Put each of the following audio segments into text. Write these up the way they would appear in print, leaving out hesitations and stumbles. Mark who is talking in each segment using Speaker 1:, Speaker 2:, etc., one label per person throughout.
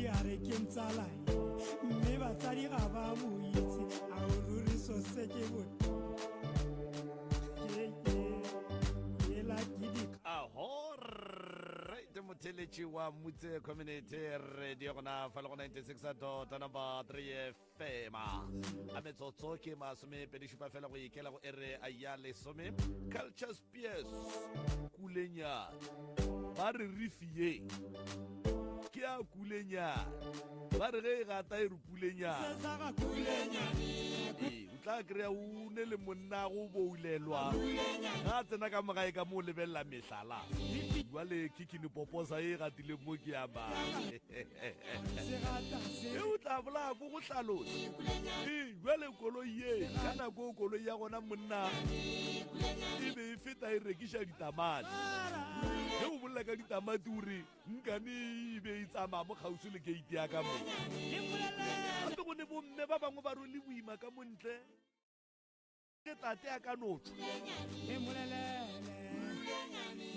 Speaker 1: Mosadi a re ke ntsalae mme batsadi ga ba mo itse a o ruri so se ke
Speaker 2: Aho right motheletši wa Mutse Community Radio gona fa le go 96 dot number 3 FM a metsotso ke masome pedi šupa fela go ikela go ere a ya lesome Culture Spears kulenyana ba re rifi ye ke a kulenyana ba re ge e gata e re kulenyana ee o tla kry-a o ne le monna go boulelwa ga a tsena ka mogae ka mo o lebelela mehlala jale kikini poposa e gatileng mo ke ya mang e o tla bolaya ko go hlalosa ee jale koloi ye ka nako o koloi ya gona monna e be e feta e rekiša ditamati ge o bolela ka ditamati o re nkane e be e tsamaya mo kgauswi le keiti ya ka mo gape go ne bomme ba bangwe ba rwele boima ka montle ge tate a ka no tšwa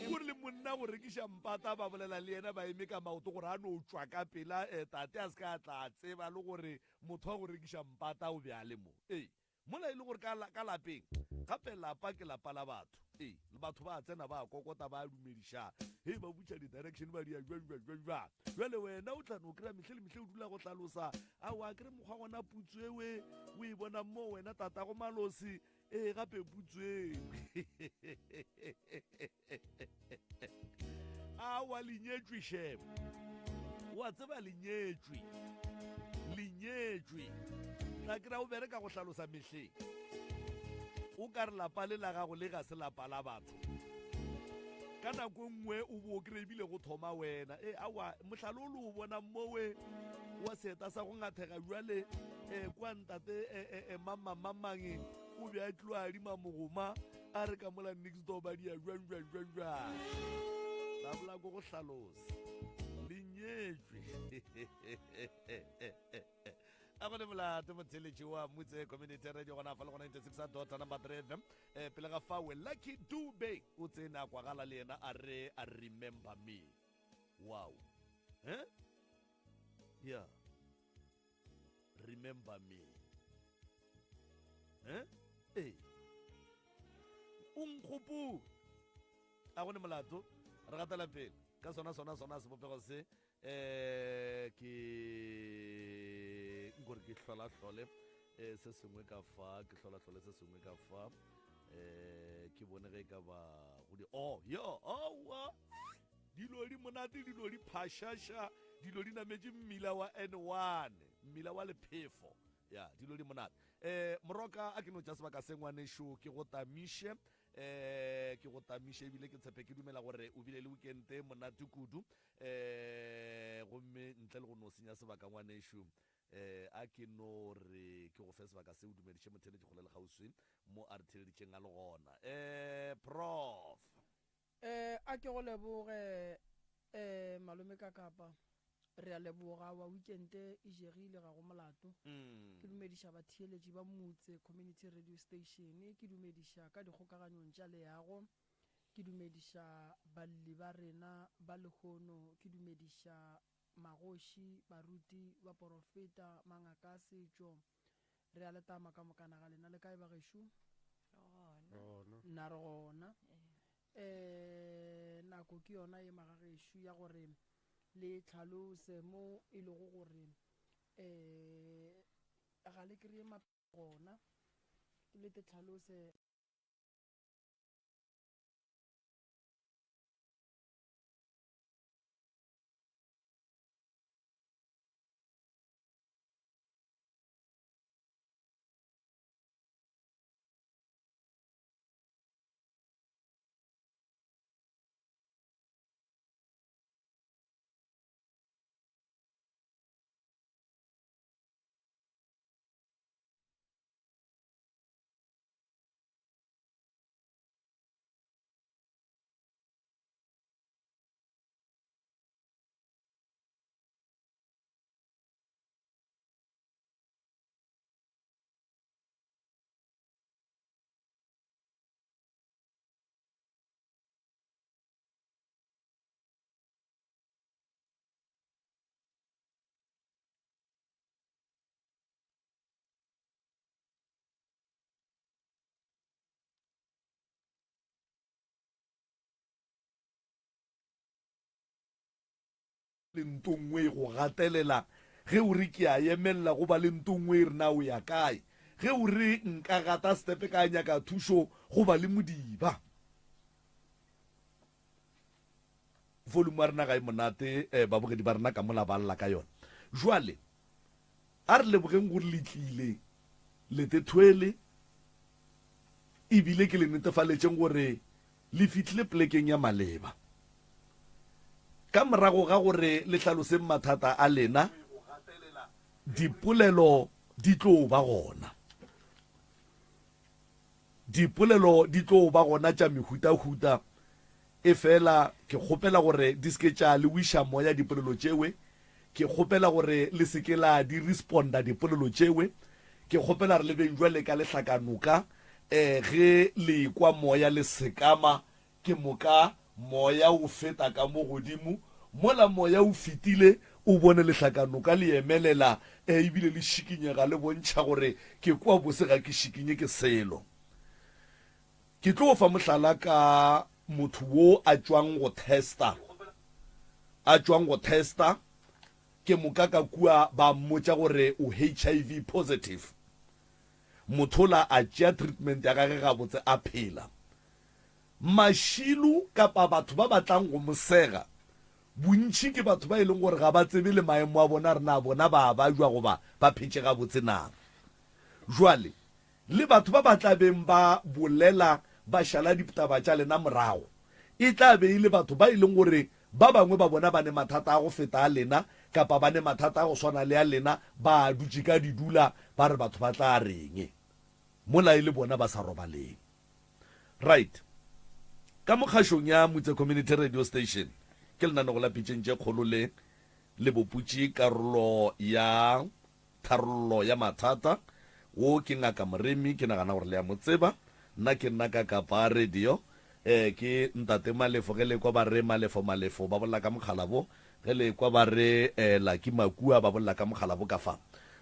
Speaker 2: o re le monna go rekiša mpata ba bolela le yena ba eme ka maoto gore a no tšwa ka pela eh, tate a se ka tla tseba le gore motho wa go rekiša mpata o be a le mo ee Mola e le gore ka, ka lapeng, gape lapa ke lapa la batho. Ee, batho ba a tsena, ba a kokota, ba a dumediša, hei, ba butša di-direction, ba dia jwang, jwang, jwang, jwang. Bjale wena o tla no kry-a mehle le mehle o dula go hlalosa, aowa, akere mokgwa gona putso ewe o e bonang mo wena tatago malosi, ee, gape putso ewe. Aowa, le nyetšwe shem. Wa tseba le nyetšwe. Le nyetšwe. Tla kry-a o bereka go hlalosa mehleng. O ka re lapa le la gago le ga se lapa la batho. Ka nako e nngwe o bo o kry ebile go thoma wena. E aowa, mohlala o le o bonang mowe wa seeta sa go ngathega bjale e kwa ntate e, e, e, mang mang mang mang o be a tlo adima mogoma a re ka mola next door ba dia jwang jwang jwang jwang la bola ko go hlalosa le nyetšwe a go le molato motheletši wa mutse community radio gona fa le go 96 dot number 3 fm eh, pele ga fawe lucky dube o tsene a kwagala le yena a re a remember me wow eh? yeah remember me eh ee o nkgopole a go ne molato re gatela pele ka sona sona sona sebopego se um ke nkore ke hlolahlole um se sengwe ka fa ke hlolahlole se sengwe ka fa um ke bone ge e ka ba go di oh yo owa Dilo di monate, dilo di phašaša, dilo di nametše mmila wa N1, mmila wa lephefo. Ya, dilo di monate. Eh, Moroka, a ke no tša sebaka se ngwanešo, ke go tamiše. Eh, ke go tamiše ebile ke tshepe ke dumela gore o bile le weekend e monate kudu. Eh, gomme ntle le go no senya sebaka ngwanešo, eh, a ke no re ke go fe sebaka se o dumediše motheeletši kgole le kgauswi mo a re theeleditšeng a le gona. Eh, Prof.
Speaker 3: Eh, a ke go leboge eh, malome Kakapa. Re a leboga wa weekend e jegile ga go molato. Mm. Ke dumediša batheeletši ba Motse Community Radio Station, ke dumediša ka dikgokaganyong tša leago, ke dumediša balli ba rena ba lehono, ke dumediša magoši, baruti, baporofeta, mangaka a setšo. Re a le tama ka mokana ga lena. Le kae bagešo?
Speaker 4: Re gona.
Speaker 3: Nna re gona. Um nako ke yona ye magagešo ya gore le tlhalose mo e lego gore um ga le kry-e gona le te tlhalose.
Speaker 2: Le nto nngwe e go gatelela ge o re ke a emelela, go ba le nto nngwe e re na o ya kae. Ge o re nka gata setepe ka nyaka thušo, go ba le modiba. Volume ya rena ga e monate, eh, babogedi ba rena ka mola ba lla ka yona. Jwale, a re lebogeng gore le tlile le tethwele, ebile ke le netefaletšeng gore le fihlile plekeng ya maleba. Ka morago ga gore le hlaloseng mathata a lena, dipolelo di tlo ba gona. Dipolelo di tlo ba gona tša mehutahuta, efela ke kgopela gore di se ke tša le wiša moya dipolelo tšewe, ke kgopela gore le se ke la di responda dipolelo tšewe, ke kgopela re le beng jwale ka lehlakanoka, e ge le ekwa moya le sekama, ke moka moya o feta ka mo godimo, mola moya o fetile o bone lehlakanoka le emelela, e ebile le šikinyega le bontšha gore ke kwa bose ga ke šikinye ke selo. Ke tlo fa mohlala ka motho wo a tšwang go testa, a tšwang go testa, ke moka ka kua ba mmotša gore o HIV positive. Mothola a tšea treatment ya gage gabotse a phela. Mašilo kapa batho ba ba tlang go mo sega, bontši ke batho ba e leng gore ga ba tsebe le maemo a bona re na bona ba a bajwa goba ba phetše gabotse na. Jwale le batho ba ba tla beng ba bolela ba šala ditaba tša lena morago, e tla be e le batho ba e leng gore ba bangwe ba bona ba ne mathata a go feta a lena kapa ba ne mathata a go swana le a lena, ba a dutše ka didula ba re batho ba tla reng mola e le bona ba sa robaleng. Right. Ka mo kgašong ya Mutse Community Radio Station, ke lenanego la Pitšeng tše Kgolo le le boputše karolo ya tharollo ya mathata. Wo ke Ngaka Moremi, ke nagana gore le a mo tseba. Nna ke nna ka Kapa Radio. Eh, ke Ntate Malefo, ge le ekwa ba re Malefo Malefo, ba bolela ka mokgalabo. Ge le ekwa ba re eh, Lucky Makua, ba bolela ka mokgalabo ka fa.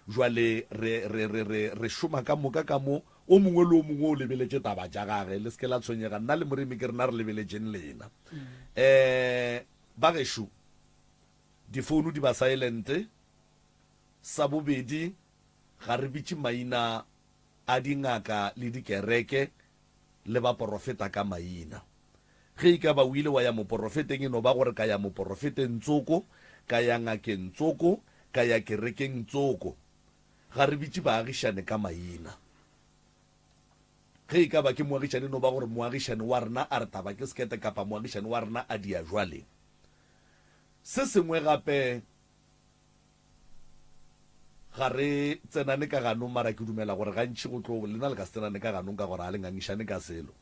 Speaker 2: Jwale re, re, re, re, re šoma ka moka ka mo, o mongwe le o mongwe o lebeletše taba tša gage. Le se ke la tshwenyega, nna le Moremi ke rena re lebeletšeng lena. Eh, ba gešo, difounu di ba silent. Sa bobedi, ga re bitše maina a dingaka le dikereke le baporofeta ka maina. Ge e ka ba o ile wa ya moporofeteng, e no ba gore ka ya moporofeteng tsoko, ka ya ngakeng tsoko, ka ya kerekeng tsoko. Ga re bitše baagišane ka maina. Ge e ka ba ke moagišane, e no ba gore moagišane wa rena a re taba ke sekete kapa moagišane wa rena a dia jwale. Se sengwe gape, Ga re tsenane ka ganong, mara ke dumela gore gantši go tlo, lena le ka se tsenane ka ganong ka gore ga le ngangišane ka selo.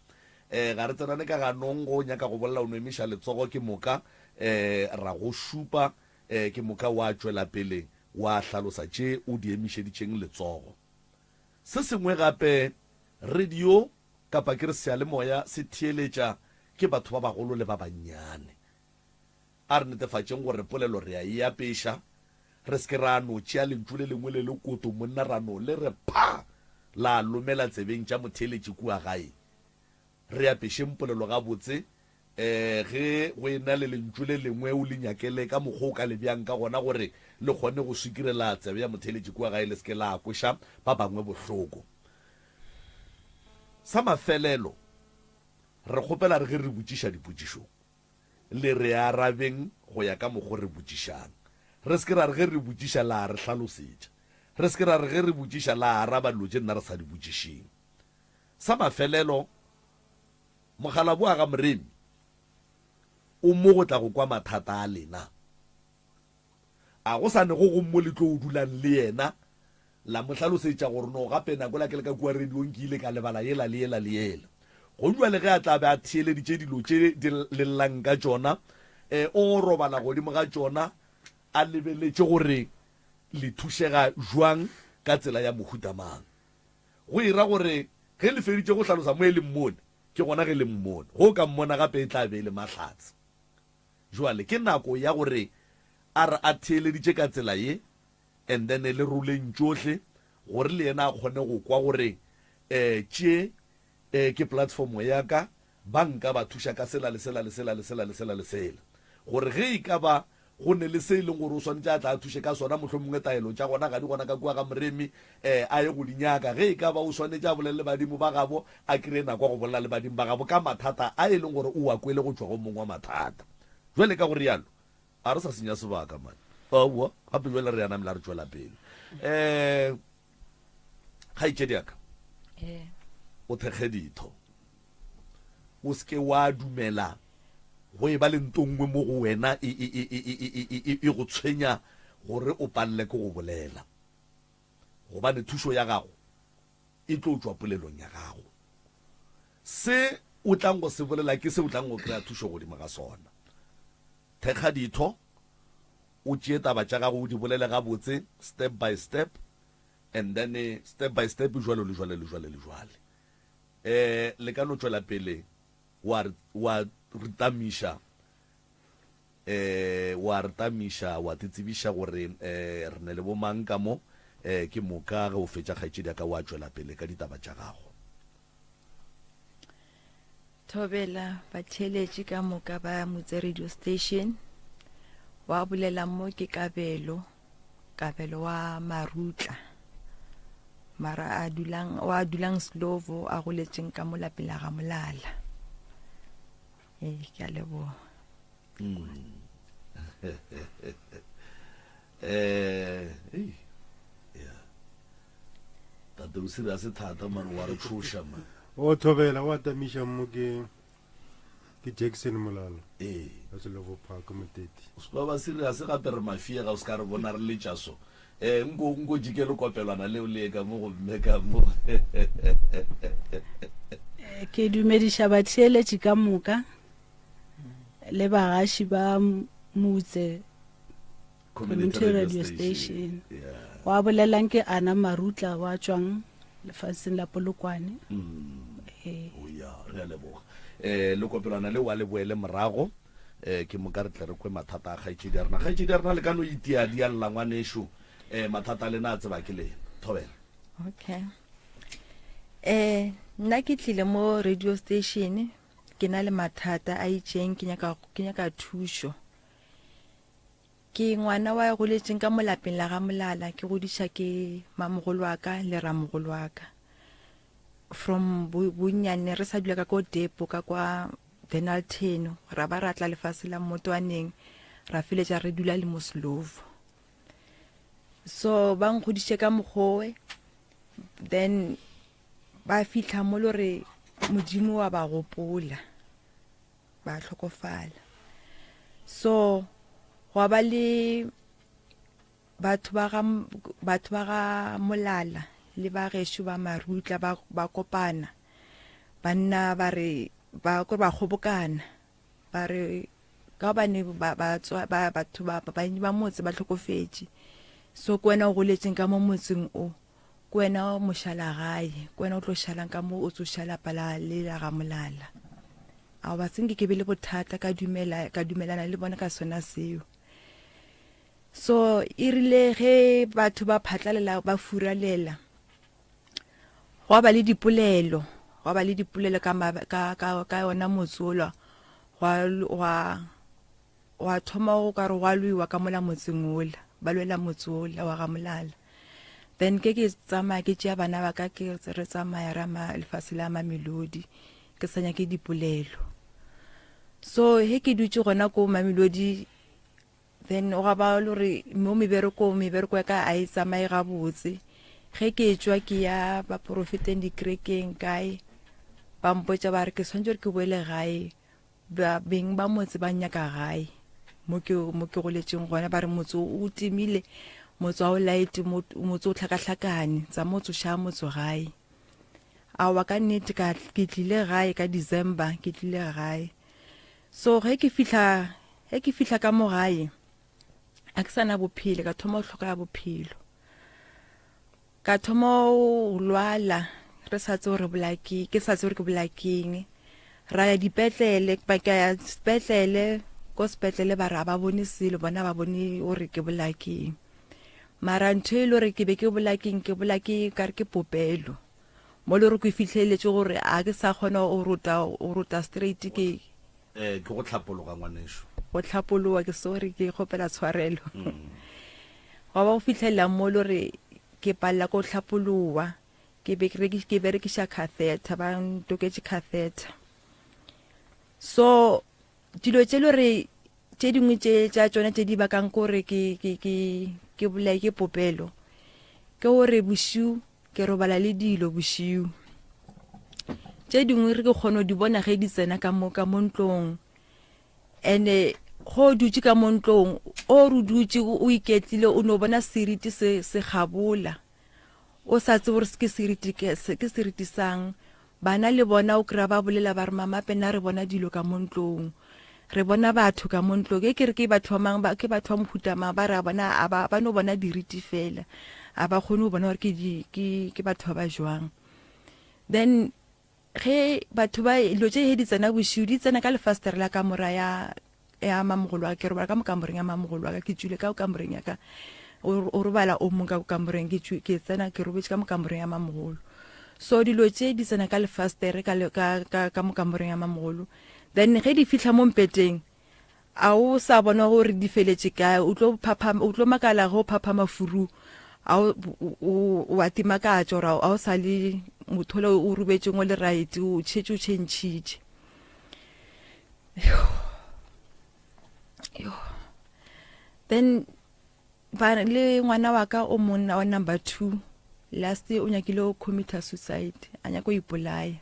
Speaker 2: Um ga re tsenane ka ganong, go nyaka go bolela o no emiša letsogo ke moka um ra go šupa, um ke moka wa tšwela pele wa hlalosa tše o di emišeditšeng letsogo. Se sengwe gape, radio kapa ke re seyalemoya se theeletša ke batho ba bagolo le ba bannyane. A re netefatšeng gore polelo re a e apeša, re se ke ra no tšea lentšu le lengwe le lekoto monna ra no le re pha! La lomela tsebeng tša motheeletši kua gae. Re apešeng polelo gabotse, e, ge go e-na le lentšu le lengwe o le nyakele ka mokgwa o ka le beang ka gona gore le kgone go swikirela tsebe ya motheeletši kua gae le se ke la kweša ba bangwe bohloko. Sa mafelelo, re kgopela re ge re botšiša dipotšišo, Le re arabeng go ya ka mokgo re botšišang. Re se ke ra re ge re botšiša la re hlalosetša. Re se ke ra re ge re botšiša la araba dilo tše nna re sa di botšišeng. Sa mafelelo, mokgalabje wa ga Moremi o mo go tla go kwa mathata a lena. A go sa ne go go mo le tlo dulang le yena la mo hlalosetša gore no gape nako la ke le ka kua radiong ke ile ka lebala yela le yela le yela. Go jwale ge a tla be a theeleditše dilo tše di le llang ka tšona, e, o robala godimo ga tšona a lebeletše gore le thušega jwang ka tsela ya mohuta mang. Go e ra gore ge le feditše go hlalosa mo e le mmone, ke gona ge le mmone. Ge o ka mmona gape e tla be e le mahlatse. Jwale ke nako ya gore a re a theeleditše ka tsela ye and then le roleng tšohle gore le yena a kgone go kwa gore eh tše eh ke platform ya ka ba nka ba thuša ka sela le sela le sela le sela le sela le sela gore ge e ka ba. go ne le se e leng gore o swanetše a tla a thuše ka sona, mohlomongwe taelo tša gona ga di gona ka kua ga Moremi, um a ye go di nyaka. Ge e ka ba o swanetše a bolele le badimo ba gabo, a kreye nako ya go bolela le badimo ba gabo ka mathata a e leng gore o a kwele go tšwa go mong wa mathata. Bjale ka go rialo, a re sa senya sebaka man. Aowa, gape bjale re ya namela re tšwela pele. Um kgaetšedi ya ka, o thekge ditho. O se ke wa dumela go e ba le nto nngwe mo go wena e, e, e, e, e, e, e, e go tshwenya gore o palele ke go bolela. Gobane thušo ya gago e tlo tšwa polelong ya gago. Se o tlang go se bolela ke se o tlang go kry-a thušo godimo ga sona. Thekga ditho, o tšee taba tša gago o di bolele gabotse, step by step, and then step by step jwalo le jwale le jwale le jwale. Um le ka no tšwela pele wa re, wa re tamiša, um wa re tamiša, wa te tsebiša gore um re ne le bomang ka mo, um ke moka ge o fetša kgaetšedi ya ka wa tšwela pele ka ditaba tša gago.
Speaker 4: Thobela batheeletši ka moka ba Motse Radio Station. Wa bolela mo ke Kabelo, Kabelo wa Marutla. Mara a dulang wa dulang Slovo a goletšeng ka mo lapeng la ga Molala. Ee, ke a leboga.
Speaker 2: Eh, ei, yeah. Tate o serious thata man, wa re tshoša man.
Speaker 5: O thobela wa tamiša mo ke ke Jackson Molala.
Speaker 2: Ee.
Speaker 5: Ka Slovo Park Moteti.
Speaker 2: O se ba serious gape re mafie ga o se ka re bona re letša so. Eh nko nko jike le kopelwana leo le ka mo go mme ka mo.
Speaker 6: Ke dumediša batheeletši ka moka le bagaši ba Motse Community Radio Station. Wa bolelang ke Ana Marutla wa tšwang lefaseng la Polokwane.
Speaker 2: Ee. O ya, re a leboga. Eh le kopelwana le wa le boele morago. Eh ke moka re tle re kwe mathata a kgaetšedi ya rena. Kgaetšedi ya rena le ka no itia di a lla ngwanešu. Eh mathata a lena a tseba ke lena. Thobela.
Speaker 4: Okay. Eh nna ke tlile mo radio station ke na le mathata a itšeng ke nyaka ke nyaka thušo. Ke ngwana wa goletšeng ka mo lapeng la ga Molala, ke godiša ke mamogolo wa ka le ramogolo wa ka. From bonnyane re sa dula ka ko depo ka kwa Dennilton, ra ba ra tla lefase la Mmotwaneng, ra feletša re dula le mo Slovo. So ba nkgodiše ka mokgowe, then ba fihla mo le gore Modimo wa ba gopola. ba hlokofala so gwa ba le batho ba ga batho ba ga molala le ba gešo ba marutla ba ba kopana banna ba re ba ko ba kgobokana ba re ka gobane ba ba tswa ba batho ba ba ba motse ba hlokofetše so ke wena o goletseng ka mo motseng o Ke wena mošalagae, ke wena o tlo šalang ka mo o tsoša lapa la le la ga Molala. Aowa se nke ke be le bothata ka dumela ka dumelana le bona ka sona seo. So e rile ge batho ba phatlalela ba furalela gwa ba le dipolelo, gwa ba le dipolelo ka ka ka ka yona motse ola gwa gwa Gwa thoma go ka re gwa lwewa ka mola motseng wola, ba lwela motse wola wa ga Molala. Then ke ke tsamaya ke tšea bana ba ka ke re tsamaya ra ma lefase la Mamelodi, ke sa nyake dipolelo. So he ke dutše gona ko Mamelodi, then gwa ba le gore mo meberekong, mebereko ya ka a e tsamaye gabotse. Ge ke tšwa ke ya baporofeteng dikerekeng kae, ba mpotša ba re ke swanetše gore ke boele gae. Ba, beng ba motse ba nnyaka gae, mo ke, mo ke goletšeng gona. Ba re motse o timile, motse wa o laete, motse o hlakahlakane, tsa motse o šaya motse gae. Aowa, ka nnete, ka, ke tlile gae ka December, ke tlile gae. So ge ke fihla, ge ke fihla ka mo gae, a ke sa na bophelo, ka thoma go hloka bophelo. Ka thoma go lwala re sa tsebe gore bolaya ke, ke sa tsebe gore ke bolaya keng. Ra ya dipetlele, ba ka ya sepetlele, ko sepetlele ba re ga ba bone selo, bona ba bone gore ke bolaya keng. Mara ntho e le gore ke be ke bolaya keng, ke bolaya ke ka re ke popelo. Mo le gore ke fihleletse gore a ke sa kgona go rota, go rota straight ke.
Speaker 2: Eh, ke go hlapologa ngwanešu.
Speaker 4: Go hlapologa, ke sorry, ke kgopela tshwarelo. Gwa ba go fihlelela mo le gore ke palela ko hlapologa, ke be ke berekiša catheter, ba ntoketše catheter. So dilo tše le gore tše dingwe tše tša tšona tše di bakang kore ke ke ke ke bolaye ke popelo ke gore bošiu ke robala le dilo bošiu tše dingwe re ke kgone go di bona ge di tsena ka mo ka mo ntlong ene go dutše ka mo ntlong o re dutše o iketlile o no bona seriti se se gabola o sa tsebe gore ke seriti ke ke seriti sang bana le bona o kry-a ba bolela ba re mama pena re bona dilo ka mo ntlong re bona batho ka mo ntlong ke ke re ke batho ba mang ba ke batho ba mohuta mang ba re a bona a ba ba no bona diriti fela a ba kgone go bona gore ke ke ke batho ba ba jwang then Ge batho ba dilo tše he di tsena bošiu di tsena ka lefastere la kamora ya ya mamogolo wa ke robala ka mo kamoreng ya mamogolo wa ka ke tšwile ka kamoreng ya ka o robala o mong ka kamoreng ke tšwi ke tsena ke robetše ka mo kamoreng ya mamogolo so dilo tše di tsena ka lefastere ka ka ka ka mo kamoreng ya mamogolo then ge di fihla mo mpeteng A o sa bona gore di feletše kae? O tlo phaphama, o tlo makala ge o phaphama furu, a o, o, o a timakatša gore a o sa le motho ola o robetšeng o le right, o šetše o tšhentšhitše. Yo. Then ba le ngwana wa ka o monna wa number 2 last o nyakile o commit suicide, a nyaka go ipolaya.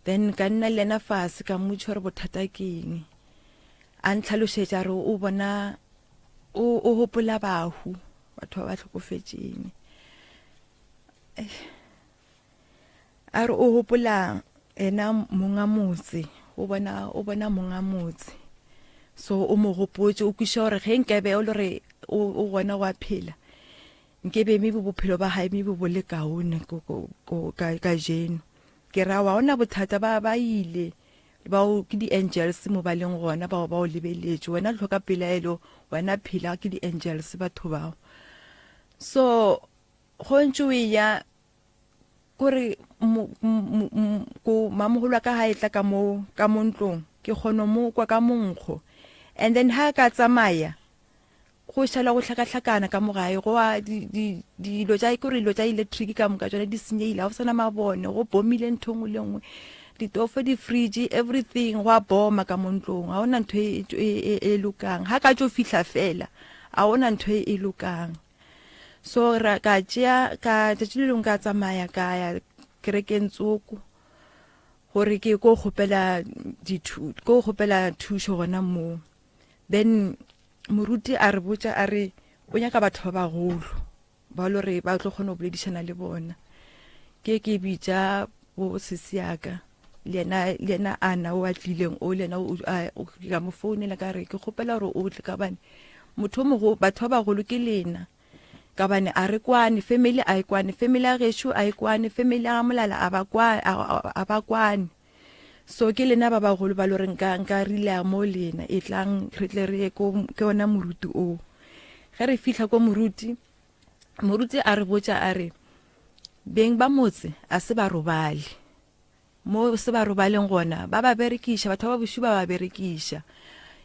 Speaker 4: Then ka nna le yena fase ka mmotša gore bothata ke eng. A ntlhalošetša re o bona o o gopola bahu batho ba ba hlokofetšeng. A re o gopola ena monga motse o bona o bona monga motse so o mo gopotše o kwiša gore ge nkabe o le gore o gona wa phela nkebe maybe bophelo ba gae maybe bo le kaone kajeno. Ke ra wa ona bothata ba ba ile bao ke di-angels mo ba leng gona bao ba o lebeletše wena hloka pelaelo wena phela ke di-angels batho bao so go ntše o eya kore ko mamogolo wa ka ga e tla ka mo ka mo ntlong ke kgona mo kwa ka monkgo and then ha ka tsamaya Go šala go hlakahlakana ka mo gae, go a di, di, dilo tša, ke gore dilo tša electric ka moka tšona di senyegile, ga go sana mabone, go bomile ntho e nngwe le nngwe, ditofo, di-fridge, everything, go a boma ka mo ntlong, ga gona ntho e, e, e, e lokang. Ga ka tšo fihla fela, ga gona ntho e, e lokang. So ra ka tšea, ka tšatši le lengwe ka tsamaya ka ya kerekeng tsoko gore ke ko kgopela dithu, ko kgopela thušo gona moo. Then moruti a re botša a re o nyaka batho ba bagolo ba lo re ba tlo kgona go boledišana le bona ke ke bitša bo sesi yaka le yena le yena ana o a tlileng o le yena o ka mo founela ka re ke kgopela gore o tle ka bane motho mogo batho ba bagolo ke lena ka bane a re kwane family a e kwane family ya gešo a e kwane family ya ga molala a ba kwane a ba kwane So ke lena ba bagolo ba lo re nka nka rilea mo lena e tlang re tle re ye ko ke ona moruti o. Ge re fihla ko moruti, moruti a re botša a re beng ba motse a se ba robale. Mo se ba robaleng gona ba ba berekiša batho ba ba bošu ba ba berekiša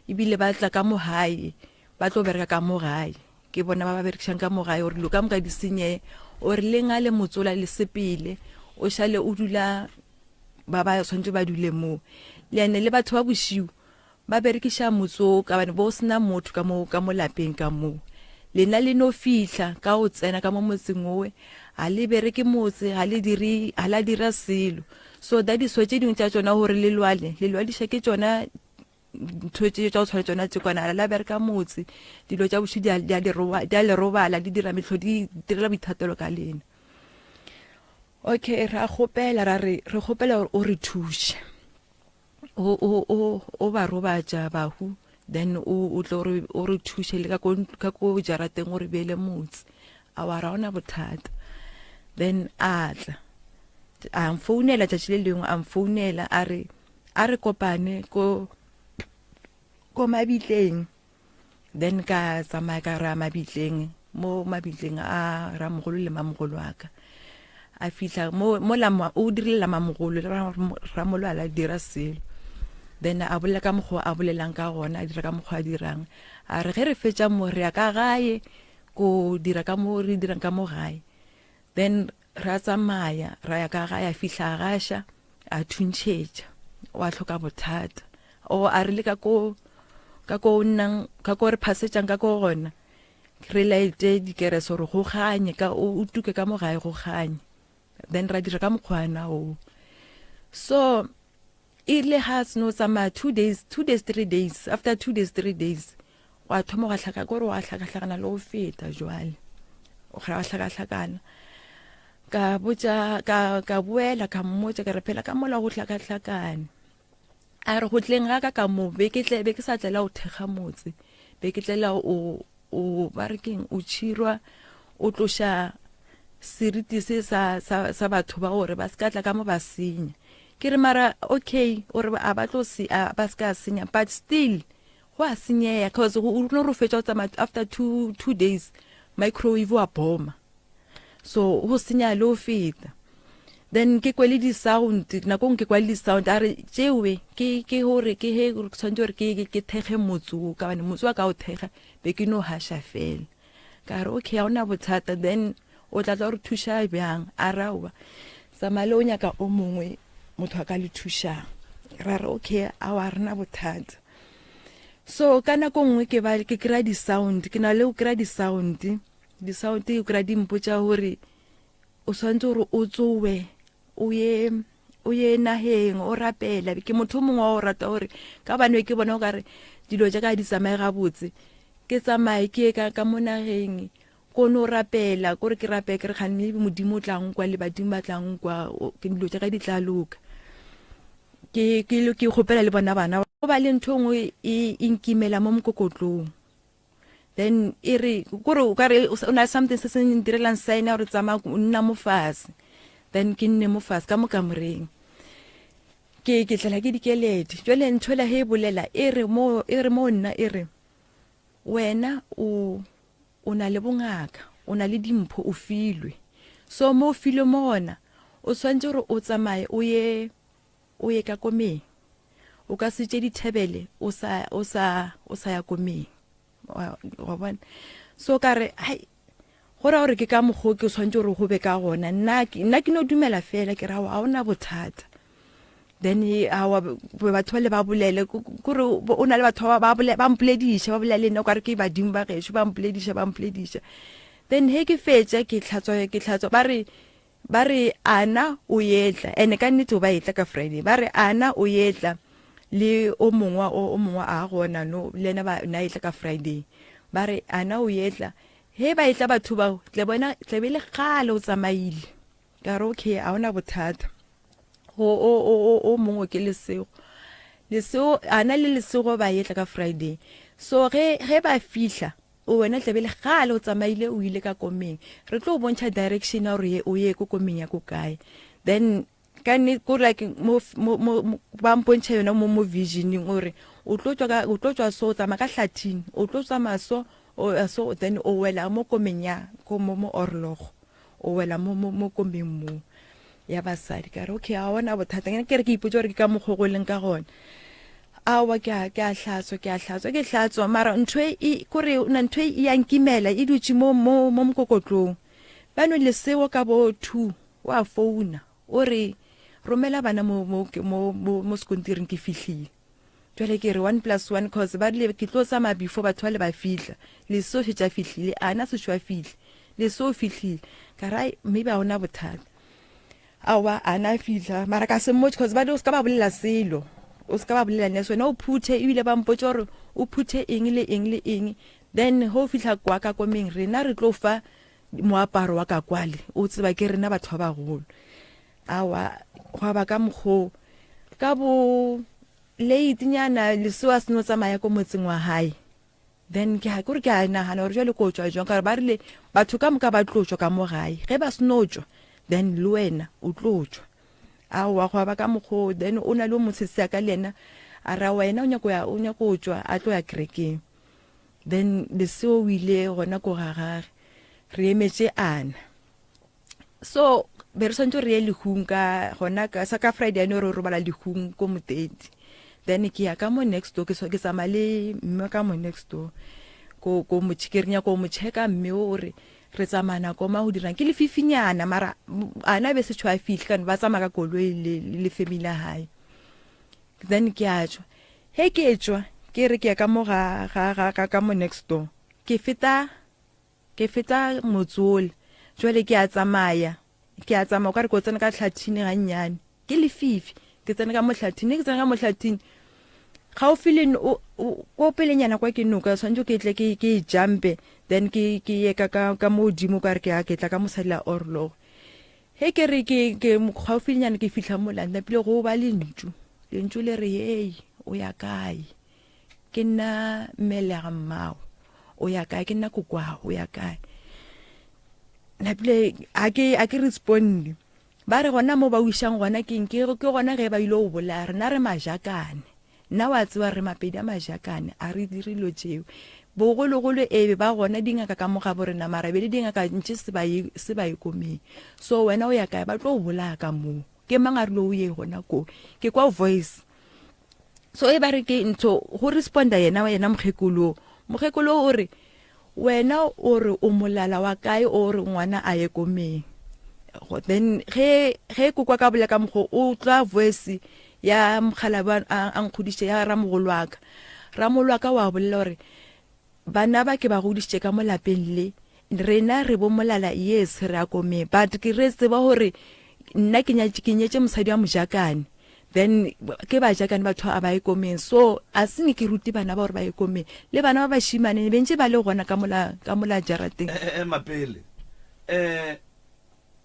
Speaker 4: ebile ba tla ka mo gae ba tlo bereka ka mo gae ke bona ba ba berekišang ka mo gae gore dilo ka moka di senyeye o re le ngale motsola le sepele o šale o dula ba ba tshwanetse ba dule moo le ene le batho ba bošiu ba berekiša motse o ka bane bo sena motho ka mo ka mo lapeng ka moo lena le no fihla ka o tsena ka mo motseng owe ga le bereke motse ga le dire ga la dira selo so that is why tše dingwe tša tšona gore le lwale le lwadiša ke tšona ntho tše tša go tshwana tšona tše kwana la bereka motse dilo tša bošu di a le robala di dira metlho di direla boithatelo ka lena okay ra kgopela ra re re kgopela gore o re thuše o o o o ba robatša bahu then o o tlo re o re thuše le ka ko ka ko jarateng o re beele motse a wa ra ona bothata then a tla a mfounela tšatši le lengwe a mfounela a re a re kopane ko ko mabitleng then ka tsamaya ka ra mabitleng mo mabitleng a ramogolo le mamogolo a ka a fihla mo mo la o dirile la mamogolo ramolo a la dira selo. Then a bolela ka mokgwa a bolelang ka gona, a dira ka mokgwa a dirang. A re ge re fetša mo re ya ka gae ko dira ka mo re dirang ka mo gae. Then ra tsamaya ra ya ka gae, a fihla a gaša, a thuntšhetša, wa hloka bothata. O a re le ka ko ka ko nnang ka ko re phasetšang ka ko gona re laete dikerese gore go ganye ka o tuke ka mo gae go ganye. Then ra dira ka mokgwana oo. So e rile ga a seno tsamaya 2 days, 2 days, 3 days, after 2 days, 3 days, gwa thoma gwa hlaka kore wa hlakahlakana le go feta jwale. Gwa hlakahlakana. Ka botša ka ka boela ka mmotša ka re phela ka mola go hlakahlakane. A re go tleng ga ka ka mo be ke tle be ke sa tlela go thekga motse. Be ke tlela o o ba re keng o tšhirwa o tloša seriti se sa sa sa batho ba gore ba se ka tla ka mo ba senya. Ke re mara okay o re a ba tlo se a ba se ka senya but still go a senyega cause o no re fetša go tsamaya after 2 days microwave wa boma. So go senya le go feta. Then ke kwele di sound nako nngwe ke kwa le di sound a re tšewe ke ke gore ke he ke tshwanetse gore ke ke thekge motse o ka bane motse wa ka o thekga be ke no hasha fela. Ka re okay ga ona bothata then o tla tla gore thuša bjang a re aowa tsamaya le o nyaka o mongwe motho a ka le thušang. Ra re okay aowa ga rena bothata. So ka nako nngwe ke ba ke kry-a di-sound ke na le go kry-a di-sound di-sound ke kry-a di mpotša gore o swanetše gore o tsowe o ye o ye nageng o rapela ke motho o mongwe wa go rata gore ka gobane ke bona o kare dilo tša ka di tsamaye gabotse ke tsamaye ke ye ka ka mo nageng ko no rapela kore ke rapele ke re kgane maybe modimo o tla nkwa le badimo ba tla nkwa ke dilo tša ka di tla loka ke ke ke kgopela le bona bana go ba le ntho e nngwe e e nkimela mo mokokotlong then e re kore o ka re o na le something se se ntirelang sign ya gore tsamaya o nna mo fatshe then ke nne mo fatshe ka mo kamoreng ke ke tlela ke dikeledi jwale ntho ela he e bolela e re mo e re mo nna e re wena o o na le bongaka o na le dimpho o filwe so mo o filwe mo gona o tshwanetse gore o tsamaye o ye O ye ka komeng. O ka se tše dithebele o sa o sa o sa ya komeng. Wa wa bona? So ka re hai go ra gore ke ka mokgwa o ke tshwanetse gore go be ka gona. Nna ke nna ke no dumela fela ke ra ga ona bothata. Then awa batho ba le ba bolele kore o na le batho ba ba ba mpolediša ba bolela le nna o kare ke badimo ba gešo ba mpolediša ba mpolediša. Then he ke fetša ke hlatswa ke hlatswa ba re Ba re Ana o etla, ene ka nnete o ba etla ka Friday. Ba re Ana o etla le o mongwe o o mongwe a gona no le ena ba na etla ka Friday. Ba re Ana o etla. He ba etla batho bao tle bona tle be le kgale o tsamaile. Ka re okay a ona bothata. O o o o mongwe ke Lesego. Lesego Ana le Lesego ba etla ka Friday. So ge ge ba fihla O wena tlabe le gale o tsamaile o ile ka komeng. Re tlo o bontšha direction ya gore o ye ko komeng ya ko kae. Then ka nne ko like mo mo mo ba mpontšha yona mo mo visioning gore o tlo tswa ka o tlo tswa so o tsamaya ka hlathing o tlo tsamaya so o ya so then o wela mo komeng ya ko mo mo orlogo o wela mo mo mo komeng mo ya basadi ka re okay a ona bothata ke re ke ipotsa gore ke ka mokgwa go leng ka gona aowa ke a ke a hlatswa ke a hlatswa ke hlatswa mara ntho e e kore na ntho e ya nkimela e dutše mo mo mo mokokotlong ba no lesego ka bo 2 wa founa o re romela bana mo mo mo mo mo sekontiring ke fihlile Jwale ke re one plus one cause ba rile ke tlo tsamaya before batho ba le ba fihla. Leso šetše a fihlile, ana sešo a fihle. Leso o fihlile. Ka re ai maybe a ona bothata. Aowa ana a fihla mara ka se mmotše cause ba rile o se ka ba bolela selo. O se ka ba bolela nes wena o phuthe ebile ba mpotša gore o phuthe eng le eng le eng. Then ge o fihla kwa ka komeng rena re tlo fa moaparo wa ka kwale o tseba ke rena batho ba bagolo. Aowa gwa ba ka mokgoo ka bo late nyana leso a seno tsamaya ko motseng wa hae then ke kore ke a nagana gore jale ko tswa jwang ka gore ba rile batho ka moka ba tlo tswa ka mo gae ge ba seno tswa then le wena o tlo tswa aowa gwa ba ka mokgoo then o na le o mosese ka le yena a ra wena o nyako ya o nyako tswa a tlo ya kerekeng then leseo o ile gona ko ga gage re emetše ana So be re swantse re ye lehung ka gona ka sa ka Friday ane re robala lehung ko Moteti. Then ke ya ka mo next door, ke ke tsamaya le mme ka mo next door. Ko ko mo ke re nyaka go mo checka mme o re re tsamaya nako mang go dirang. Ke lefifinyana mara ana be se tšho a fihle ka ba tsamaya ka koloi le le family ya hae. Then ke a tšwa. He ke tšwa ke re ke ya ka mo ga ga ga ka mo next door. Ke feta Ke feta motse ole. Jwale ke a tsamaya. Ke a tsamaya, o ka re ke o tsena ka hlathini gannyane. Ke lefifi. Ke tsena ka mohlathini. Ge ke tsena ka mohlathini, gaufi le o, o, ko pelenyana kwa ke noka, tshwanetse ke tle ke, ke e jumpe, then ke, ke ye ka, ka, ka mo godimo, o ka re ke a, ke tla ka mosadi la orlogo. Ge ke re ke, ke gaufinyana ke fihla mola, napile go ba lentšu. Lentšu le re, Hei, o ya kae? Ke nna mmelega mmago. O ya kae? Ke nna kokwago. O ya kae? Napile a ke a ke responde. Ba re gona mo ba o išang gona keng? Ke ke gona ge ba ile go bolaya. Rena re majakane. Nna wa tseba re mapedi a majakane a re dire dilo tšeo. Bogologolo e be ba gona dingaka ka mo gabo rena mara be le dingaka ntše se ba ye se ba ye komeng. So wena o ya kae? Ba tlo o bolaya ka moo. Ke mang a rile o ye gona koo? Ke kwa voice. So e ba re ke ntho go responda yena yena mokgekolo. Mokgekolo o re wena o re o molala wa kae o re ngwana a ye komeng. Then ge ge kokwa ka bolela ka mokgo o tla voice ya mokgalabje a a nkgodiše ya ramogolo wa ka. Ramogolo wa ka wa bolela gore Bana ba ke ba godišitše ka mo lapeng le, rena re bo molala yes re a komeng but ke re tseba gore nna ke nyatše ke nyetše mosadi wa mojakane then ke bajakane batho a ba ye komeng so a se ke rute bana ba gore ba ye komeng le bana ba bashimane be ntše ba le gona ka mola ka mola jarateng.
Speaker 2: Eh, eh, Mapele, eh,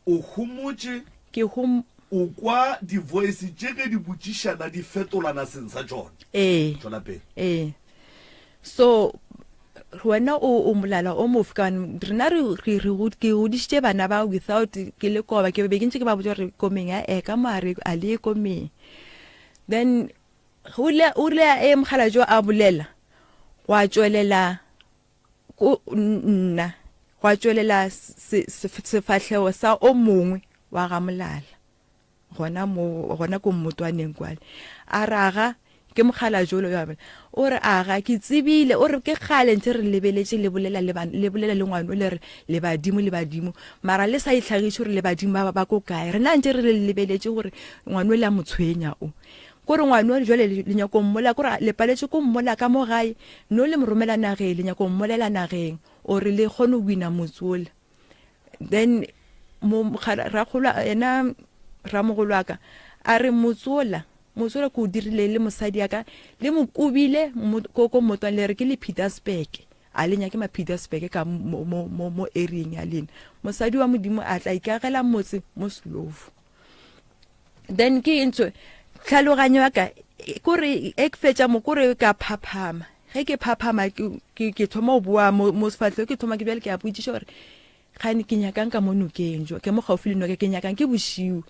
Speaker 2: O homotše.
Speaker 4: Ke hom.
Speaker 2: O kwa di-voice tše ge di botšišana di fetolana seng sa tšona.
Speaker 4: Ee.
Speaker 2: Tšwela pele.
Speaker 4: Ee. So wena o o molala o mofe ka gobane rena re re re ke godišitše bana ba without ke le koba ke be ke ntše ke ba botša gore komeng a e ka mo a re a le ye komeng. Then o rile o rile a e mokgalabje a bolela gwa tšwelela Ko nna gwa tšwelela se, se, sefahlego sa o mongwe wa ga Molala, gona mo, gona ko mmotwaneng kwale. A re, Aga, ke mokgalabje yola yo a bolela. O re, Aga, ke tsebile, o re, ke kgale ntse re lebeletše le bolela le, le bolela le ngwano le re le badimo, le badimo, mara le sa itlhagiše gore le badimo ba, ba ko kae. Rena ntse re le lebeletše gore ngwano le a mo tshwenya o. Kore ngwano jwale le nyako mmola, kore le paletše ko mmola ka mo gae, no le mo romela nageng, le nyako mmolela nageng, or le kgone go wina motse ola. Then mo rakgolo yena ramogolo wa ka a re motse ola, motse ola ke o dirile le mosadi ya ka, le mo kobile ko ko mmotong le re ke le Petersburg. A le nyake ma Petersburg ka mo mo mo mo area-eng ya lena. Mosadi wa Modimo a tla ikagela motse mo Slovo. Then ke ntho tlhaloganyo ya ka kore e ke fetša mo kore ka phaphama. Ge ke phaphama ke ke thoma go boa mo mo sefahlego ke thoma ke bjale ke a botšiša gore kgane ke nyakang ka mo nokeng jo ke mo gaufi le noka ke nyakang ke bošiu.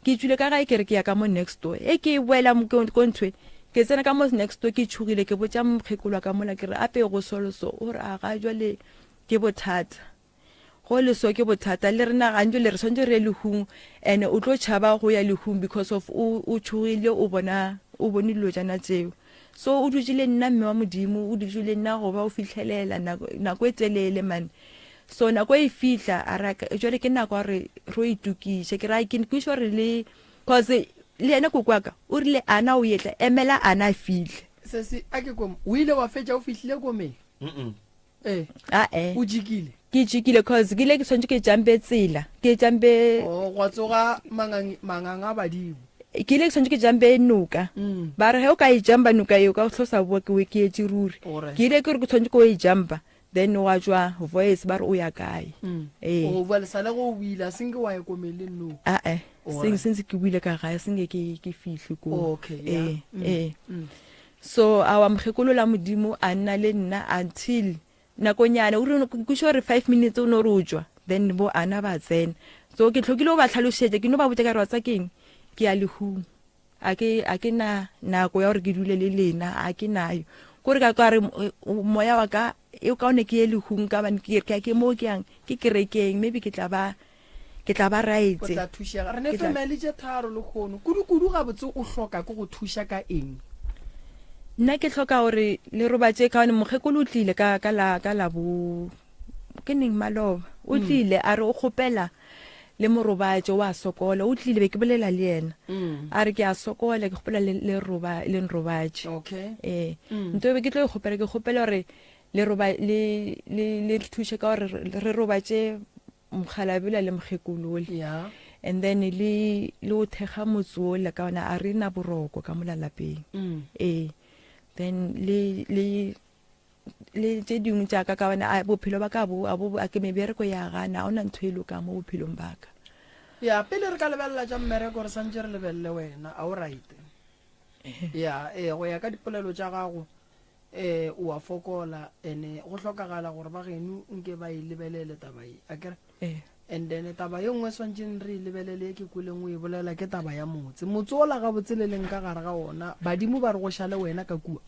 Speaker 4: Ke tšwile ka gae ke re ke ya ka mo next door e ke boela ko nthwe ke tsena ka mo next door ke tšhogile ke botša mokgekolo wa ka mola ke re ape go soloso o re a ga jwale ke bothata. Go le so ke bothata le rena gantši le re swantse re ye lehung and o tlo tšhaba go ya lehung because of o o tšhogile o bona o bone dilo tšana tseo. So o dutše le nna mme wa Modimo o dutše le nna go ba o fihlelela nako nako e telele man. So nako e fihla a ra jwale ke nako ya gore ro itokiše ke ra ke kwešiša gore le cause le yena koko wa ka o rile ana o etla emela ana a fihle.
Speaker 3: Sesi a ke kwe o ile wa fetša o fihlile komeng?
Speaker 4: Ee. Ae.
Speaker 3: O jikile?
Speaker 4: Ke jikile cause ke ile ke tshwanetse ke jampe tsela. Ke jampe.
Speaker 3: Oh, gwa tsoga mangang manganga a badimo.
Speaker 4: Ke ile ke tshwanetse ke jampe noka.
Speaker 3: Mm.
Speaker 4: Ba re ge o ka e jampa noka eo ka o hlosa boa ke ke etše ruri.
Speaker 3: Alright.
Speaker 4: Ke ile ke re ke tshwanetse ke o e jampa then wa tšwa voice ba re o ya kae.
Speaker 3: Mm.
Speaker 4: Ee.
Speaker 3: O bua le sale go o buile a senke wa ya komeng le no.
Speaker 4: Ae.
Speaker 3: Alright.
Speaker 4: Seng since ke buile ka gae senke ke ke fihle ko.
Speaker 3: Okay, yeah.
Speaker 4: Ee.
Speaker 3: Mm.
Speaker 4: Ee.
Speaker 3: Mm.
Speaker 4: So a wa mokgekolo la Modimo a nna le nna until nakonyana o rile ke sure gore 5 minutes o no re o tšwa then bo ana ba tsena. So ke tlhokile go ba tlhalošetša ke no ba botša ka re wa tsa keng ke ya lehung a ke a ke na nako ya gore ke dule le lena a ke nayo kore ka ka re moya wa ka e kaone ke ye lehung ka bane ke ke ke mo ke yang ke kerekeng maybe ke tla ba Ke tla ba
Speaker 3: O
Speaker 4: right.
Speaker 3: tla thušega. Re ne
Speaker 4: Ke tla.
Speaker 3: family tše tharo lehono. Kudu-kudu gabotse o hloka ke go thuša ka eng?
Speaker 4: Nna ke hloka gore le robatše ka gobane mokgekolo o tlile ka ka la ka la bo ke neng maloba o mm. tlile a re o kgopela le mo robatše o a sokola o tlile be ke bolela le yena mm. a re ke a sokola ke kgopela le le roba le nrobatše
Speaker 3: okay
Speaker 4: ee mm. nto be ke tlo e kgopela ke kgopela gore le roba le le le thuše ka gore re robatše mokgalabje le mokgekolo ole
Speaker 3: yeah.
Speaker 4: And then le le o thekga motse ola ka ona a re na boroko ka mola lapeng.
Speaker 3: Mm.
Speaker 4: Ee. Then le le le tše dingwe tša ka ka ona a bophelo ba ka bo a bo a ke mebereko ya gana a ona ntho e lokang mo bophelong ba ka.
Speaker 3: Ya pele re ka lebelela tša mmereko re santše re lebelele wena a o right. Ya ee go ya ka dipolelo tša gago eh o a fokola ene go hlokagala gore ba geno nke ba e lebelele taba ye akere
Speaker 4: Eh.
Speaker 3: And then taba ye nngwe swantšeng re e lebelele ye ke kweleng o e bolela ke taba ya motse. Motse ola gabotse le leng ka gare ga ona, badimo ba re go šale wena ka kua.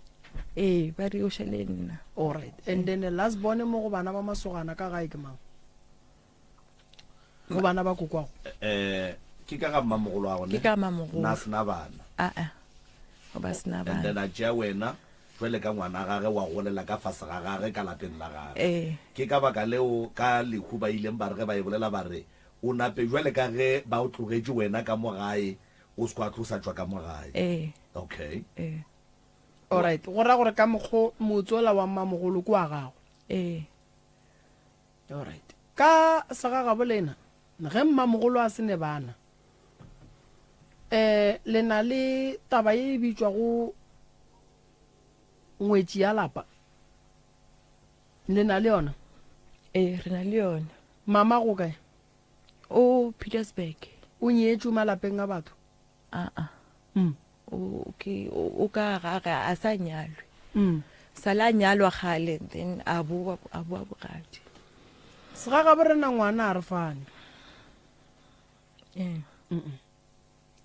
Speaker 4: Ee, ba re o šale nna.
Speaker 3: Alright. And then last born mo go bana ba masogana ka gae ke mang? Go bana ba kokwago.
Speaker 2: Eh, ke ka ga mmamogolo wa gone.
Speaker 4: Ke ka mmamogolo.
Speaker 2: Na sena bana.
Speaker 4: A a. O ba sena bana.
Speaker 2: And then a tšea wena Jwale ka ngwana gage wa golela ka fase ga gage ka lapeng la gage.
Speaker 4: Ee.
Speaker 2: Ke ka baka leo ka lehu ba ileng ba re ge ba e bolela ba re, O nape jwale ka ge ba o tlogetše wena ka mo gae, o se kwa tlo sa tšwa ka mo gae.
Speaker 4: Ee.
Speaker 2: Okay.
Speaker 4: Ee.
Speaker 3: Alright, go ra gore ka mokgo motse ola wa mmamogolo ke wa gago.
Speaker 4: Ee.
Speaker 3: Alright. Ka segagabo lena, ge mmamogolo a se ne bana, eh le na le taba ye e bitšwago ngwetši ya lapa. Le na le yona?
Speaker 4: Ee, re na le yona.
Speaker 3: Mama go kae?
Speaker 4: O Petersburg.
Speaker 3: O nyetšwe malapeng a batho?
Speaker 4: Aa.
Speaker 3: Mm.
Speaker 4: O ke o ka gage a sa nyalwe.
Speaker 3: Mm.
Speaker 4: Sala a nyalwa kgale then a boa a boa bogadi.
Speaker 3: Segagabo rena ngwana a re fane.
Speaker 4: Ee.
Speaker 3: Mm.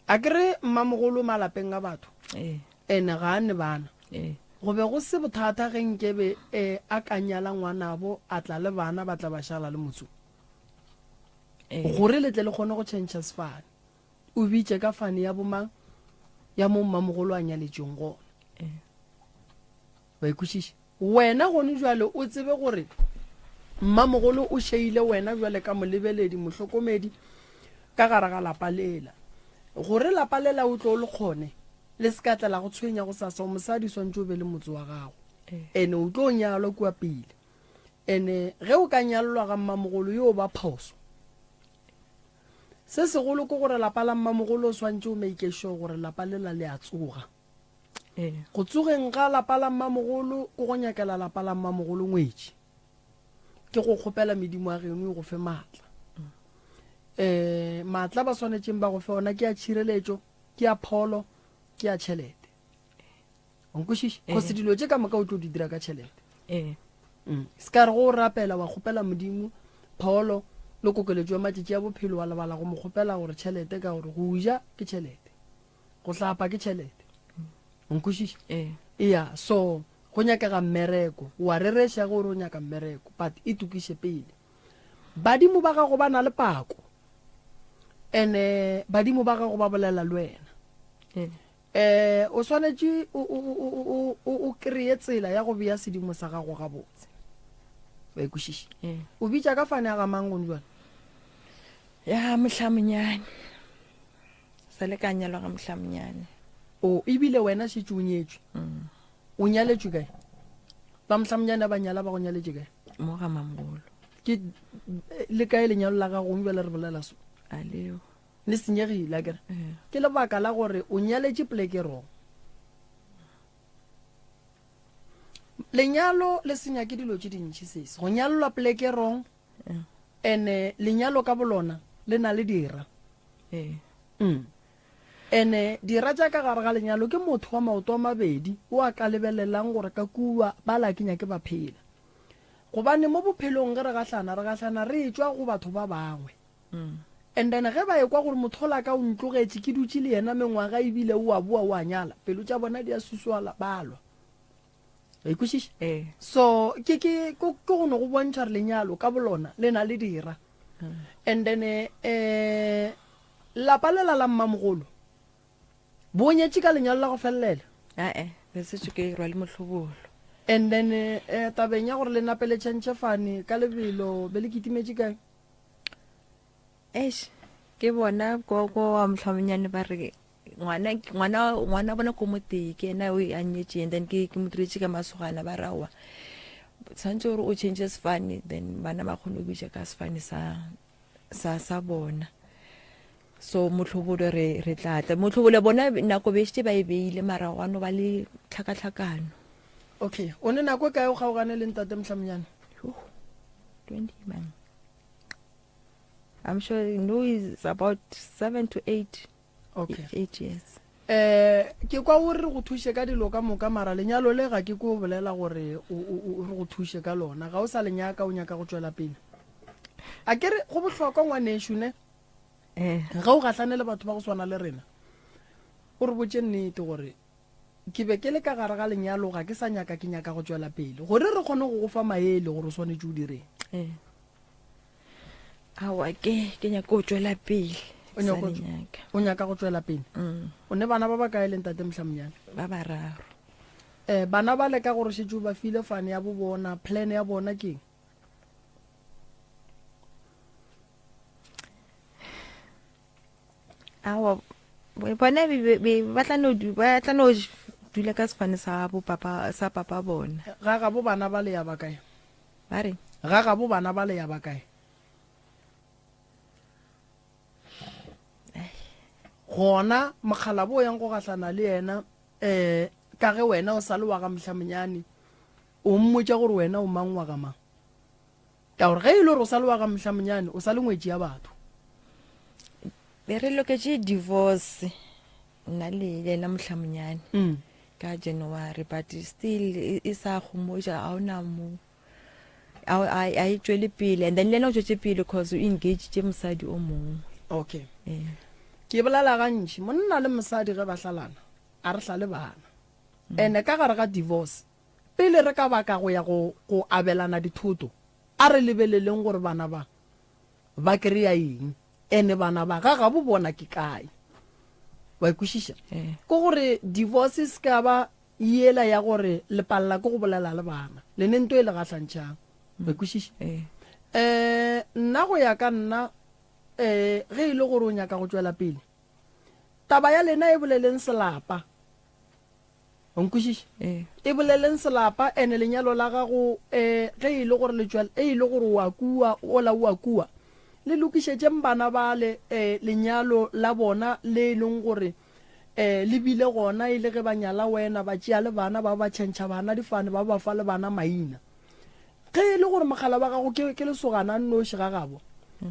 Speaker 3: A ke re mmamogolo malapeng a batho.
Speaker 4: Ee.
Speaker 3: Ene ga a ne bana.
Speaker 4: Ee.
Speaker 3: Go be go se bothata ge nkebe e a ka nyala ngwanabo a tla le bana ba tla ba šala le motsu.
Speaker 4: Ee.
Speaker 3: Gore le tle le kgone go tšhentšha sefane. O bitše ka fane ya bomang ya mo mmamogolo a nyaletšweng gona.
Speaker 4: Ee.
Speaker 3: Wa e kwešiša? Wena gone bjale o tsebe gore mmamogolo o šeile wena bjale ka molebeledi, mohlokomedi ka gare ga lapa lela. Gore lapa lela o tlo o le kgone, le se ka tla la go tshwenya gosasa, o mosadi swantše o be le motse wa gago. Ene o tlo nyalwa kua pele. Ene ge o ka nyalelwa ga mmamogolo yo ba phoso. Se segolo ke gore lapa la mmamogolo o swantše o make sure gore lapa lela le a tsoga. Go tsogeng ga lapa la mmamogolo ke go nyakela lapa la mmamogolo ngwetši. Ke go kgopela medimo ya geno e go fe maatla. Um maatla ba swanetšeng ba go fe ona ke a tšhireletšo, ke a pholo, ke a tšhelete. O nkwešiša? Cause dilo tše ka moka o tlo di dira ka tšhelete. Mm. Se ka re go o rapela wa kgopela modimo pholo le kokeletšo ya matšatši a bophelo wa lebala go mo kgopela gore tšhelete ka gore go ja ke tšhelete. Go hlapa ke tšhelete. O nkwešiša?
Speaker 4: Ee.
Speaker 3: Eya, so go nyakega mmereko. O a rereša ge o re o nyaka mmereko, but itokiše pele. Badimo ba gago ba na le pako. Ene badimo ba gago ba bolela le wena.
Speaker 4: Ee.
Speaker 3: Eh, o swanetše o o o o o o kreye tsela ya go bea sedimo sa gago gabotse. Wa e kwešiša?
Speaker 4: Ee.
Speaker 3: O bitša ka fane ya ga mang gone jwale?
Speaker 4: Ya mohlamonyane. Sa le ka nyalwa ga mohlamonyane.
Speaker 3: O, ebile wena šetše o nyetšwe.
Speaker 4: Mm.
Speaker 3: O nyaletšwe kae? Ba mohlamonyane ba nyala ba go nyaletše kae?
Speaker 4: Mo ga mamogolo.
Speaker 3: Ke le kae lenyalo la gago bjale re bolela so?
Speaker 4: A leo.
Speaker 3: Le senyegile akere?
Speaker 4: Ee.
Speaker 3: Ke lebaka la gore o nyaletše poleke wrong. Lenyalo le senya ke dilo tše dintši sesi. Go nyalelwa poleke wrong. Ene lenyalo ka bolona le na le dira.
Speaker 4: Ee.
Speaker 3: Mm. Ene dira tša ka gare ga lenyalo ke motho wa maoto a mabedi o a ka lebelelang gore ka kua bala ke nyake ba phela. Gobane mo bophelong ge re gahlana, re gahlana re etšwa go batho ba bangwe.
Speaker 4: Mm.
Speaker 3: And then ge ba ekwa gore motho ola ka o ntlogetše ke dutše le yena mengwaga ebile o a boa o a nyala, pelo tša bona di a susuala, ba lwa. Wa e kwešiša?
Speaker 4: Ee.
Speaker 3: So ke ke ke ke go no go bontšha gore lenyalo ka bolona le na le dira. And then eh lapa lela la mmamogolo bo nyetše ka lenyalo la go felelela.
Speaker 4: Ae. Be setse ke rwale mohlobolo.
Speaker 3: And then eh, tabeng ya gore le nape le tšhentšhe fane ka lebelo be le kitimetše kae?
Speaker 4: Eish, ke bona ko ko wa mohlomonyane ba re ngwana ngwana ngwana bona ko motee ke yena o a nyetše and then ke ke mo diretše ka masogana ba ra wa tshwanetse gore o change sefane then bana ba kgone go bitša ka sefane sa sa sa bona so motlhobolo re re tla tla motlhobolo bona nako be šetše ba e beile mara gwa no ba le tlhakatlhakano
Speaker 3: okay o ne nako e kae o kgaogane le ntate mohlomonyane
Speaker 4: 20 man I'm sure no is about 7 to 8
Speaker 3: okay
Speaker 4: 8 years
Speaker 3: eh ke kwa o re go thuše ka dilo ka moka mara lenyalo le ga ke ko bolela gore o re go thuše ka lona ga o sa lenyaka o nyaka go tšwela pele a ke re go bohlokwa ngwanešu ne
Speaker 4: eh
Speaker 3: ga o gahlane le batho ba go swana le rena o re botše nnete gore ke be ke le ka gare ga lenyalo ga ke sa nyaka ke nyaka go tšwela pele gore re kgone go go fa maele gore o swanetše o direng
Speaker 4: eh aowa ke ke nyaka go tšwela pele
Speaker 3: O nyaka go
Speaker 4: Sa le nyaka.
Speaker 3: o nyaka go tšwela pele
Speaker 4: Mm,
Speaker 3: o ne bana ba ba kae le ntate mohlomonyane
Speaker 4: ba bararo
Speaker 3: um bana ba leka gore šetše o ba file fane ya bo bona plan ya bona keng
Speaker 4: aowa bona be- be- be- ba tla no du- ba tla no dula ka sefane sa bo papa sa papa bona
Speaker 3: ga gabo bana ba le ya ba kae
Speaker 4: Ba re.
Speaker 3: Ga gabo bana ba le ya ba kae? Gona mokgalabo o yang go gahlana le yena um ka ge wena o sa le wa ga mohlamonyane o mmotša gore wena o mang wa ga mang ka gore ge e le gore o sa le wa ga mohlamonyane o sa le ngwetši ya batho
Speaker 4: be re loketše divorce nna le yena mohlamonyane
Speaker 3: mm.
Speaker 4: ka January but still e, e sa gomoja ga ona mo a e tšwele pele and then le yena o tšwetše pele cause o engaged mosadi o mongwe
Speaker 3: okay
Speaker 4: yeah.
Speaker 3: ke bolela gantši monna le mosadi ge ba hlalana a re hlale bana mm. ene ka gare ga divorce pele re ka baka go ya go, go abelana dithoto a re lebeleleng gore bana ba ba kry-a eng Ene bana ba ga gabo bona ke kae? Wa e kwešiša?
Speaker 4: Eh.
Speaker 3: Ke gore divorce e se ka ba yela ya gore le palela ke go bolela le bana. Le ne nto e le gahlantšhang. Wa e kwešiša?
Speaker 4: Eh.
Speaker 3: Eh, nna go ya ka nna eh ge e le gore o nyaka go tšwela pele taba ya lena e boleleng selapa. O nkwešiša?
Speaker 4: Ee.
Speaker 3: E boleleng selapa ene lenyalo la gago eh ge e le gore le tšwela e le gore wa kua ola wa kua le lokišetšeng bana bale eh lenyalo la bona le e leng gore eh le bile gona e le ge ba nyala wena ba tšea le bana ba ba tšhentšha bana difane ba ba fa le bana maina. Ge e le gore mogala wa gago ke, ke lesogana a nnoši ga gabo,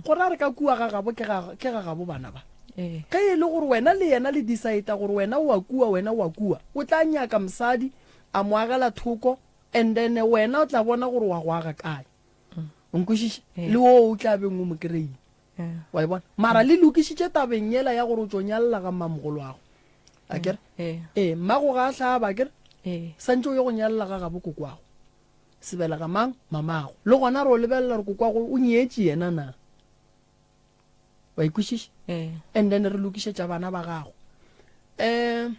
Speaker 3: go ra re ka kua ga gabo ke ga, ke ga gabo bana ba.
Speaker 4: Ee.
Speaker 3: Ge e le gore wena le yena le decide gore wena o wa kua, wena o wa kua, o tla nyaka mosadi a mo agela thoko and then wena o tla bona gore wa go aga kae. O nkwešiša?
Speaker 4: Ee.
Speaker 3: Le oo o tla beng o mo kry-ile.
Speaker 4: Ee.
Speaker 3: Wa e bona? Mara le lokišitše tabeng yela ya gore o tšo nyalela ga mmamogoloago. Akere?
Speaker 4: Ee.
Speaker 3: Ee, mmago ga a hlaba, akere?
Speaker 4: Ee.
Speaker 3: Santše o ye go nyalela ga gabo kokwago. Sebelega mang? Mamago. Le gona re o lebelela re kokwago o nyetše yena na? Wa e kwešiša?
Speaker 4: Ee.
Speaker 3: And then re lokišetša bana ba gago. Um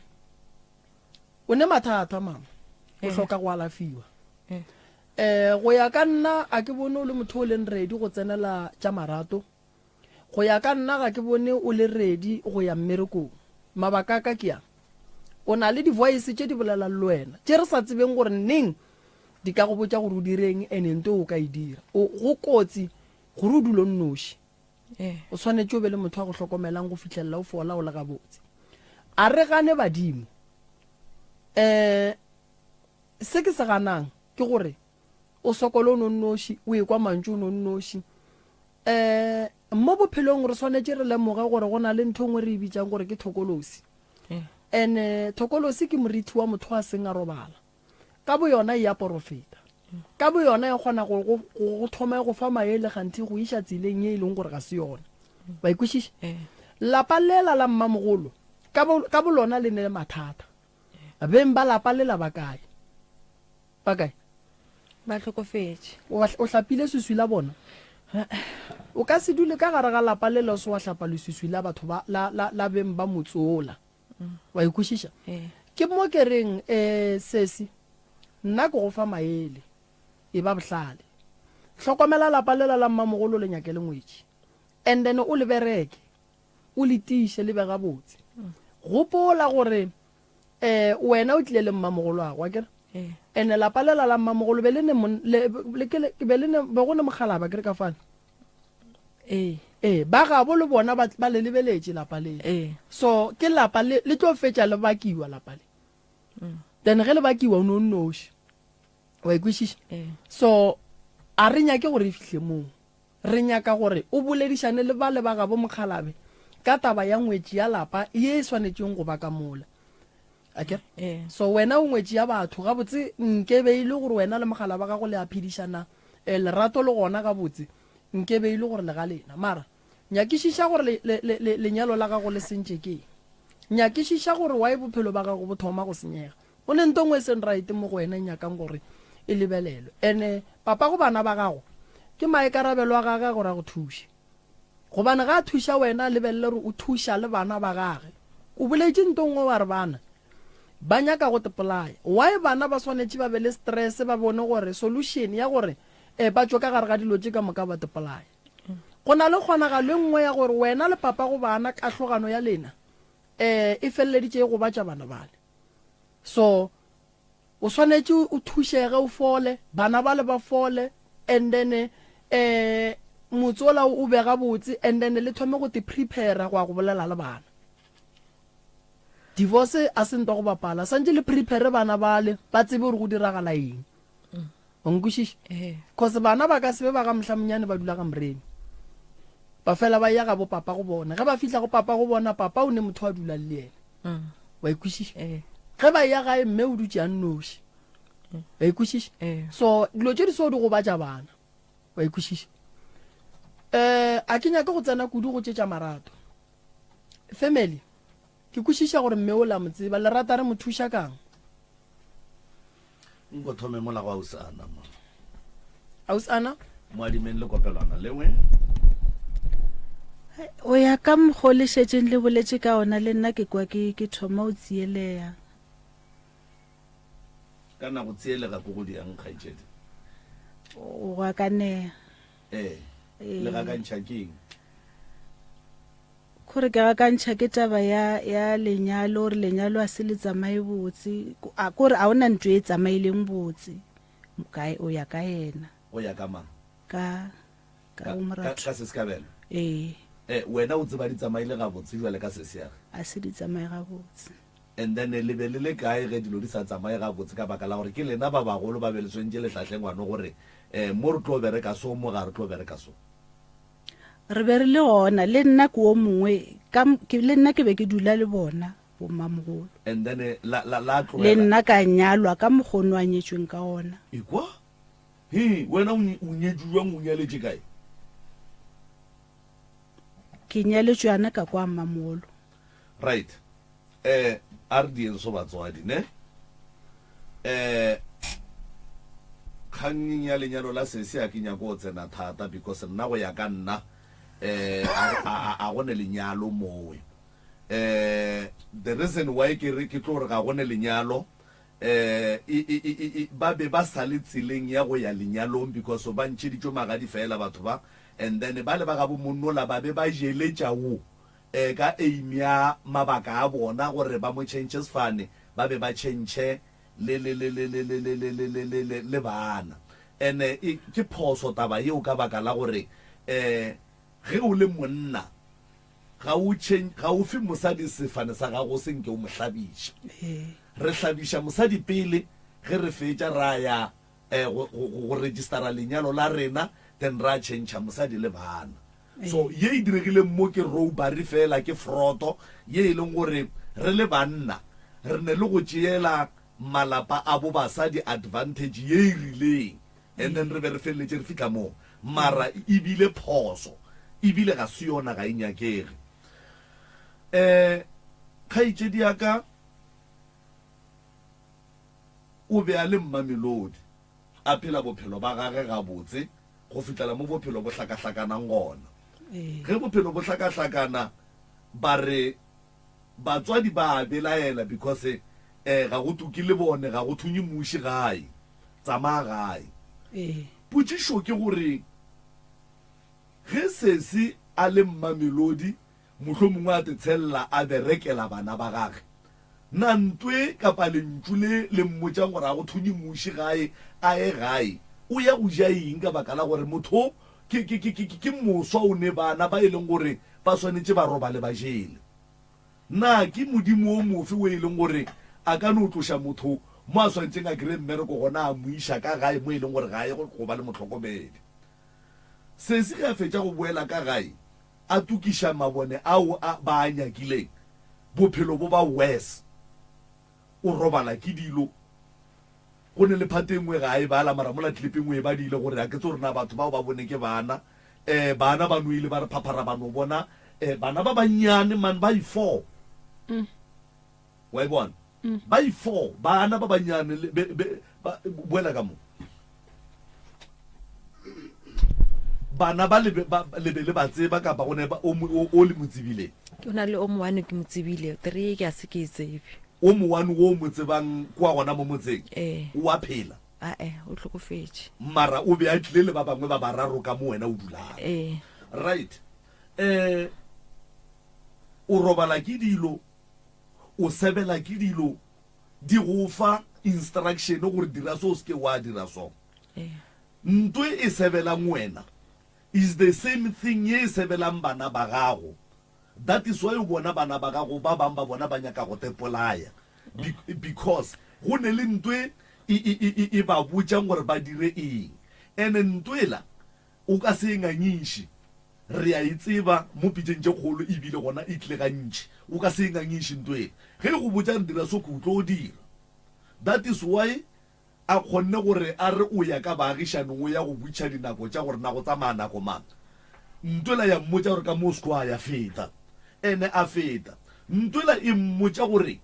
Speaker 3: o ne mathata mama, o
Speaker 4: Ee.
Speaker 3: hloka go alafiwa.
Speaker 4: Ee.
Speaker 3: Um go ya ka nna a ke bone o le motho o leng ready go tsenela tša marato. Go ya ka nna ga ke bone o le ready go ya mmerekong. Mabaka a ka ke a, O na le di-voice tše di bolelang le wena, tše re sa tsebeng gore neng di ka go botša gore o direng and eng o ka e dira. O, go kotsi gore o dule o nnoši. O swanetše o be le motho a go hlokomelang go fihlelela o fola o le gabotse. A re gane badimo. Um se ke se ganang ke gore o sokole o no nnoši, o ekwa mantšu o no nnoši. Um mo bophelong re swanetše re lemoge gore go na le ntho e nngwe re e bitsang gore ke thokolosi. And thokolosi ke morithi wa motho a seng a robala. Ka boyona e a porofeta. Ka boyona e kgona go go go thoma e go fa maele kganthe go iša tseleng ye e leng gore ga se yona. Wa e kwešiša? Lapa lela la mmamogolo ka bo ka bolona le ne le mathata. Beng ba lapa lela ba kae? Ba kae?
Speaker 4: Ba hlokofetše.
Speaker 3: O, o hlapile swiswi la bona? O ka se dule ka gare ga lapa lela o se wa hlapa leswiswi la batho ba, la, la, la beng ba motse wola. Wa e kwešiša?
Speaker 4: Ee.
Speaker 3: Ke mo ke reng, eh, sesi, nna ke go fa maele. E ba bohlale. Hlokomela lapa lela la mmamogolo le nyake le ngwetši. And then o le bereke. O le tiiše le be gabotse. Gopola gore eh wena o tlile le mmamogoloago, akere? And lapa lela la mmamogolo be le ne le, le, ke le, be le ne, be go ne mokgalaba, akere ka fale?
Speaker 4: Ee.
Speaker 3: Ee, ba gabo le bona ba, ba le lebeletše lapa le.
Speaker 4: Ee.
Speaker 3: So ke lapa le, le tlo fetša le bakiwa lapa le. Then ge le bakiwa o ne o nnoši. Wa e kwešiša?
Speaker 4: Ee.
Speaker 3: So a re nyake gore e fihle moo. Re nyaka gore o boledišane le bale ba gabo mokgalabe ka taba ya ngwetši ya lapa ye e swanetšeng go ba ka mola. Akere?
Speaker 4: Ee.
Speaker 3: So wena o ngwetši ya batho, gabotse nke be e le gore wena le mogala wa gago le a phedišana, eh, lerato le gona gabotse, nke be e le gore le ga lena. Mara nyakišiša gore le, le, le, le, lenyalo la gago le sentše ke eng. Nyakišiša gore why bophelo ba gago bo thoma go senyega. Go ne nto nngwe e seng right mo go wena e nyakang gore e lebelelwe. Ene papago bana ba gago ke maikarabelo a gage gore a go thuše. Gobane ga a thuša wena a lebelele gore o thuša le bana ba gage. O boletše nto nngwe wa re bana ba nyaka go tepolaya. Why bana ba swanetše ba be le stress ba bone gore solution ya gore eh ba tšwe ka gare ga dilo tše ka moka ba tepolaya. Go na le kgonagalo e nngwe ya gore wena le papago bana kahlogano ya lena eh e feleleditše e gobatša bana bale. So o swanetše o thušege o fole, bana bale ba fole and then eh motse ola o be gabotse and then le thome go te prepare go ya go bolela le bana. Divorce a se ntwa go bapala, santše le prepare bana bale ba tsebe gore go diragala eng. O nkwešiša? Cause bana ba ka se be ba ga mohlamonyane ba dula ga Moremi. Ba fela ba ya ga bo papa go bona. Ge ba fihla go papa go bona, papa o ne motho a dulang le yena.
Speaker 4: Mm.
Speaker 3: Wa ikwešiša?
Speaker 4: Eh.
Speaker 3: Ge ba ya gae mme o dutše a nnoši. Wa ikwešiša?
Speaker 4: Eh.
Speaker 3: So dilo tše di so di gobatša bana. Wa ikwešiša? Eh, a ke nyake go tsena kudu go tše tša marato. Family, ke kwešiša gore mme o la mo tseba, le rata re mo thuša kang?
Speaker 2: Nko thome mola go Ausi Anna mo.
Speaker 3: Ausi Anna?
Speaker 2: Mo adimeng le kopelwana lengwe.
Speaker 6: O ya ka mokgo le šetšeng le boletše ka ona le nna ke kwa ke ke thoma o tsieleya.
Speaker 2: Ka na go tsielega ko go diang kgaetšedi?
Speaker 6: O gakaneya.
Speaker 2: Ee. Le gakantšha keng?
Speaker 6: Kore ke gakantšha ke taba ya ya lenyalo gore lenyalo a se le tsamaye botse a kore a ona ntho e tsamaileng botse kae o ya ka yena.
Speaker 2: O ya ka mang?
Speaker 6: Ka ka o moratho.
Speaker 2: Ka se Sekabelo?
Speaker 6: Ee.
Speaker 2: Eh wena o tseba di tsamaile gabotse jwale ka sesi ya ge?
Speaker 6: A se di tsamaye gabotse.
Speaker 2: And then le be le le kae ge dilo di sa tsamaye gabotse ka baka la gore ke lena ba bagolo ba be le swentše le hlahle ngwano gore eh mo re tlo bereka so mo ga re tlo bereka so.
Speaker 6: Re be re le gona, le nna ke wo mongwe, ka, ke, le nna ke be ke dula le bona, bommamogolo.
Speaker 2: And then eh, la, la, la
Speaker 6: Le
Speaker 2: tlogela.
Speaker 6: nna ka nyalwa ka mokgwa o no a nyetšweng ka gona.
Speaker 2: Ekwa? He, wena o, o nyetšwe jwang, o nyaletše kae?
Speaker 6: Ke nyaletšwe yana ka kwa mmamogolo.
Speaker 2: Right. Eh, a re dieng so batswadi, ne? Eh, kgannyeng ya lenyalo la sesi a ke nyako go tsena thata because nna go ya ka nna eh a a go ne lenyalo mowe. Eh, the reason why ke re ke tlo re ga go ne lenyalo eh e, e, e, e, ba be ba sa le tseleng ya go ya lenyalong because ba ntšheditšwe magadi fela batho ba and then ba le ba gabo monnola ba be ba jeletša wo E ka aim ya mabaka a bona gore ba mo tšhentšhe sefane, ba be ba tšhentšhe le, le, le, le, le, le, le, le, le, le, le, le, le bana. And-e e, ke phoso taba yeo ka baka la gore, um ge o le monna, ga o tšhen, ga o fe mosadi sefane sa gago se nke o mo hlabiša. Re hlabiša mosadi pele, ge re fetša ra ya, um go, go, go, go registera lenyalo la rena, then ra tšhentšha mosadi le bana. So ye e diregileng mo ke robbery fela, ke froto ye e leng gore re le banna re ne le go tšeela malapa a bo basadi advantage ye e rileng and then re be re feleletše re fihla moo. Mara e bile phoso ebile ga se yona, ga e nyakege. Um kgaetšedi ya ka o be a le Mmamelodi, a phela bophelo ba gage gabotse go fihlela mo bophelo bo hlakahlakanang gona. Ge bophelo bo hlakahlakana, ba re batswadi ba a belaela because um ga go tuke lebone, ga go thunye muši gae. Tsamaya gae.
Speaker 6: Ee.
Speaker 2: Potšišo ke gore, ge sesi a le Mmamelodi, mohlomongwe a tetshelela a berekela bana ba gage, na ntwe kapa lentšu le le mmotšang gore a go thunye muši gae, a ye gae, o ya go ja eng ka baka la gore motho ke, ke, ke, ke, ke moswa o ne bana ba e leng gore ba swanetše ba robale ba jele? Na ke Modimo o mofe wo e leng gore a ka no tloša motho mo a swanetšeng a kry-e mmereko gona a mo iša ka gae mo e leng gore ga a ye go ba le mohlokomedi? Sesi ge a fetša go boela ka gae a tukiša mabone ao a ba a nyakileng, bophelo bo ba worse. O robala ke dilo. Go ne le part e nngwe ga a e bala mara mola clip e nngwe e badile gore a ke tse gore na batho bao ba bone ke bana. Eh bana ba no ile ba re phaphara ba no bona eh bana ba bannyane man ba i-four. Wa e bona? Ba i-four bana ba bannyane le be be ba boela ka mo. Bana ba le be ba le be le ba tseba kapa go ne ba o o o le mo tsebileng?
Speaker 4: Ke na le o mowane ke mo tsebile, three ke a se ke e tsebe.
Speaker 2: O mowane wo o mo tsebang kua gona mo motseng?
Speaker 4: Ee.
Speaker 2: O a phela?
Speaker 4: Ae, o hlokofetše.
Speaker 2: Mara o be a tlile le ba bangwe ba bararo ka mo wena o dulang?
Speaker 4: Ee.
Speaker 2: Right. Eh, o robala ke dilo, o sebela ke dilo, di go fa instruction gore dira so o se ke wa dira so.
Speaker 4: Ee.
Speaker 2: Nto e sebelang wena is the same thing ye e sebelang bana ba gago. That is why o bona bana ba gago ba bang ba bona ba nyaka go te polaya because go ne le nto e e e ba botšang gore ba dire eng. Ene nto ela o ka se e ngangiše. Re a e tseba mo pitšeng tše kgolo ebile gona e tlile gantši. O ka se e ngangiše nto ela. Ge e go botša re dira so ke o tlo dira. That is why A kgonne gore a re o ya ka baagišanong o ya go butšha dinako tša gore na go tsamaya nako mang. Ntwela ya mmotša gore ka mo o se ko a ya feta. Ene a feta. Ntwela e mmotša gore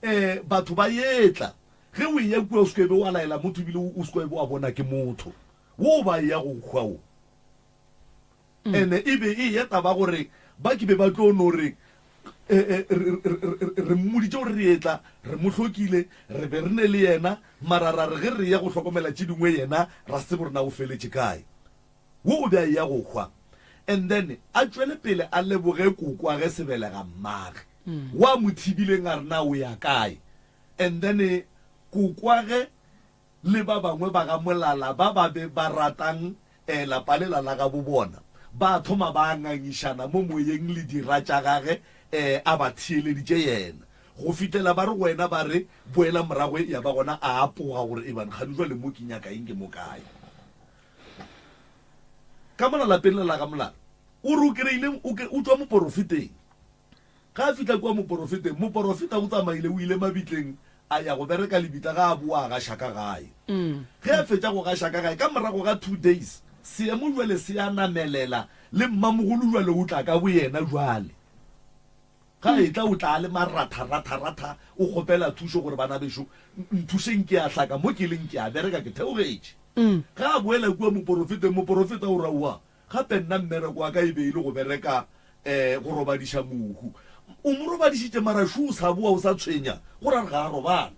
Speaker 2: um batho ba etla. Ge o eya kua o se ko be wa laela motho ebile o se ko be wa bona ke motho wo ba eya go hwa wo. Ene e be e eya taba gore ba ke be ba tlo no re, Re mmoditše gore re etla, re mo hlokile, re be re ne le yena, mara ra re ge re eya go hlokomela tše dingwe yena ra se tsebe gore na o feletše kae. Wo o be a eya go hwa. And then a tšwele pele a leboge kokoage sebelega mmage, wo a mo thibileng a re na o ya kae. And then kokoage le ba bangwe ba ga Molala ba ba be ba ratang lapa lela la gabo bona, ba thoma ba ngangišana mo moyeng le dira tša gage a ba theeleditše yena, go fihlela ba re go yena ba re, Boela morago, ya ba gona a apoga gore, Ebang kgadi jwale mo ke nyaka eng ke mo kae? Ka mola lapeng le la ga Molala, o re o kry-ile o tšwa moporofeteng. Ge a fihla kua moporofeteng, moporofeta o tsamaile o ile mabitleng a ya go bereka lebitla ge a boa a gaša ka gae. Ge a fetša go gaša ka gae, ka morago ga two days, seemo jwale se a namelela le mmamogolo jwale o tla ka boyena jwale. Ge a etla o tla a le maratha-ratha-ratha o kgopela thušo gore bana bešo nthušeng ke a hlaka mo ke leng ke a bereka ke theogetše. Ge a boela kua moporofeteng, moporofeta o re aowa Gape nna mmereko wa ka e be e le go bereka um go robadiša mohu. O mo robadišitše mara šo o sa boa o sa tshwenya, go ra re ga a robala.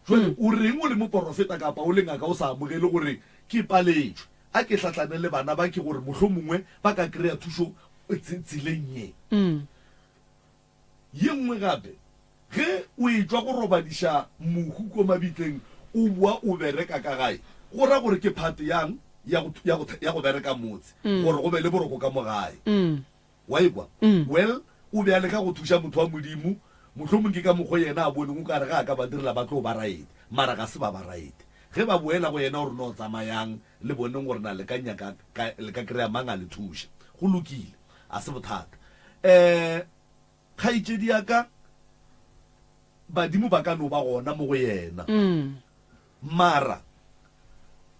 Speaker 2: Jwale o reng o le moporofeta kapa o le ngaka o sa amogele gore ke paletšwe? A ke hlahlane le bana ba ke gore mohlomongwe ba ka kry-a thušo tseleng ye. Ye nngwe gape, ge o etšwa go robadiša mohu ko mabitleng o boa o bereka ka gae, go ra gore ke part yang ya go, ya go, ya go bereka motse, gore go be le boroko ka mo gae. Wa e kwa? Well, o be a leka go thuša motho wa Modimo, mohlomong ke ka mokgo yena a boneng o ka re ge a ka ba direla ba tlo ba right, mara ga se ba ba right. Ge ba boela go yena o re no tsamayang le boneng gore na le ka nyaka, ka, le ka kry-a mang a le thuša. Go lokile, a se bothata. Um kgaetšedi ya ka, badimo ba ka no ba gona mo go yena. Mara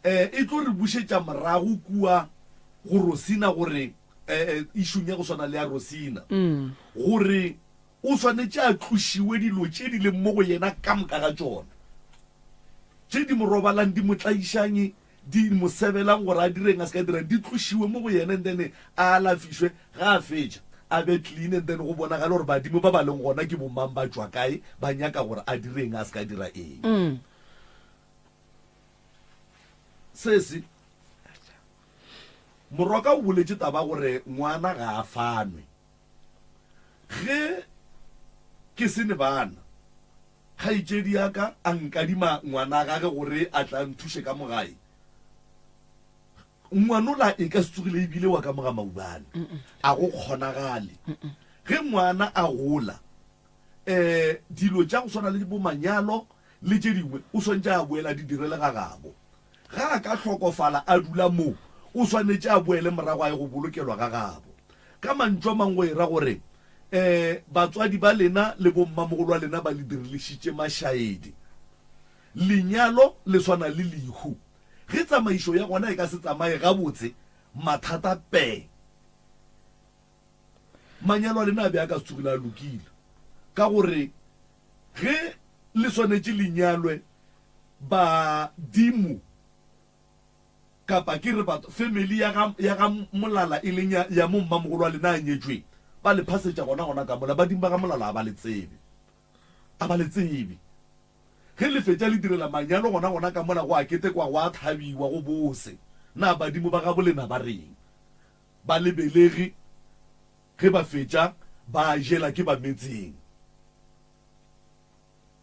Speaker 2: um e tlo re bušetša morago kua go Rosina gore um išung ya go swana le ya Rosina gore o swanetše a tlošiwe dilo tše di leng mo go yena ka moka ga tšona, tše di mo robalang di mo tlaišang di mo sebelang gore a direng a se ka dirang, di tlošiwe mo go yena and then a alafišwe. Ge a fetša. a be clean and then go bonagale gore badimo ba ba leng gona ke bomang, ba tšwa kae, ba nyaka gore a dire eng, a se ka dira eng. Sesi, Moroka o boletše taba gore ngwana ga a fanwe. Ge ke se ne bana, kgaetšedi ya ka a nkadima ngwana gage gore a tla nthuše ka mo gae. Ngwanola e ka se tsogile e bile wa ka mo ga Maubane. A go kgonagale. Ge ngwana a gola, um dilo tša go swana le bo manyalo le tše dingwe o swanetše a boele a di direle ga gabo. Ge a ka hlokofala a dula moo, o swanetše a boele morago a ye go bolokelwa ga gabo. Ka mantšu a mangwe go e ra gore um batswadi ba lena le bommamogolo wa lena ba le dirilišitše mašaedi. Lenyalo le swana le lehu. Ge tsamaišo ya gona e ka se tsamaye gabotse, mathata pee. Manyalo a lena a be a ka se tsogile a lokile, ka gore ge le swanetše le nyalwe, badimo kapa ke re batho, family ya ga, ya ga Molala e leng ya, ya mo mmamogolo wa lena a nyetšweng, ba le phasetša gona gona ka mola. Badimo ba ga Molala a ba le tsebe. A ba le tsebe. Ge le fetša le direla manyalo gona gona ka mola go a ketekwa go a thabiwa go bose. Na badimo ba gabo lena ba reng? Ba le belegi ge ba fetša ba jela ke ba metseng.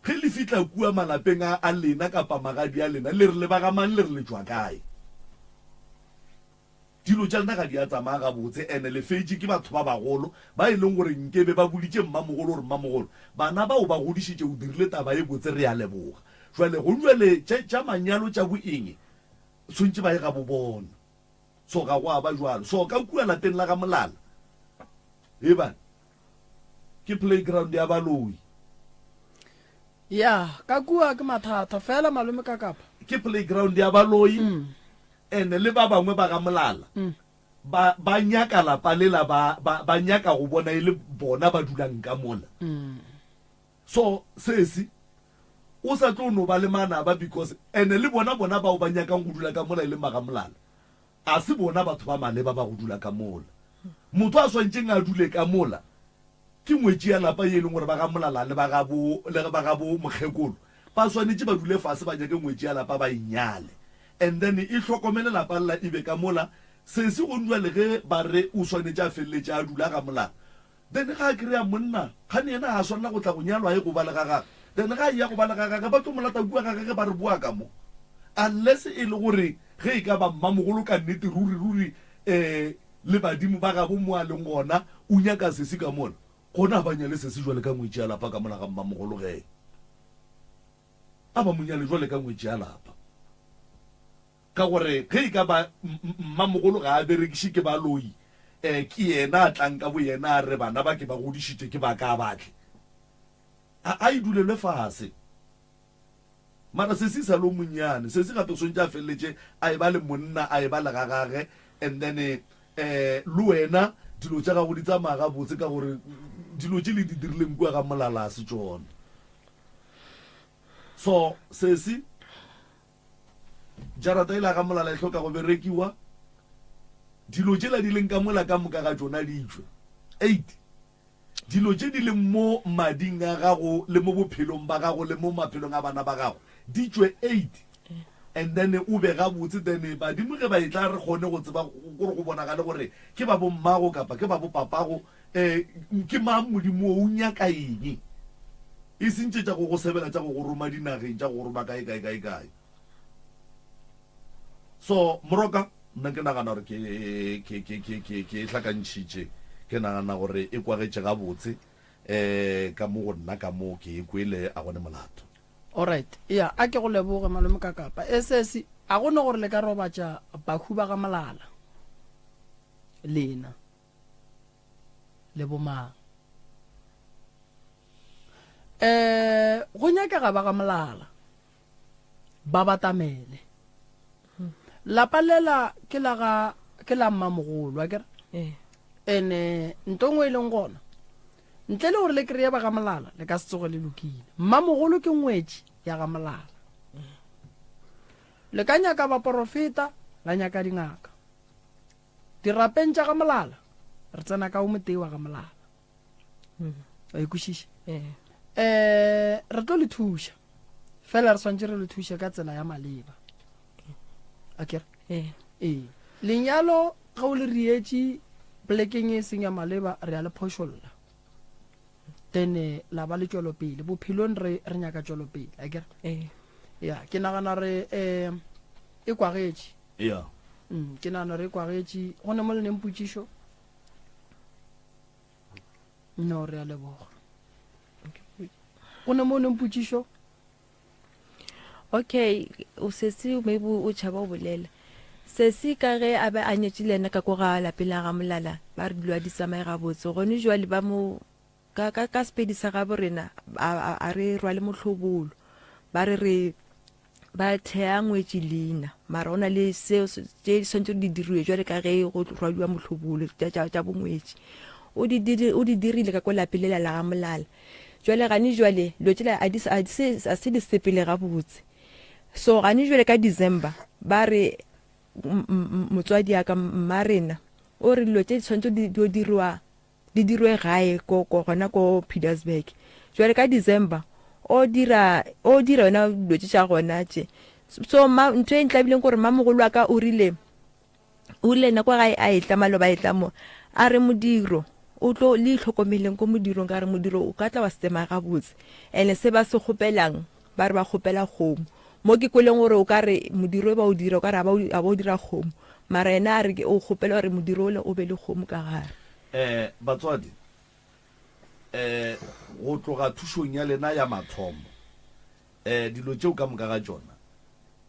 Speaker 2: Ge le fihla kua malapeng a a lena kapa magadi a lena le re le ba ga mang le re le tšwa kae? Dilo tša lena ga di a tsamaya gabotse ene le fetše ke batho ba bagolo ba e leng gore nkebe ba boditše mmamogolo gore mmamogolo bana bao ba godišitše o dirile taba e botse re a leboga. Jwale go jwale tše tša manyalo tša bo eng swantše ba ye ga bo bona. So ga go a ba jwalo. So ka kua lapeng la ga Molala ebane ke playground ya baloi.
Speaker 3: Ya ka kua ke mathata fela malome ka kapa.
Speaker 2: Ke playground ya baloi. Ene le ba bangwe ba ga Molala ba, ba nyaka lapa lela, ba, ba, ba nyaka go bona e le bona ba dulang ka mola. So, sesi, o sa tlo no ba le manaba because, ene le bona, bona bao ba nyakang go dula ka mola e leng ba ga Molala, a se bona batho ba maleba ba go dula ka mola. Motho a swantšeng a dule ka mola Ke ngwetši ya lapa ye e leng gore ba ga Molala le ba ga bo, le ba ga bo mokgekolo ba swanetše ba dule fase ba nyake ngwetši ya lapa ba e nyale and then e hlokomele lapa lela e be ka mola sesi gong jwale ge ba re o swanetše a feleletše a dula ga Molala then ga a kry-a monna kgane yena ga a swanela go tla go nyalwa a ye go ba le ga gage then ga a eya go ba le ga gage ba tlo mo lata kua ga gage ba re boa ka mo unless e le gore ge e ka ba mmamogolo ka nnete ruri ruri um Le badimo ba gabo mo a leng gona, o nyaka sesi ka mola, gona a ba nyale sesi jwale ka ngwetši ya lapa ka mola ga mmamogolo ge. A ba mo nyale jwale ka ngwetši ya lapa. Ka gore ge e ka ba mmamogolo ga a berekiše ke baloi, eh, ke yena a tlang ka boyena a re bana ba ke ba godišitše ke ba ka a ba tle. A a e dulelwe fase. Mara sesi sa le o monnyane. Sesi gape o swantše a feleletše a eba le monna, a eba le ga gage and then eh le wena dilo tša gago di tsamaya gabotse ka gore dilo tše le di dirileng kua ga Molala a se tšona. So sesi jarata ela ga Molala e hloka go berekiwa, dilo tšela di leng ka mola ka moka ga tšona di tšwe. 8. Dilo tše di leng mo mading a gago le mo bophelong ba gago le mo maphelong a bana ba gago di tšwe 8 and then o be gabotse then badimo ge ba etla re kgone go tseba gore go bonagale gore ke ba bommago kapa ke ba bopapago um ke mang modimo o nyaka eng e seng tše tša go go sebela tša go go roma dinageng tša go go roma kae kae kae kae. So Moroka, nna ke nagana gore ke ke ke ke ke ke e hlakantšhitše. Ke nagana gore e kwagetše gabotse eh ka mo go nna ka mo ke e kwele a gone molato.
Speaker 3: Alright, ya a ke go leboge malome ka kapa. Esesi, a go ne gore le ka robatša bahu ba ga Molala lena le bomang? Eh, go nyakega ba ga Molala. ba batamele. Lapa lela ke la ga ke la mmamogolo a kere
Speaker 4: eh.
Speaker 3: ene nto ngwe e leng gona ntle le gore le kry-e ba ga molala le ka se tsoge le lokile mmamogolo ke ngwetši ya ga molala le ka nyaka baporofeta la nyaka dingaka dirapeng tša ga molala. Re tsena ka o motee wa ga Molala. Wa e kwešiša? Eh, re tlo le thuša. Fela re swantše re le thuše ka tsela ya maleba. A kere? Ee. Lenyalo ge o le rietše polekeng e seng ya maleba re a le phošolla. Then eh, la ba le tšwelopele. Bophelong re re nyaka tšwelopele, a kere? Ya, ke nagana re eh e kwagetše.
Speaker 2: Ya.
Speaker 3: Mm, ke nagana re e kwagetše. Go ne mo le neng potšišo? No, re a leboga. Go ne mo neng potšišo?
Speaker 4: Okay, o sesi maybe o tšhaba o bolela. Sesi ka ge a be a nyetše le yena ka ko ga lapeng la ga Molala, ba re dilo a di tsamaye gabotse. Gone jwale ba mo ka ka ka sepedi sa gabo rena a, a, a re rwale mohlobolo. Ba re re ba thea ngwetši leina mara go na le seo tše di swanetše di diriwe jwale ka ge go rwadiwa mohlobolo tša bongwetši o di o di dirile ka ko lapeng lela la ga Molala jwale gane jwale dilo tšela a di a se di sepele gabotse so gane jwale ka December ba re motswadi ya ka mma rena o re dilo tše di swanetše di diriwa di dirwe gae ko, ko gona ko Pietersburg. Jwale ka December o dira o dira yona dilo tše tša gona tše. So ma ntho e ntlabileng gore mamogolo wa ka o rile o rile nako gae a etla maloba a etla mo a re modiro o tlo le itlhokomeleng ko modirong ka re modiro o ka tla wa se tsemaya gabotse ene se ba se kgopelang ba re ba kgopela kgomo mo ke kweleng gore o ka re modiro e ba o dira o ka re a ba o dira kgomo mara yena a re o kgopela gore modiro ole o be le kgomo ka gare.
Speaker 2: Eh, batswadi, eh, go tloga thušong ya lena ya mathomo, eh, dilo tšeo ka moka ga tšona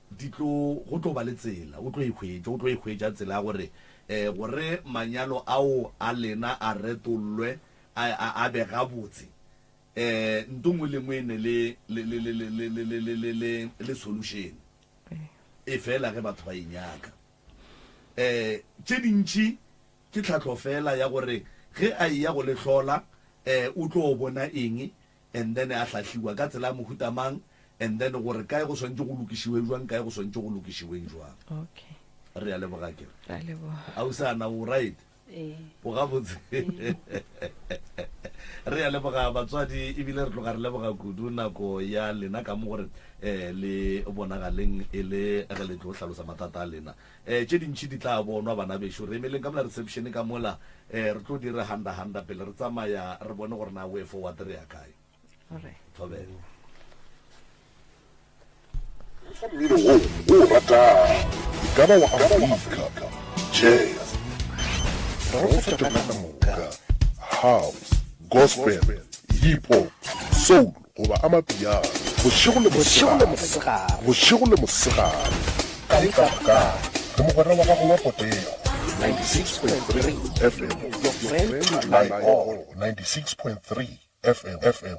Speaker 2: di tlo, go tlo ba le tsela, o tlo e hwetša, o tlo e hwetša tsela ya gore, eh, gore manyalo ao a lena a retollwe, a, a, a be gabotse. Eh, nto nngwe le nngwe e ne le, le, le, le, le, le, le, le, le, le, le solution. E fela ge batho ba e nyaka. Eh, tše dintši Ke tlhahlo feela ya gore ge a eya go le hlola eh o tlo bona eng and then a hlahliwa ka tsela ya mohuta mang and then gore kae go swantše go lokišiwe jwang kae go swantše go lokišiweng jwang.
Speaker 4: Okay.
Speaker 2: Re a leboga akere.
Speaker 4: Re a leboga.
Speaker 2: Ausi ana o right?
Speaker 6: Ee.
Speaker 2: O gabotse? Re a leboga batswadi ebile re tloga re leboga kudu nako ya lena ka mo gore eh le bonagaleng e le ge le tlo hlalosa mathata a lena. Eh, tše dintši di tla bonwa, bana bešo. Re emeleng ka mola reception ka mola, eh, re tlo di re handa handa pele re tsamaya, re bone gore na way forward re ya kae.
Speaker 4: Alright.
Speaker 2: Thobela.
Speaker 7: Fa mmino wo o o ratago, e ka ba wa Afrika, jazz, re go fa tšona ka moka, house, gospel, hip hop, soul goba amapiano, bošego le mosegare, bošego le mosegare, kae kapa kae, re mogwera wa gago wa potego. 96.3 FM, your friend to rely on. 96.3 FM, FM.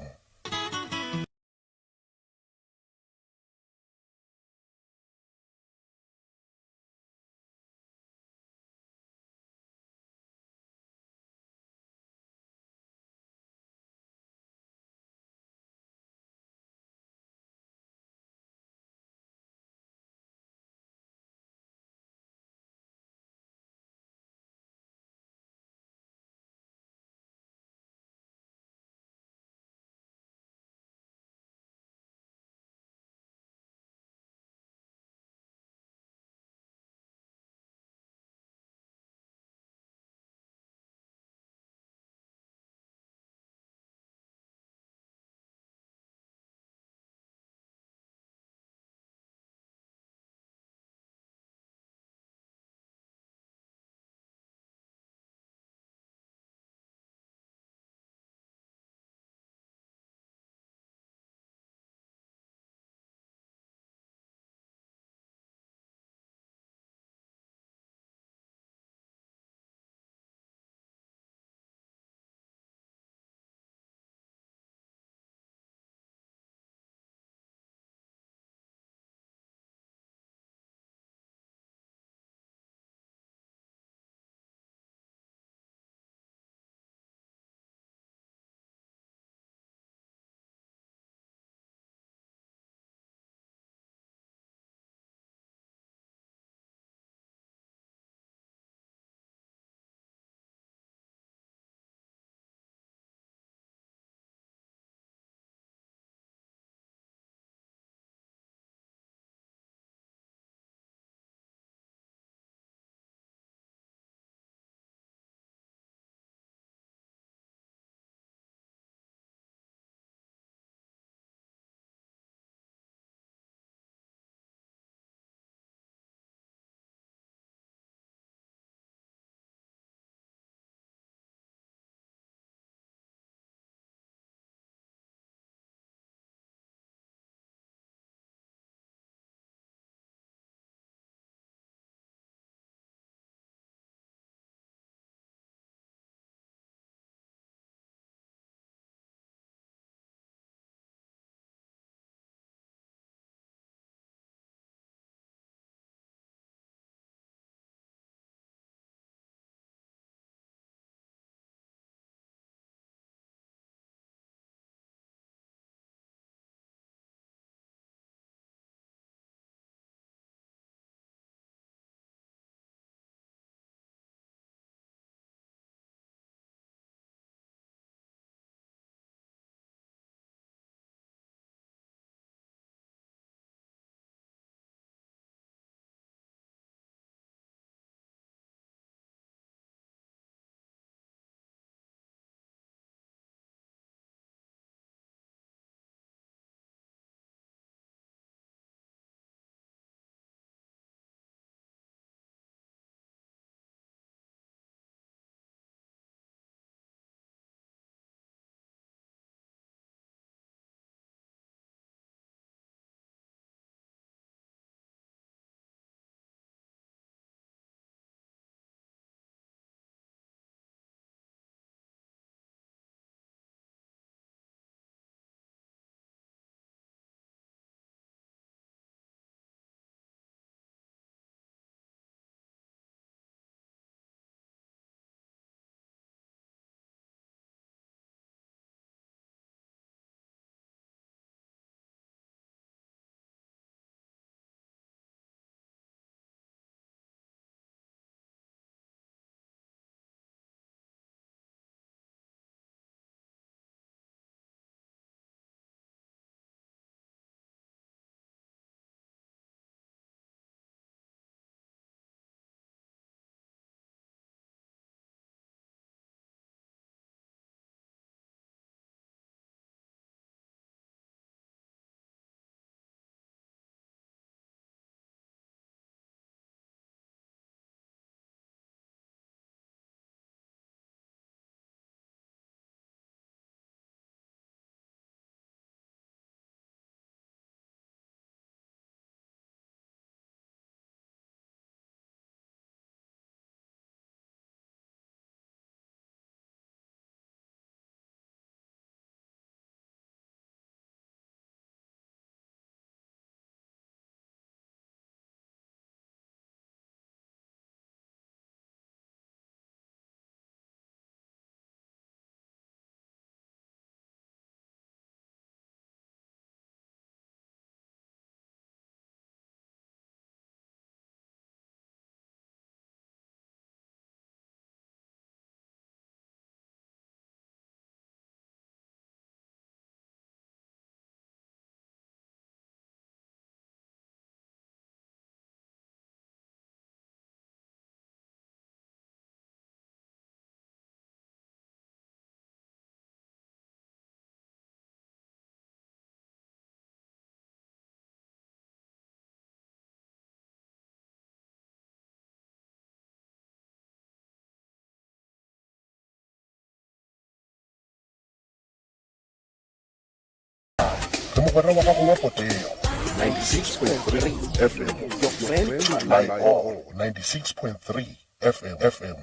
Speaker 7: Mogwera wa gago wa potego. 96.3 FM. Your friend to rely on. 96.3 FM. FM.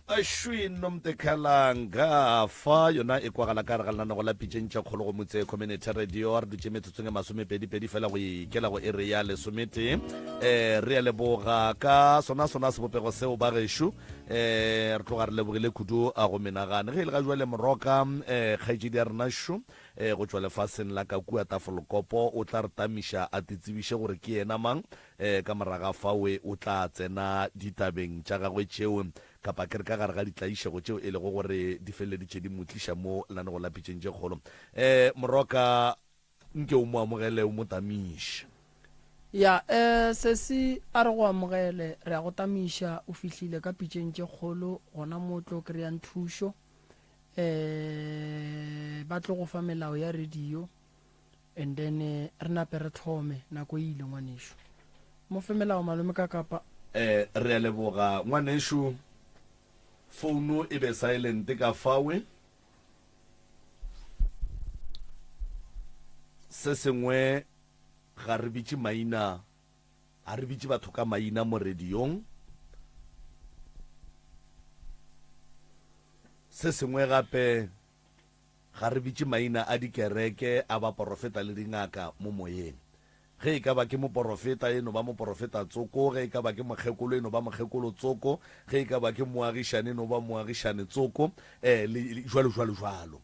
Speaker 2: Ashwi Nomtekhalanga fa yona e kwagala ka gare ga lenanego la pitšeng tša kgolo go Motse Community Radio. Re dutše metsotsong e masomepedipedi fela go ikela go ere ya lesometee. Um re a leboga ka sona sona sebopego seo ba gešo. Um re tloga re lebogile kudu a go menagane. Ge e le ga jwale Moroka um kgaetšedi ya rena šo um go tšwa lefaseng la ka kua Tafelkopo o tla re tamiša a titsebiše gore ke yena mang. E, ka moraga fawe o tla tsena ditabeng tša gagwe tšeo, kapa ke re ka gare ga ditlaišego tšeo e lego gore di feleleditše di mo tliša mo lenanegong la pitšeng tše kgolo. E, Moroka, nke o mo amogele o mo tamiše.
Speaker 3: Ya, e, sesi a re go amogele, re a go tamiša, o fihlile ka pitšeng tše kgolo, gona mo o tlo kry-ang thušo. E, ba tlo go fa melao ya radio. And then re nape re thome, nako e ile ngwanešu. Mo fe melao malome ka kapa.
Speaker 2: Eh re a leboga ngwanešu. Founu e be silent ka fawe. Se sengwe ga re bitše maina, ga re bitše batho ka maina mo radiong. Se sengwe gape Ga re bitše maina a dikereke, a baporofeta le dingaka mo moyeng. Ge e ka ba ke moporofeta, e no ba moporofeta tsoko, ge e ka ba ke mokgekolo, e no ba mokgekolo tsoko, ge e ka ba ke moagišane, e no ba moagišane tsoko, eh, le, le, jwalo, jwalo, jwalo.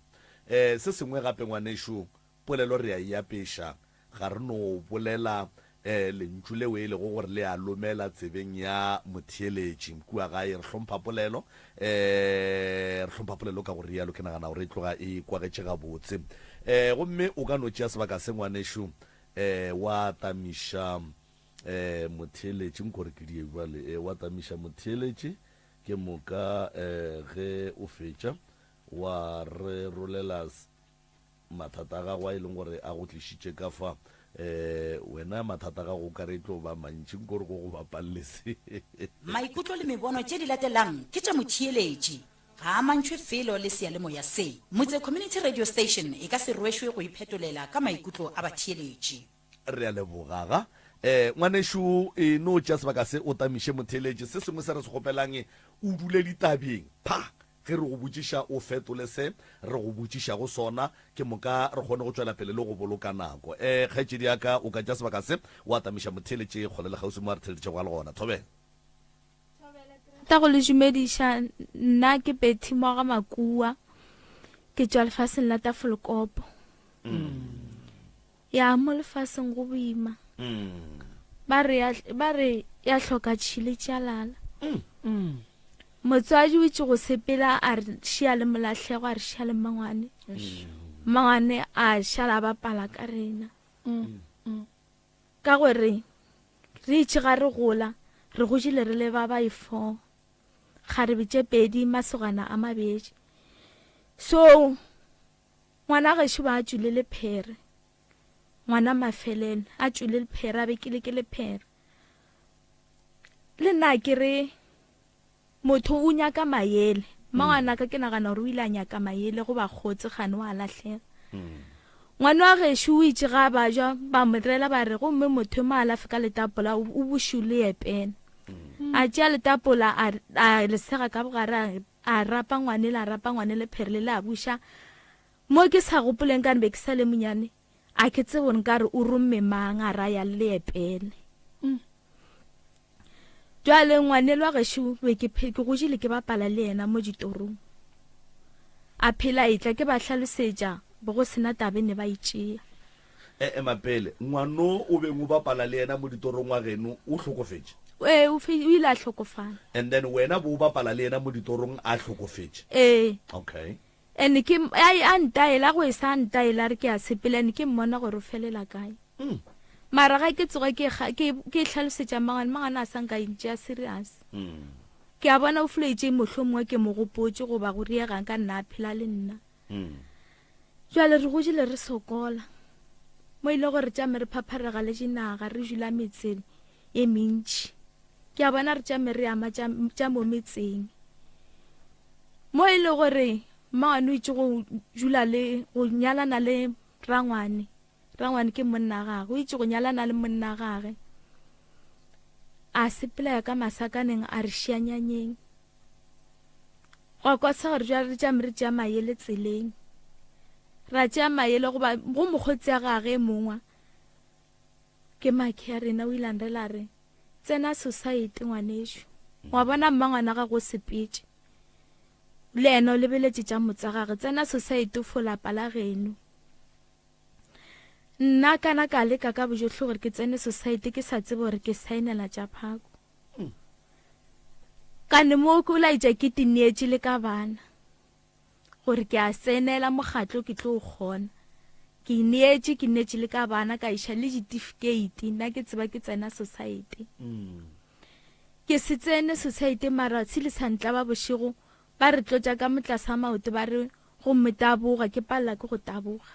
Speaker 2: Eh, se sengwe gape, ngwanešu, Polelo re a e apeša, ga re no bolela lentšu leo e lego gore le a lomela tsebeng ya motheeletši. Kua gae re hlompha polelo, re hlompha polelo ka go rialo ke nagana gore e tloga e kwagetše gabotse. Gomme o ka no tšea sebaka se ngwanešu wa tamiša motheeletši, nko re ke die bjale, wa tamiša motheeletši ke moka ge o fetša wa re rolela Mathata a gago a e leng gore a go tlišitše ka fa, eh, wena mathata a gago o ka re e tlo ba mantši, nko re ko go bapalle se.
Speaker 8: Maikutlo le mebono tše di latelang ke tša motheeletši, ga a amantšhwe felo le seyalemoya se. Motse Community Radio Station e ka se rwešwe go iphetolela ka maikutlo a batheeletši.
Speaker 2: Re a leboga ga. Eh, ngwanešu, e no tšea sebaka se o tamiše motheeletši. Se sengwe se re se kgopelang, o dule ditabeng. Pha! Ge re go botšiša, o fetole se re go botšišago sona, ke moka re kgone go tšwela pele le go boloka nako. Ee, kgaetšedi ya ka, o ka tšea sebaka se, wa tamiša motheeletši kgole le kgauswi mo a re theeleditšego a le gona. Thobela.
Speaker 9: Thobela, ke rata go le dumediša. Nna ke Betty Moga Makua. Ke tšwa lefaseng la Tafelkopo. Ya mo lefaseng go boima. Ba re ya, ba re ya hloka tšhile tšalala. Motswadi o itše go sepela a re šia le molahlego a re šia le mmangwane. Mmangwane a šala a bapala ka rena. Ka gore re itše ga re gola re gojile re le ba ba e-four. Kgarebe tše pedi masogana a mabedi. So Ngwana gešo ba a tšwile lephere. Ngwana mafelelo a tšwile lephere a bekile ke lephere. Le nna ke re motho o nyaka mayele. Mmangwanaka ke nagana gore o ile a nyaka mayele go bakgotsi kgane wa lahlega. Ngwana wa gešo o itše ga a bajwa ba mo rela ba re gomme motho mo alafe ka letapola o bošu le epena. A tšea letapola a a le sega ka bogare a A rapa ngwanele, a rapa ngwanele phere le le a buša. Mo ke sa gopoleng ka be ke sa le monyane, a ke tsebe gore nkare o romme mang a raya le epele. Jwale ngwanelo wa gešo be ke ke gojile ke bapala le yena mo ditorong. A phela etla ke ba hlalosetša bo go sena tabe ne ba e tšea.
Speaker 2: E ema pele, ngwano o beng o bapala le yena mo ditorong wa geno o hlokofetše?
Speaker 9: Ee, o fe, o ile a hlokofala.
Speaker 2: And then wena bo o bapala le yena mo ditorong a hlokofetše?
Speaker 9: Ee.
Speaker 2: Okay.
Speaker 9: And ke, a, a ntaela, go e sa ntaela a re ke a sepela, and ke mmona gore o felela kae.
Speaker 2: Mm.
Speaker 9: Mara ga ke tsoga ke, ke, ke hlalosetša mmangwane, mmangwane a sa nka ntšea serious.
Speaker 2: Mm.
Speaker 9: Ke a bona o foloetše mohlomongwe ke mo gopotše goba go riegang ka nna a phela le nna.
Speaker 2: Mm.
Speaker 9: Jwale re godile re sokola mo e le gore tšame re phapharega le dinaga re dula metseng e mentši. Ke a bona re tšame re ama tša mo metseng mo e le gore. Mmangwane o itše go dula le go nyalana le rangwane. Rangwane ke monna gage. O itše go nyalana le monna gage. A sepela ya ka masakaneng a re šia nyanyeng. Gwa kwa sa gore jwale re tšame re tšea mayele tseleng. Ra tšea mayele goba go mokgotsi ya gage e mongwa. Ke makhe ya rena o ile a nrela re tsena society ngwanešu. Wa bona mmangwana gago o sepetše. Le yena o lebeletše tša motsa gage. Tsena society o fo lapa la geno. Nna kana ka leka ka bojohle gore ke tsene society ke sa tsebe gore ke saenela tša phako. Kane mo ke o laetša ke tineetše le ka bana gore ke a tsenela mokgatlo ke tlo kgona. Ke ineetše ke neetše le ka bana ka iša le ditifikeiti nna ke tseba ke tsena society. Ke se tsene society mara tshile sa ntlaba bošego ba re tlotša ka motlasa maoto ba re gomme taboga ke palela ke go taboga.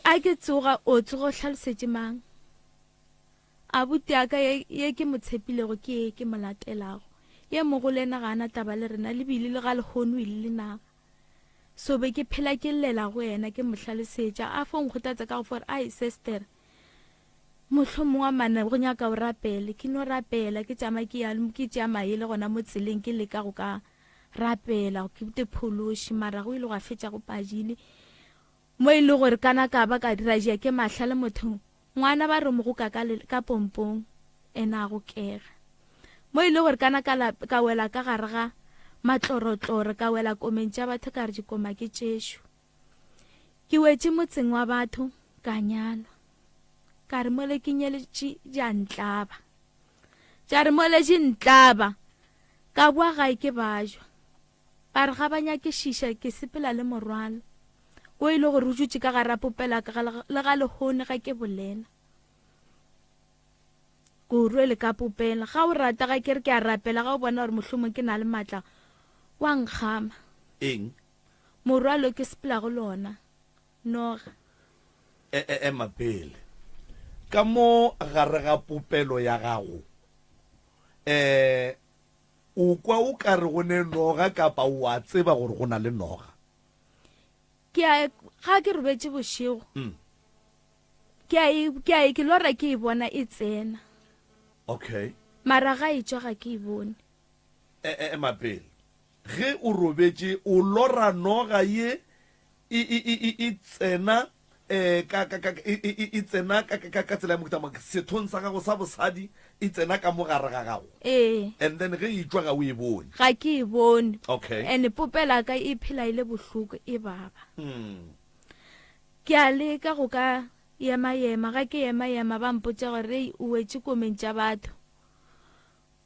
Speaker 9: A ke tsoga o tsoga o hlalosetše mang? Abuti ya ka ye, ye ke mo tshepilego ke ye ke mo latelago. Ye mogolo yena ga a na taba le rena, le bile le ga lehono o ile le naga. So be ke phela ke llela go yena ke mo hlalosetša, a fo nkgothatsa ka go fo re, ai sestere, mohlomongwe a mane go nyaka o rapele. Ke no rapela, ke tšama ke ya ke tšea maele gona mo tseleng ke leka go ka rapela ke te phološe, mara go ile gwa fetša go padile. Mo e le gore kana ka ba ka dira jea ke mahla le motho ngwana ba re mo go ka ka pompong ena a gokega. Mo e le gore kana ka la ka wela ka gare ga matlorotloro ka wela komeng tša batho ka re dikoma ke tšešo. Ke wetše motseng wa batho ka nyalwa. Ka re mole ke nyeletše di a ntlaba. Tša re mole di ntlaba ka boa gae ke bajwa. Ba re ga ba nyakišiša ke sepela le morwalo wo e le gore o dutše ka gare a popelo ya ka le ga lehono ga ke bolela. Ke o rwele ka popelo. Ga o rata ga ke re ke a rapela ga o bona gore mohlomong ke na le matla wa nkgama.
Speaker 2: Eng?
Speaker 9: Morwalo ke sepelago le ona. Noga.
Speaker 2: E, e, ema pele. Ka mo gare ga popelo ya gago, eh, O kwa o ka re go ne noga kapa o a tseba gore go na le noga?
Speaker 9: Ke a ga ke robetše bošego. Mm. Ke a e ke a e ke lora ke e bona e tsena.
Speaker 2: Okay.
Speaker 9: Mara ga e tšwa ga ke e bone.
Speaker 2: E e ema pele. Ge o robetše o lora noga ye e, e, e, e, e tsena eh, ka, ka, ka, e, e, e, e tsena ka, ka, ka tsela ya mohuta mang sethong sa gago sa bosadi e tsena ka mo gare ga gago
Speaker 9: Ee.
Speaker 2: and then ge e tšwa ga o e bone
Speaker 9: Ga ke e bone.
Speaker 2: Okay.
Speaker 9: And popela ka e phela e le bohloko e baba.
Speaker 2: mm.
Speaker 9: Ke a leka go ka ema ema ga ke ema ema ba mpotša gore ei o wetše komeng tša batho.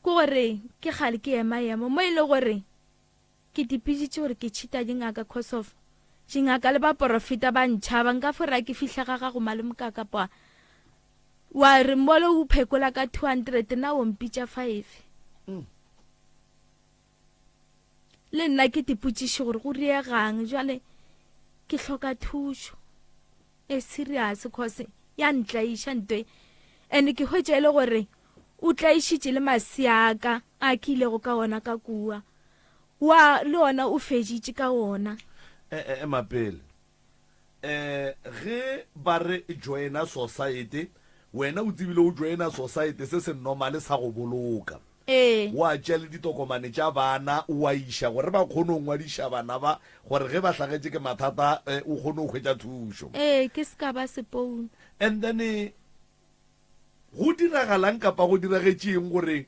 Speaker 9: Ke gore ke kgale ke ema ema mo e le gore Ke tipiditše gore ke cheater dingaka cause of dingaka le baporofeta ba ntšhaba nka fo ra ke fihla ga gago malomkaka pwa wa re mole o phekola ka 200 na o mpitša 5 mm. le nna ke tipotšiše gore go riegang jwale ke hloka thušo e serious cause ya ntlaiša ntwe and ke hwetša e le gore o tlaišitše le masea ka a ke ilego ka ona ka kua Wa, le ona o feditše ka wona.
Speaker 2: E, e, ema pele. E, ge ba re joina sosaete, wena o tsebile o joina sosaete se se normale sa go boloka.
Speaker 9: Ee.
Speaker 2: Wa tšea le ditokomane tša bana wa iša gore ba kgone go ngwadiša bana ba, gore ge ba hlagetše ke mathata, e, o kgone go hwetša thušo.
Speaker 9: Ee, ke se ka ba sepounu.
Speaker 2: And then, go diragalang kapa go diragetše eng gore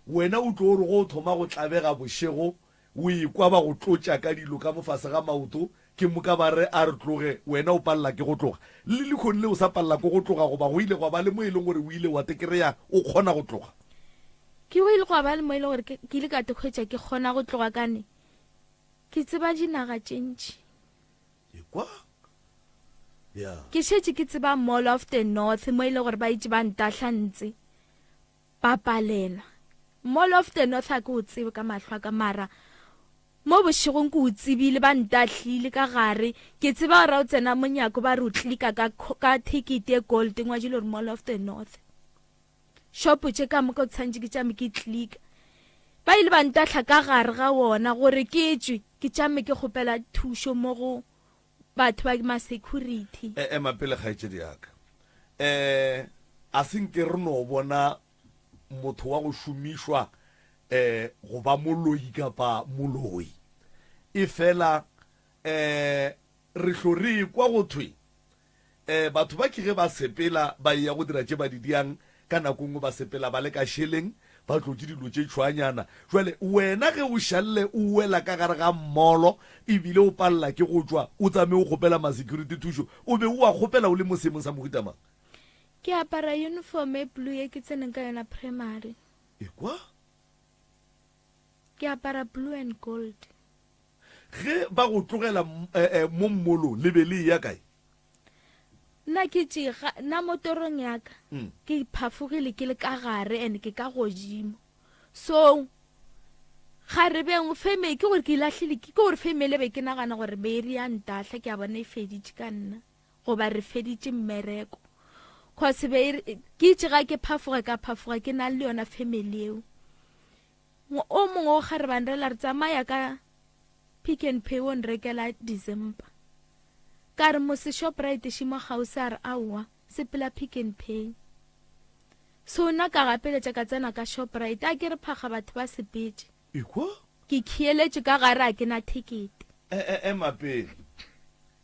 Speaker 2: Wena o tlo re go o thoma go tlabega bošego, o ekwa ba go tlotša ka dilo ka mo fase ga maoto, ke moka ba re a re tloge, wena o palela ke go tloga. Le lehono le o sa palela ke go tloga goba go ile gwa ba le mo e leng gore o ile wa te kry-a o kgona go tloga?
Speaker 9: Ke go ile gwa ba le mo e leng gore ke ile ka te hwetša ke kgona go tloga kane ke tseba dinaga tše ntši.
Speaker 2: Ekwa? Ya.
Speaker 9: Ke šetše ke tseba Mall of the North mo e leng gore ba itše ba ntahla ntse. Ba palelwa. Mall of the North a ke o tsebe ka mahlo a ka mara mo bošegong ke o tsebile ba ntahlile ka gare ke tseba gore o tsena monyako ba re o klika ka ka ticket e gold ngwadile gore Mall of the North. Shopo tše ka moka o tshwanetse ke tšame ke klika. Ba ile ba ntahla ka gare ga wona gore ke tšwe ke tšame ke kgopela thušo mo go batho ba ma-security.
Speaker 2: E, ema pele kgaetšedi ya ka. Um a se nke re no bona motho wa go šomišwa um go ba moloi kapa moloi. Efela um re hlo re ekwa go thwe um batho ba ke ge ba sepela ba eya go dira tše ba di diang, ka nako nngwe ba sepela ba le ka šeleng, ba tlotše dilo tše tšhwaanyana. Jwale wena ge o šalle o wela ka gare ga mmolo ebile o palela ke go tšwa, o tsamaye o kgopela ma-security thušo, o be o a kgopela o le mo seemong sa mohuta mang?
Speaker 9: Ke apara uniform e blue ye ke tseneng ka yona primary.
Speaker 2: Ekwa?
Speaker 9: Ke apara blue and gold.
Speaker 2: Ge ba go tlogela mo mmolong, le be le eya kae?
Speaker 9: Nna ke tše, ga, nna mo torong ya ka, ke phafogile ke le ka gare and ke ka godimo. So, kgarebeng, feme, ke gore ke lahlile, ke gore femele be ke nagana gore be e ya ntahla, ke a bona e feditše ka nna, goba re feditše mmereko. Cause be e ke itše ga ke phafoga, ka phafoga ke na le yona family eo. O mongwe o kgarebane re la re tsamaya ka Pick n Pay o nrekela December. Ka re mose Shoprite še mo kgauswi a re aowa sepela Pick n Pay. So nna ka gapeletša ka tsena ka Shoprite a ke re phakga batho ba sepetše.
Speaker 2: Ekwa?
Speaker 9: Ke khieletše ka gare a ke na thekete.
Speaker 2: E-e ema pele.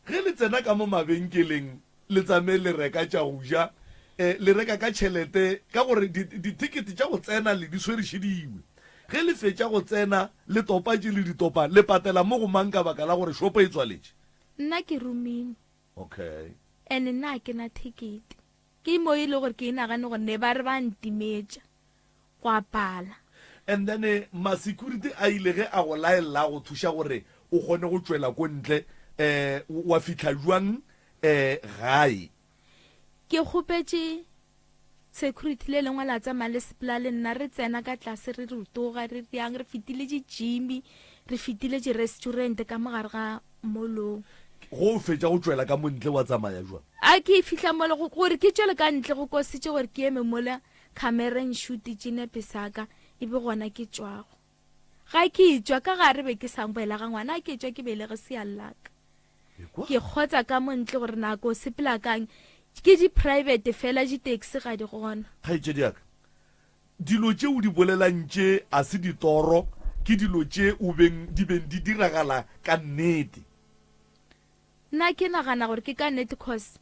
Speaker 2: Ge le tsena ka mo mabenkeleng le tsamaye le reka tša go ja, e, le reka ka tšhelete ka gore di, dithekete tša go tsena le di swerišediwe. Ge le fetša go tsena le topa tše le di topang, le patela mo go mang ka baka la gore shopo e tswaletše?
Speaker 9: Nna ke romile.
Speaker 2: Okay.
Speaker 9: And nna ga ke na thekete. Ke mo e le gore ke e nagane gore ne ba re ba ntimetša. Gwa pala.
Speaker 2: And then ma security a ile ge a go laella a go thuša gore o kgone go tšwela ko ntle um wa fihla jwang um gae?
Speaker 9: Ke kgopetše security le lengwe la tsamaya le sepela le nna re tsena ka tlase re rotoga re riang re fetile di-gym re fetile di-restaurant ka mo gare ga molong.
Speaker 2: Go o fetša go tšwela ka mo ntle wa tsamaya jwang?
Speaker 9: A ke fihla mola gore ke tšwele ka ntle go kositše gore ke eme mola Khamera e nšutitše nepe sa ka, e be gona ke tšwago. Ga ke etšwa, ka gare be ke sa belega ngwana, a ke etšwa ke belege seallaka. Ke kgotsa ka mo ntle gore nako o sepela kang, ke di private fela di taxi ga di gona.
Speaker 2: Kgaetšedi ya ka, dilo tše o di bolelang tše a se ditoro, ke dilo tše o beng di beng di diragala ka nnete.
Speaker 9: Nna ke nagana gore ke ka nnete cause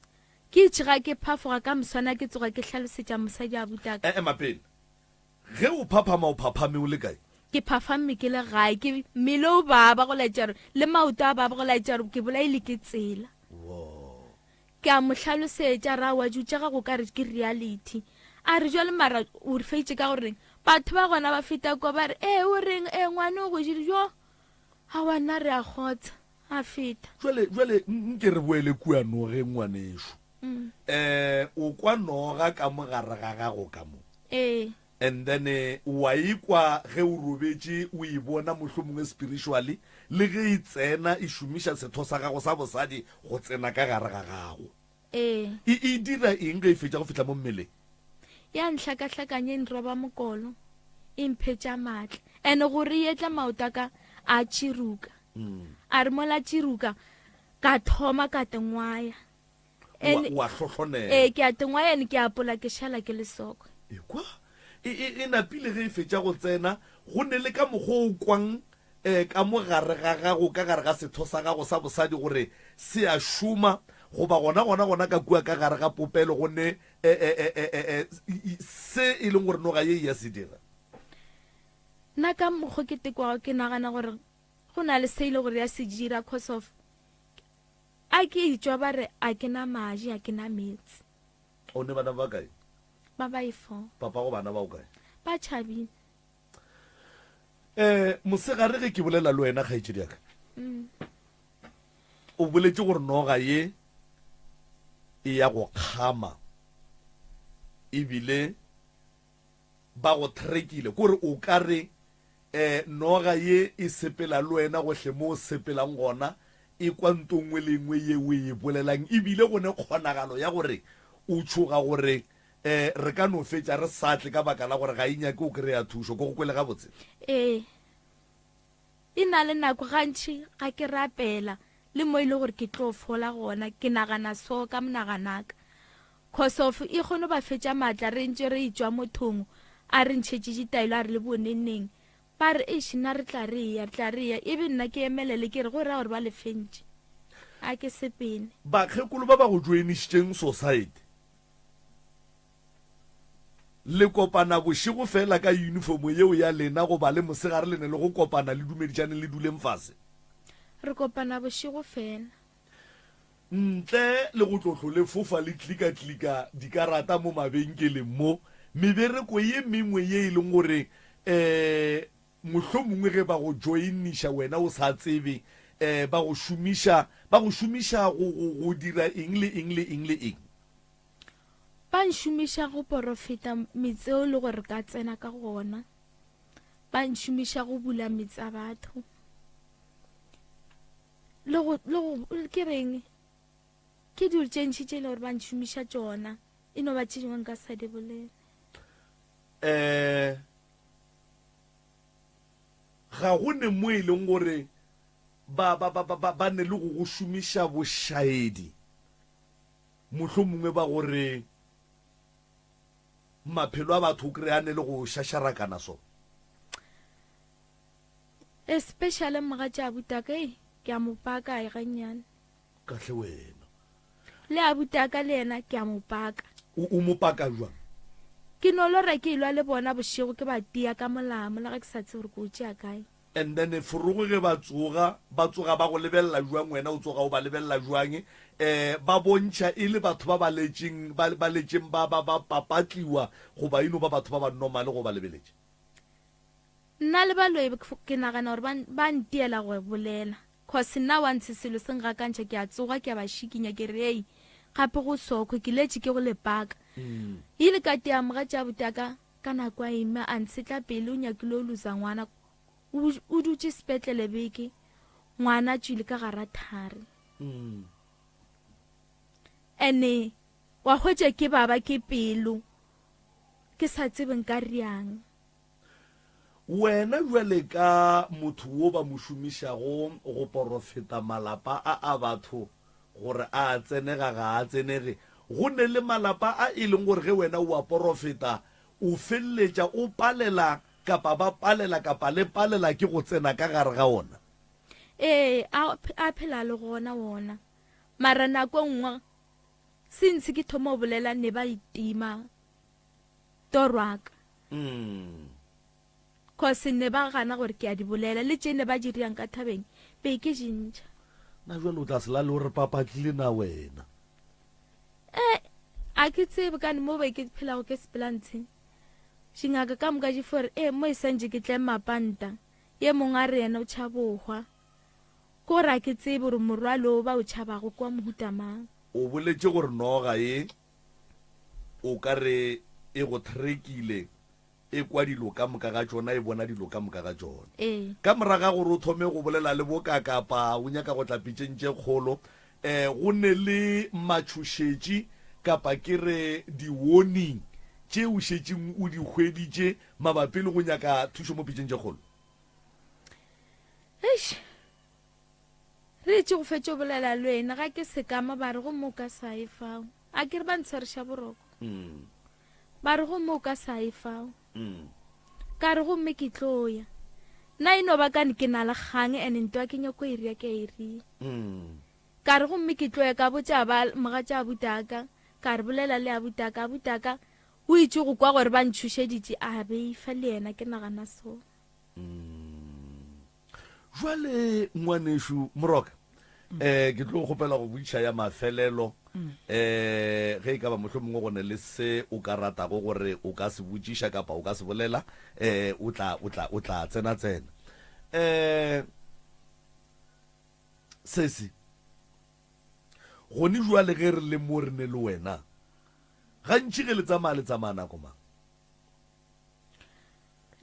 Speaker 9: ke itše ga ke phafoga ka moswana ke tsoga ke hlalosetša mosadi abutaka.
Speaker 2: E ema pele. Ge o phaphama o phaphame o le kae?
Speaker 9: Ke phafamme ke le gae ke mmele o baba go laetša gore le maoto a baba go laetša gore ke bolaile ke tsela. Ke a mo hlalosetša ra wa jutša ga go ka re ke reality. A re jwale mara o re feitše ka gore batho ba gona ba feta kwa ba re ee o reng ee ngwane o go jele jo aowa nna re a kgotsa. A feta.
Speaker 2: Jwale, jwale nke re boele kua nogeng, ngwanešu. Um o kwa noga ka mo gare ga gago ka mo.
Speaker 9: Ee.
Speaker 2: And then wa e kwa ge o robetše, o e bona mohlomongwe spiritually, le ge e tsena e šomiša setho sa gago sa bosadi go tsena ka gare ga gago.
Speaker 9: Ee.
Speaker 2: E, e dira eng ge e fetša go fihla mo mmeleng?
Speaker 9: Ya nhlakahlakanya, e nroba mokolo, e mphetša maatla. And gore e etla maoto a ka a tširuka. A re mola tširuka, ka thoma ka tengwaya.
Speaker 2: And, Wa, wa hlohlonela.
Speaker 9: Ee, ke a tengwaya and ke a apola ke šala ke le sokwe.
Speaker 2: Ekwa, e, e, e napile ge e fetša go tsena, go ne le ka mokgwa o kwang um ka mo gare ga gago, ka gare ga setho sa gago sa bosadi gore se a šoma, goba gona, gona, gona ka kua ka gare ga popelo go ne e, e, e, e, e, e, se e leng gore noga ye e ya se dira.
Speaker 9: Nna ka mokgo ke tekwago ke nagana gore go na le se e le gore ya se dira cause of a ke etšwa ba re a ke na maji a ke na meetse.
Speaker 2: O ne bana ba kae?
Speaker 9: Ba ba e fo.
Speaker 2: Papa go bana ba o kae?
Speaker 9: Ba tšhabile.
Speaker 2: Eh, mosegare ge ke bolela le wena kgaetšedi ya ka. Mm. O boletše gore noga ye e ya go kgama ebile ba go threkile kore o ka re eh noga ye e sepela le wena gohle mo o sepelang gona e kwa nto nngwe le nngwe ye o e bolelang ebile go ne kgonagalo ya gore o tšhoga gore. um re ka no fetša re sa tle ka baka la gore ga e nyake o kry-a thušo. Ke go kwele gabotse?
Speaker 9: Ee. E na le nako gantši ga ke rapela le mo e le gore ke tlo fola gona, ke nagana so ka monaganaka. Cause of e kgone ba fetša maatla re ntše re etšwa mothong a re ntšhetše ditaelo a re le boneneng ba re eish nna re tla re eya re tla re eya ebe nna ke emelele ke re go ra gore ba le fentše a ke sepele.
Speaker 2: Bakgekolo ba ba go joinišitšeng society Le kopana bošego feela ka yunifomo yeo ya lena goba le mosegare le ne le go kopana le dumedišaneng le duleng fase?
Speaker 9: Re kopana bošego feela.
Speaker 2: Ntle le go tlo hlole fofa le klika-klika dikarata mo mabenkeleng mo, mebereko ye mengwe ye e leng gore um mohlomongwe ge ba go joiniša wena o sa tsebe um ba go šomiša, ba go šomiša go, go, go dira eng le eng le eng le eng.
Speaker 9: Ba nšomiša go porofeta metseo le gore ka tsena ka gona. Ba nšomiša go bula metse a batho. Le go, le go, ke reng? Ke dilo tše ntši tše e le gore ba nšomiša tšona. E no ba tše dingwe nka sa di bolele.
Speaker 2: Um ga go ne mo e leng gore ba, ba, ba, ba, ba ne le go go šomiša bošaedi. Mohlomongwe ba go re maphelo a batho o kry a ne le go šašarakana so.
Speaker 9: Especially mogatša abutaka ei ke a mo paka ai gannyane.
Speaker 2: Kahle wena.
Speaker 9: Le abutaka le yena ke a mo paka.
Speaker 2: O, o mo paka jwang?
Speaker 9: Ke no lora ke elwa le bona bošego ke ba tia ka molamo le ge ke sa tsebe gore ke o tšea kae.
Speaker 2: And then forogo ge ba tsoga, ba tsoga ba go lebelela jwang, wena o tsoga o ba lebelela jwang? Eh, ba bontšha e le batho ba ba letšeng, ba, ba letšeng ba, ba, ba papatliwa goba e no ba batho ba ba normal go ba lebeletše?
Speaker 9: Nna le baloi ke nagana gore ba, ba ntiela go bolela. Cause nna once selo se ngakantšha ke a tsoga ke a ba šikinya ke re ei gape go sokho ke letše ke go le paka. Ile ka tia mogatša abuti a ka ka nako a ima a ntshetla pele o nyakile o losa ngwana O, o dutše sepetlele beke, ngwana a tšwile ka gara thari. Mm. Ene wa hwetša ke baba ke pelo, ke sa tsebe nka riang.
Speaker 2: Wena bjale ka motho wo ba mo šomišago go porofeta malapa a a batho gore a a tsenega ga a tsenege, go ne le malapa a e leng gore ge wena o a porofeta o feleletša o palela Kapa ba palela kapa le palela ke go tsena ka gare ga ona?
Speaker 9: Ee, a, a phela le gona wona. Mara nako e nngwe since ke thoma go bolela ne ba itima toro ya ka.
Speaker 2: Mm.
Speaker 9: Cause ne ba gana gore ke a di bolela le tše ne ba di riang ka thabeng be ke di ntšha.
Speaker 2: Na jwale o tla se lale o re papatlile na wena?
Speaker 9: Eh, a ke tsebe kane mo be ke phelago ke sepelantsheng. Dingaka ka moka di fo re, E, mo e santše ke tle mapanta. Ye mongwe a re yena o tšhaba go hwa. Ke gore a ke tsebe gore morwalo wo ba o tšhabago ke wa mohuta mang.
Speaker 2: O boletše gore noga ye o ka re e go threkile, e kwa dilo ka moka ga tšona, e bona dilo ka moka ga tšona.
Speaker 9: Ee.
Speaker 2: Ka morago ga gore o thome go bolela le bokakapa o nyaka go tla pitšeng tše kgolo, E, go ne le matšhošetši kapa ke re di-warning tše o šetšeng o di hweditše mabapi le go nyaka thušo mo pitšeng tše kgolo?
Speaker 9: Eish, re etše go fetša go bolela le wena ga ke sekama ba re gomme o ka sa ye fao. A ke re ba ntshwariša boroko.
Speaker 2: Mm.
Speaker 9: Ba re gomme o ka sa ye fao.
Speaker 2: Mm.
Speaker 9: Ka re gomme ke tlo ya. Nna e no ba kane ke na le kgang and ntwa ke nyako e ria ke a e ria.
Speaker 2: Mm.
Speaker 9: Ka re gomme ke tlo ya ka botša ba mogatša abutaka, ka re bolela le abutaka, abutaka o itše go kwa gore ba ntšhošeditše a beifa le yena ke nagana so.
Speaker 2: Mm. Jwale ngwanešu Moroka, eh ke tlo kgopela go botšiša ya mafelelo eh ge e ka ba mohlomongwe go ne le se o ka ratago gore o ka se botšiša kapa o ka se bolela eh o tla o tla o tla tsena tsena. Eh sesi gone jwale ge re le mo re ne le wena gantši ge le tsamaya le tsamaya nako mang?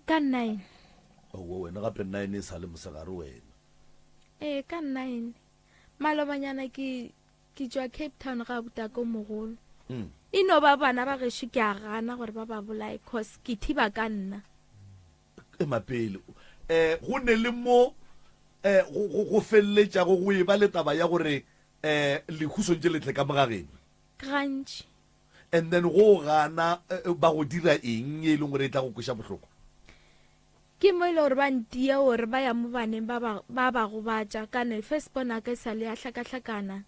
Speaker 9: Ka nine.
Speaker 2: Aowa wena gape nine e sa le mosegare wena.
Speaker 9: Ee ka nine. Malobanyana ke ke tšwa Cape Town ga butaka o mogolo. E no ba bana ba gešo ke a gana gore ba ba bolaye cause ke thiba ka nna.
Speaker 2: Ema pele. Um go ne le mo um go, go, go feleletšago go eba le taba ya gore um lehu swantše le tle ka mo ga geno.
Speaker 9: Gantši.
Speaker 2: And then go gana ba go dira eng ye e leng gore e tla go kweša bohloko?
Speaker 9: Ke mo e le gore ba ntia gore ba ya mo baneng ba ba, ba ba gobatša. Kane first born ya ka e sa le ya hlakahlakana,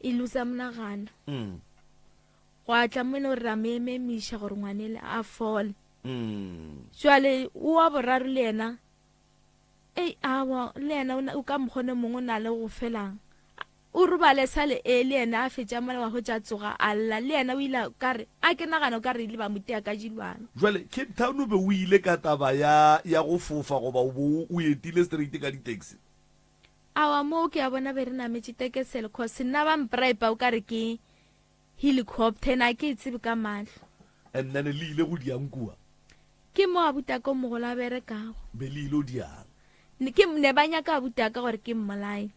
Speaker 9: e loser monagano.
Speaker 2: Mm.
Speaker 9: Gwa tla mo e le gore ra mo ememiša gore ngwanele a fole.
Speaker 2: Mm.
Speaker 9: Jwale o wa boraro le yena, ei awa, le yena o na- o ka mokgwa o mongwe o na le go felang. O robale sa le e le yena a fetša mola wa hwetša a tsoga a lla le yena o ile a ka re a ke nagana o ka re ile ba mo tea ka dilwana.
Speaker 2: Jwale Cape Town o be o ile ka taba ya ya go fofa goba o bo o etile straight ka di taxi?
Speaker 9: Awa moo ke a bona be re nametše tekesele cause nna ba mpripa o ka re ke helicopter and a ke e tsebe ka mahlo.
Speaker 2: And then le ile go diang kua?
Speaker 9: Ke mo abutaka o mogolo a berekago.
Speaker 2: Be le ile o diang?
Speaker 9: Ne ke ne ba nyaka abutaka gore ke mmolaye.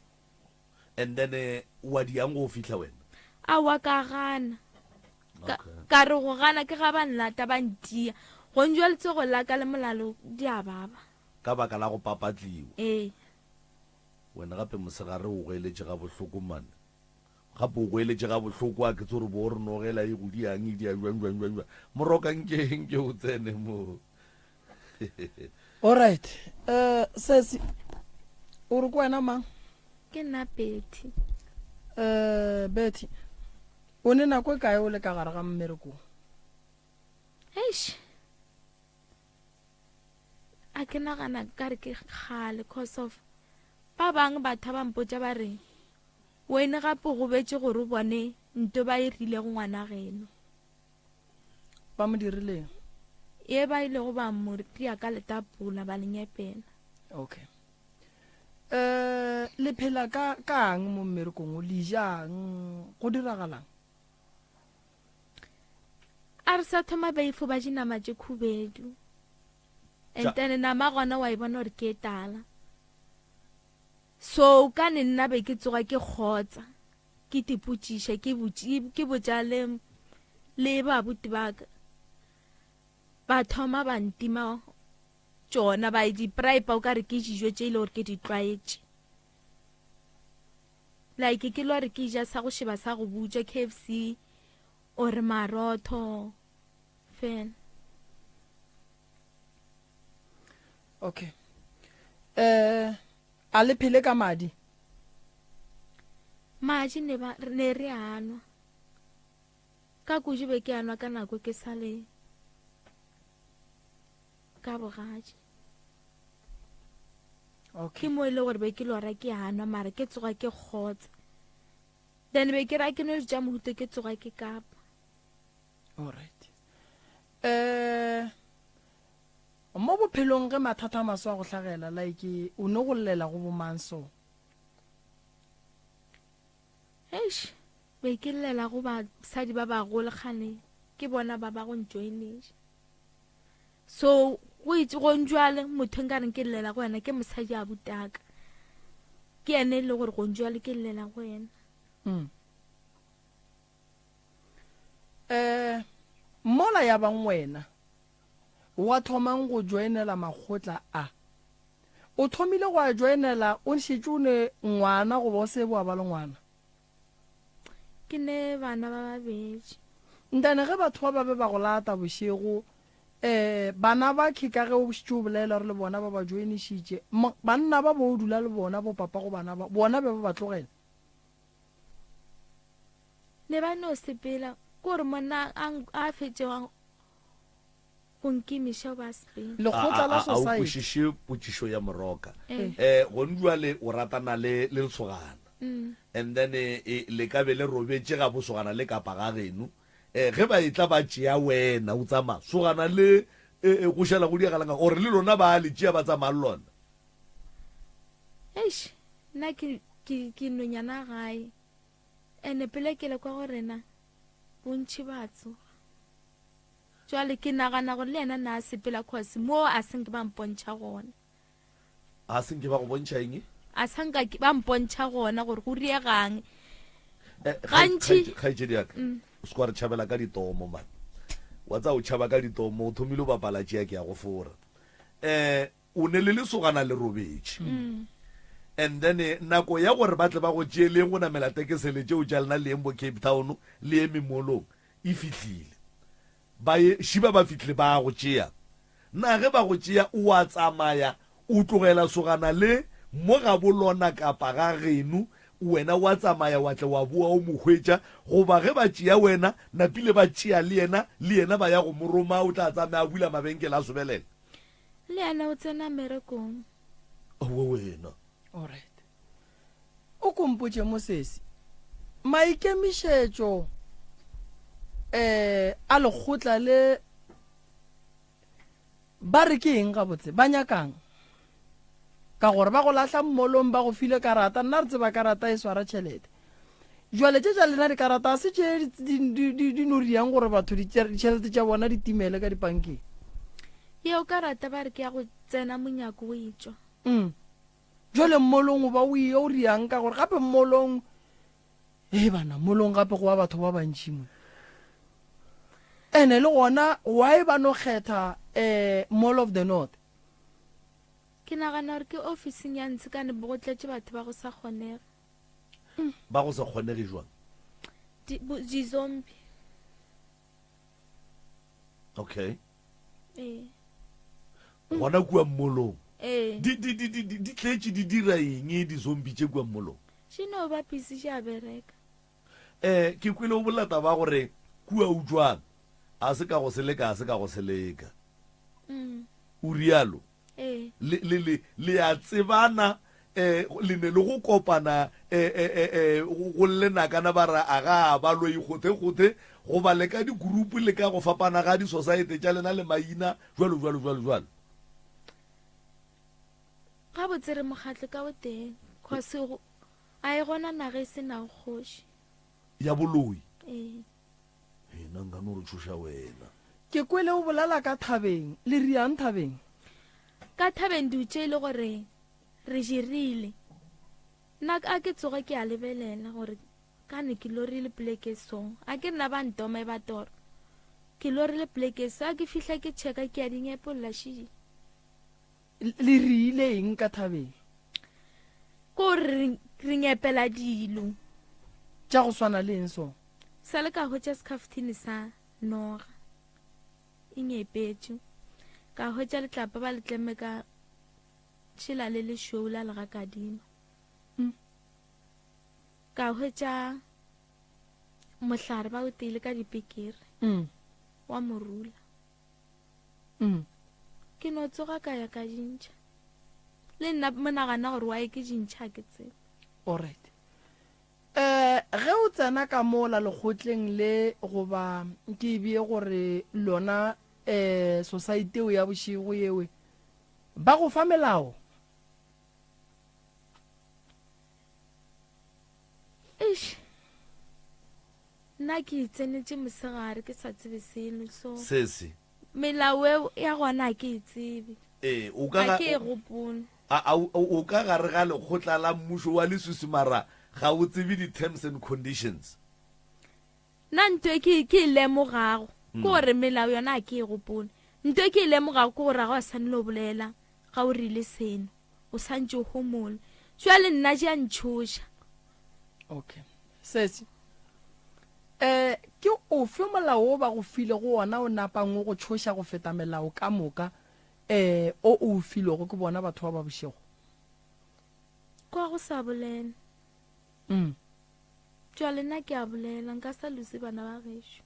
Speaker 2: And then eh, wa diang go fihla wena?
Speaker 9: Aowa ka gana. Ka,
Speaker 2: Okay.
Speaker 9: ka re go gana ke ga ba nlata ba ntia. Gonjwa letsogo la ka le molalo di a baba.
Speaker 2: Ka baka la go papatliwa.
Speaker 9: Ee.
Speaker 2: Wena gape mosegare o goeletše gabohloko man. Gape o goeletše gabohloko a ke tse gore bo re nogela e go diang e dia jwang jwang jwang jwang. Moroka nke nke o tsene mo.
Speaker 3: Alright. Eh sesi o re ke wena mang?
Speaker 9: Ke nna Betty.
Speaker 3: Eh Betty o ne nako e kae o le ka gare ga mmerekong?
Speaker 9: Eish. A ke nagana ka re ke kgale cause of ba bangwe batho ba mpotša ba re wene gape o gobetše gore o bone nto ba e rilego ngwana geno.
Speaker 3: Ba mo dirileng?
Speaker 9: Ye ba ilego ba mo tia ka letapola ba le nyepela.
Speaker 3: Okay. Eh le phela ka kang mo mmerekong o le jang go diragalang?
Speaker 9: A re sa thoma baifo ba dinama tše khubedu. And then nama gona wa e bona gore ke e tala. So ka ne nna be ke tsoga ke kgotsa. Ke tipotšiša, ke botši, ke botša le, le babuti ba ka. Ba thoma ba ntima tšona, ba di bribe o ka re ke dijo tše e le gore ke di tlwaetše. Like ke lwa re ke ja sa go šeba sa go butšwa KFC or marotho fela.
Speaker 3: Okay. Eh a le phele ka madi?
Speaker 9: Madi ne ba ne re a nwa. Ka kudu be ke a nwa ka nako ke sa le ka bogatši.
Speaker 3: Okay.
Speaker 9: Ke mo e le gore be ke lora ke a nwa mara ke tsoga ke kgotsa. Then be ke ra ke no ja mohuto ke tsoga ke kapa.
Speaker 3: All right. Eh mo bophelong ge mathata a maswa a go hlagela like o ne go llela go bomang so?
Speaker 9: Eish, be ke llela go basadi ba bagolo kgane ke bona ba ba go njoineša. So go itse go njwale motho nka reng ke llela go yena ke mosadi a butaka. Ke yena e le gore go njwale ke llela go yena.
Speaker 3: Mm. Eh mola ya bang wena wa thomang go joinela makgotla a? O thomile go a joinela o šetše o ne ngwana goba o se wa ba le ngwana?
Speaker 9: Ke ne bana ba babedi.
Speaker 3: Ntane ge batho ba ba be ba go lata bošego, um bana ba khe ka ge o šetše o bolela gore le bona ba ba joinišitše, banna ba bo o dula le bona, bo papa go bana ba, bona be ba ba tlogela?
Speaker 9: Ne ba no sepela, ke gore monna a, a fetše Go nkimiša o ba sepela.
Speaker 3: Lekgotla la
Speaker 2: A, a, a o
Speaker 3: Society.
Speaker 2: kwešiše potšišo ya Moroka?
Speaker 9: Ee.
Speaker 2: Eh, gone bjale o ratana le, le lesogana.
Speaker 9: Mm.
Speaker 2: And then eh, eh, le ka be le robetše ga bosogana le kapa ga geno. Eh, ge ba etla ba tšea wena o tsamaya, sogana le eh, eh, go šala go diagalang kang? Or le lona ba le tšea ba tsamaya le lona?
Speaker 9: Eish, nna ke, ke, ke nonyana gae. Ene pele ke le kwa go rena, bontši ba tsoga. Jwale ke nagana gore le yena na a sepela cause mo a se nke ba mpontšha gona.
Speaker 2: A se nke ba go bontšha eng?
Speaker 9: A sa nka ba mpontšha gona gore go riegang.
Speaker 2: Eh,
Speaker 9: Gantši
Speaker 2: kgaetšedi ya ka.
Speaker 9: Mm.
Speaker 2: O se ke wa re tšhabela ka ditomo man. Wa tsaya o tšhaba ka ditomo, o thomile o bapala tšea ke ya go fora. Eh, o ne le lesogana le robetše. And then eh, nako ya gore ba tle ba go tšee le go namela tekesele tšeo tša lena le yeng bo Cape Town le ye memolong e fihlile. Ba ye šiba ba fihlile ba go tšea. Na ge ba go tšea o a tsamaya o tlogela sogana le mo ga bo lona kapa ga geno wena wa tsamaya wa tle wa boa o mo hwetša goba ge ba tšea wena napile ba tšea le yena le yena ba ya go mo roma o tla tsamaya a bula mabenkele a sobelela.
Speaker 9: Le yena o tsena merekong.
Speaker 2: Aowa wena.
Speaker 3: Alright. O ko mpotše mo sesi, maikemišetšo eh a lekgotla le Ba re ke eng gabotse? Ba nyakang? Ka gore ba go lahla mmolong ba go file karata, nna re tseba karata e swara tšhelete. Jwale tše tša lena dikarata a se tše di no riang gore batho ditšhelete tša bona di timele ka dipankeng.
Speaker 9: Yeo karata ba re ke ya go tsena monyako o etšwa.
Speaker 3: Mm. Jwale mmolong o ba o ye o riang ka gore gape mmolong Hei bana, molong gape go wa batho ba bantši mo. Ene le gona why ba no kgetha eh, Mall of the North?
Speaker 9: Ke nagana gore ke ofising ya Ntshikane bo go tletše batho ba go sa kgonege.
Speaker 2: Ba go sa kgonege jwang?
Speaker 9: Di, bo, di-zombie.
Speaker 2: Okay.
Speaker 9: Ee.
Speaker 2: Gona kua mmolong.
Speaker 9: Ee.
Speaker 2: Di, di, di, di, di, di tletše di dira eng di-zombie tše kua mmolong?
Speaker 9: Še no ba busy še a bereka.
Speaker 2: Eh, ke kwele o bolela taba ya gore kua o jwang, a se ka go seleka, a se ka go seleka.
Speaker 9: Mm.
Speaker 2: O rialo?
Speaker 9: Ee.
Speaker 2: Le, le, le, le a tsebana, eh, le ne le go kopana, eh, eh, eh, eh, go, go lle nakana ba ra, aga, ba loi gothe, gothe, goba le ka di-group le ka go fapana ga di-society tša lena le maina, jwalo, jwalo, jwalo, jwalo.
Speaker 9: Gabotse re mokgatlo ka o tee, cause go, a e gona naga e se nago kgoši.
Speaker 2: Ya boloi?
Speaker 9: Ee.
Speaker 2: Hei, nna nka no re tšhoša wena.
Speaker 3: Ke kwele o bolela ka thabeng. Le riang thabeng?
Speaker 9: Ka thabeng dutše e le gore re jirile. Nna a ke tsoge ke a lebelela gore kane ke lorile poleke so. A ke nna ba ntoma e ba toro. Ke lorile poleke so, a ke fihla ke checka ke a di nyepolla šidi.
Speaker 3: Le riile eng ka thabeng?
Speaker 9: Ko re re nyepela dilo.
Speaker 3: Tša go swana le eng so?
Speaker 9: Sa le ka hwetša sekhafuthini sa noga e nyepetše. Ka hwetša letlapa ba le tlemme ka tšhela le lešweu la legakadima.
Speaker 3: Mm.
Speaker 9: Ka hwetša mohlare ba o teile ka dipikiri.
Speaker 3: Mm.
Speaker 9: Wa morula.
Speaker 3: Mm.
Speaker 9: Ke no tsoga ka ya ka dintšha. Le nna monagana gore why ke dintšha ke tsebe.
Speaker 3: Alright. Eh ge o tsena ka mola lekgotleng le goba ke e bee gore lona eh society eo ya bošego yewe ba go fa melao?
Speaker 9: Eish. Nna ke itsenetše mosegare ke sa tsebe selo so.
Speaker 2: Sesi.
Speaker 9: Melao eo ya gona ga ke e tsebe.
Speaker 2: Ee, o ka
Speaker 9: Ga ke e gopole.
Speaker 2: A, a, o ka gare ga lekgotla la mmušo wa leswiswi mara ga o tsebe di-terms and conditions.
Speaker 9: Nna nto e ke, ke e lemogago ke gore melao yona ga ke e gopole. Nto e ke e lemogago ke gore ga wa swanela go bolela ga o rile seno. O santše o homola. Jwale nna di a ntšhoša.
Speaker 3: Okay. Sesi. Eh, ke ofe molao wo ba go filego wona o napang o go tšhoša go feta melao ka moka eh o o filwego ke bona batho ba ba bošego?
Speaker 9: Kwa go sa bolela.
Speaker 3: Mm.
Speaker 9: Jwale nna ke a bolela, nka sa lose bana ba gešo.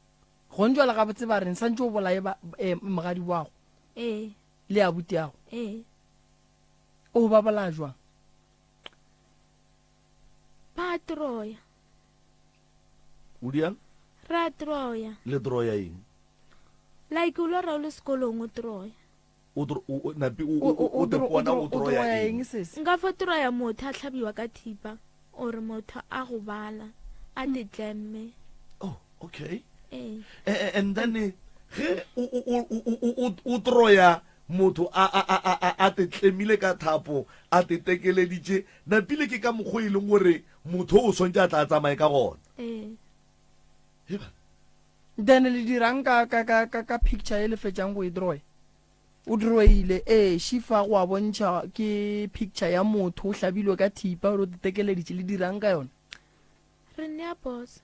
Speaker 3: Gong jwale gabotse ba reng santše o bolaye ba eh, mogadi wago?
Speaker 9: Ee.
Speaker 3: Le abuti yago?
Speaker 9: Ee.
Speaker 3: O ba bolaya jwang?
Speaker 9: Ba a troya.
Speaker 2: O diang?
Speaker 9: Re a troya.
Speaker 2: Le troya eng?
Speaker 9: Like o lora o le sekolong o troya.
Speaker 2: O tro o napi o o o te pona o troya eng?
Speaker 9: Nka fo troya motho a hlabiwa ka thipa or motho a gobala a te tlemme.
Speaker 2: Oh, okay.
Speaker 9: Ee.
Speaker 2: Eh, eh, and then eh, ge o o o o o troya motho a a a a a te tlemile ka thapo a te tekeleditše napile ke ka mokgwa e leng gore motho o swantse a tla a tsamaye ka gona
Speaker 9: ee
Speaker 2: Heba.
Speaker 3: Then le dirang ka ka ka ka ka picture e le fetšang go e drawer? O drawile, ee, šifa go a bontšha ke picture ya motho o hlabilwe ka thipa gore o tetekeleditše, le dirang ka yona?
Speaker 9: Re nea boss.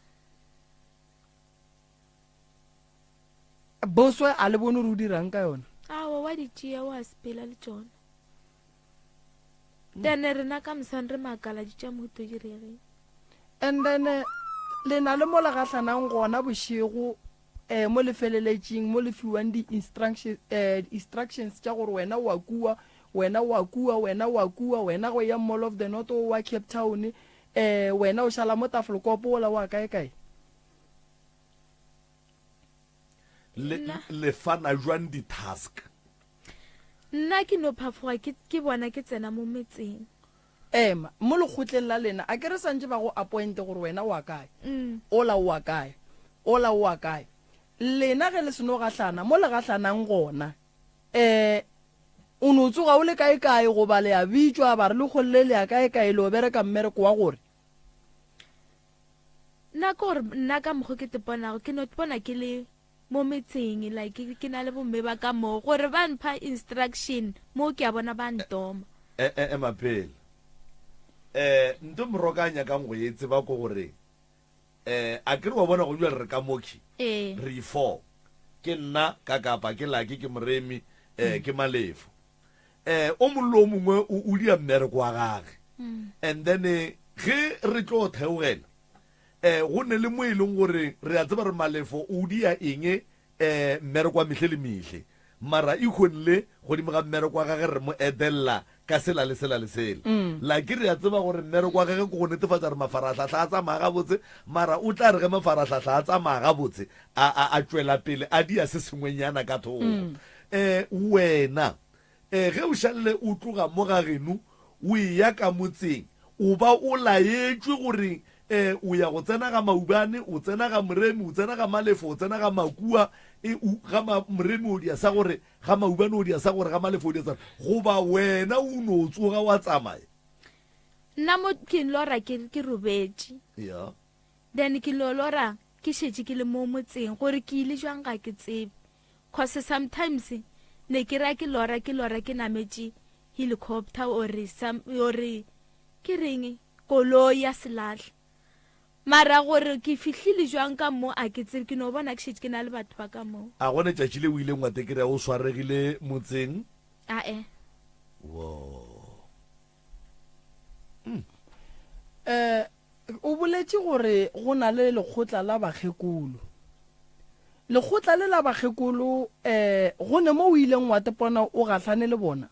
Speaker 3: Boswe a le bone gore o dirang ka yona?
Speaker 9: Aowa, wa di tšea wa sepela le tšona. Then rena ka moswane re makala di tša mohuto di regeng.
Speaker 3: And then eh, le na le mo le gahlanang gona bošego eh, mo le feleletšeng mo le fiwang di-instruction, eh, instructions tša gore wena wa kua wena wa kua wena wa kua wena go ya mall of the north o wa cape town eh, wena o šala mo tafelkopo ola wa kae kae
Speaker 2: Le, le fana jwang di-task?
Speaker 9: Nna ke no phafoga ke, ke bona ke tsena mo metseng.
Speaker 3: Ema, mo lekgotleng la lena, a ke re santše ba go appointe gore wena o wa kae, ola o wa kae, ola o wa kae. Lena ge le seno gahlana, mo le gahlanang gona, um o no tsoga o le kae-kae goba le a bitšwa ba re le kgolle le ya kae-kae le o bereka mmereko wa gore.
Speaker 9: Nna ke gore nna ka mokgo ke teponago, ke no tpona ke le mo metseng like ke na le bomme ba ka moo gore ba mpha instruction mo ke a bona ba ntoma.
Speaker 2: E, e, ema pele. Eh, nto moroka a nyakang go e tseba ko gore eh a ke re wa bona go jwale re ka mokhi.
Speaker 9: Ee.
Speaker 2: Re ifo. Ke nna ka kapa ke laki ke moremi eh ke malefo. Eh o mongwe le o mongwe o o dia mmereko wa gage. And then eh, ge re tlo theogela Eh, go ne le mo e leng gore re a tseba re Malefo o dia eng eh, mmereko wa mehle le mehle. Mara e kgonle godimo ga mmereko wa gage re mo edella ka sela le sela le sela. Lucky re a tseba gore mmereko wa gage ke go netefatša gore mafarahlahla a tsamaya gabotse, mara o tla re ge mafarahlahla a tsamaya gabotse a, a, a tšwela pele a dia se sengwenyana ka thoko. Eh, wena Ee, ge o šalele o tloga mo ga geno o eya ka motseng, o ba o laetšwe gore e, o ya go tsena ga Maubane, o tsena ga Moremi, o tsena ga Malefo, o tsena ga Makua, e, o, ga ma, Moremi o dia sa gore, ga Maubane o dia sa gore, ga Malefo o dia sa gore, goba wena o no tsoga wa tsamaya.
Speaker 9: Nna mo ke lora ke, ke robetše.
Speaker 2: Ya.
Speaker 9: Then ke lo lora ke šetše ke le mo motseng, gore ke ile jwang ga ke tsebe. Cause sometimes ne ke ra ke lora ke lora ke nametše helicopter or some or ke reng koloi ya selahla mara gore ke fihlile jwang ka mo a ke tsebe ke no bona ke šetše ke na le batho ba ka mo.
Speaker 2: A gona tšatši le o ileng wa tekrea o swaregile motseng?
Speaker 9: Ae.
Speaker 2: Woo.
Speaker 3: Eh, O boletše gore go na le lekgotla la bakgekolo. Lekgotla le la bakgekolo um go ne mo o ileng wa tepona o gahlane le bona?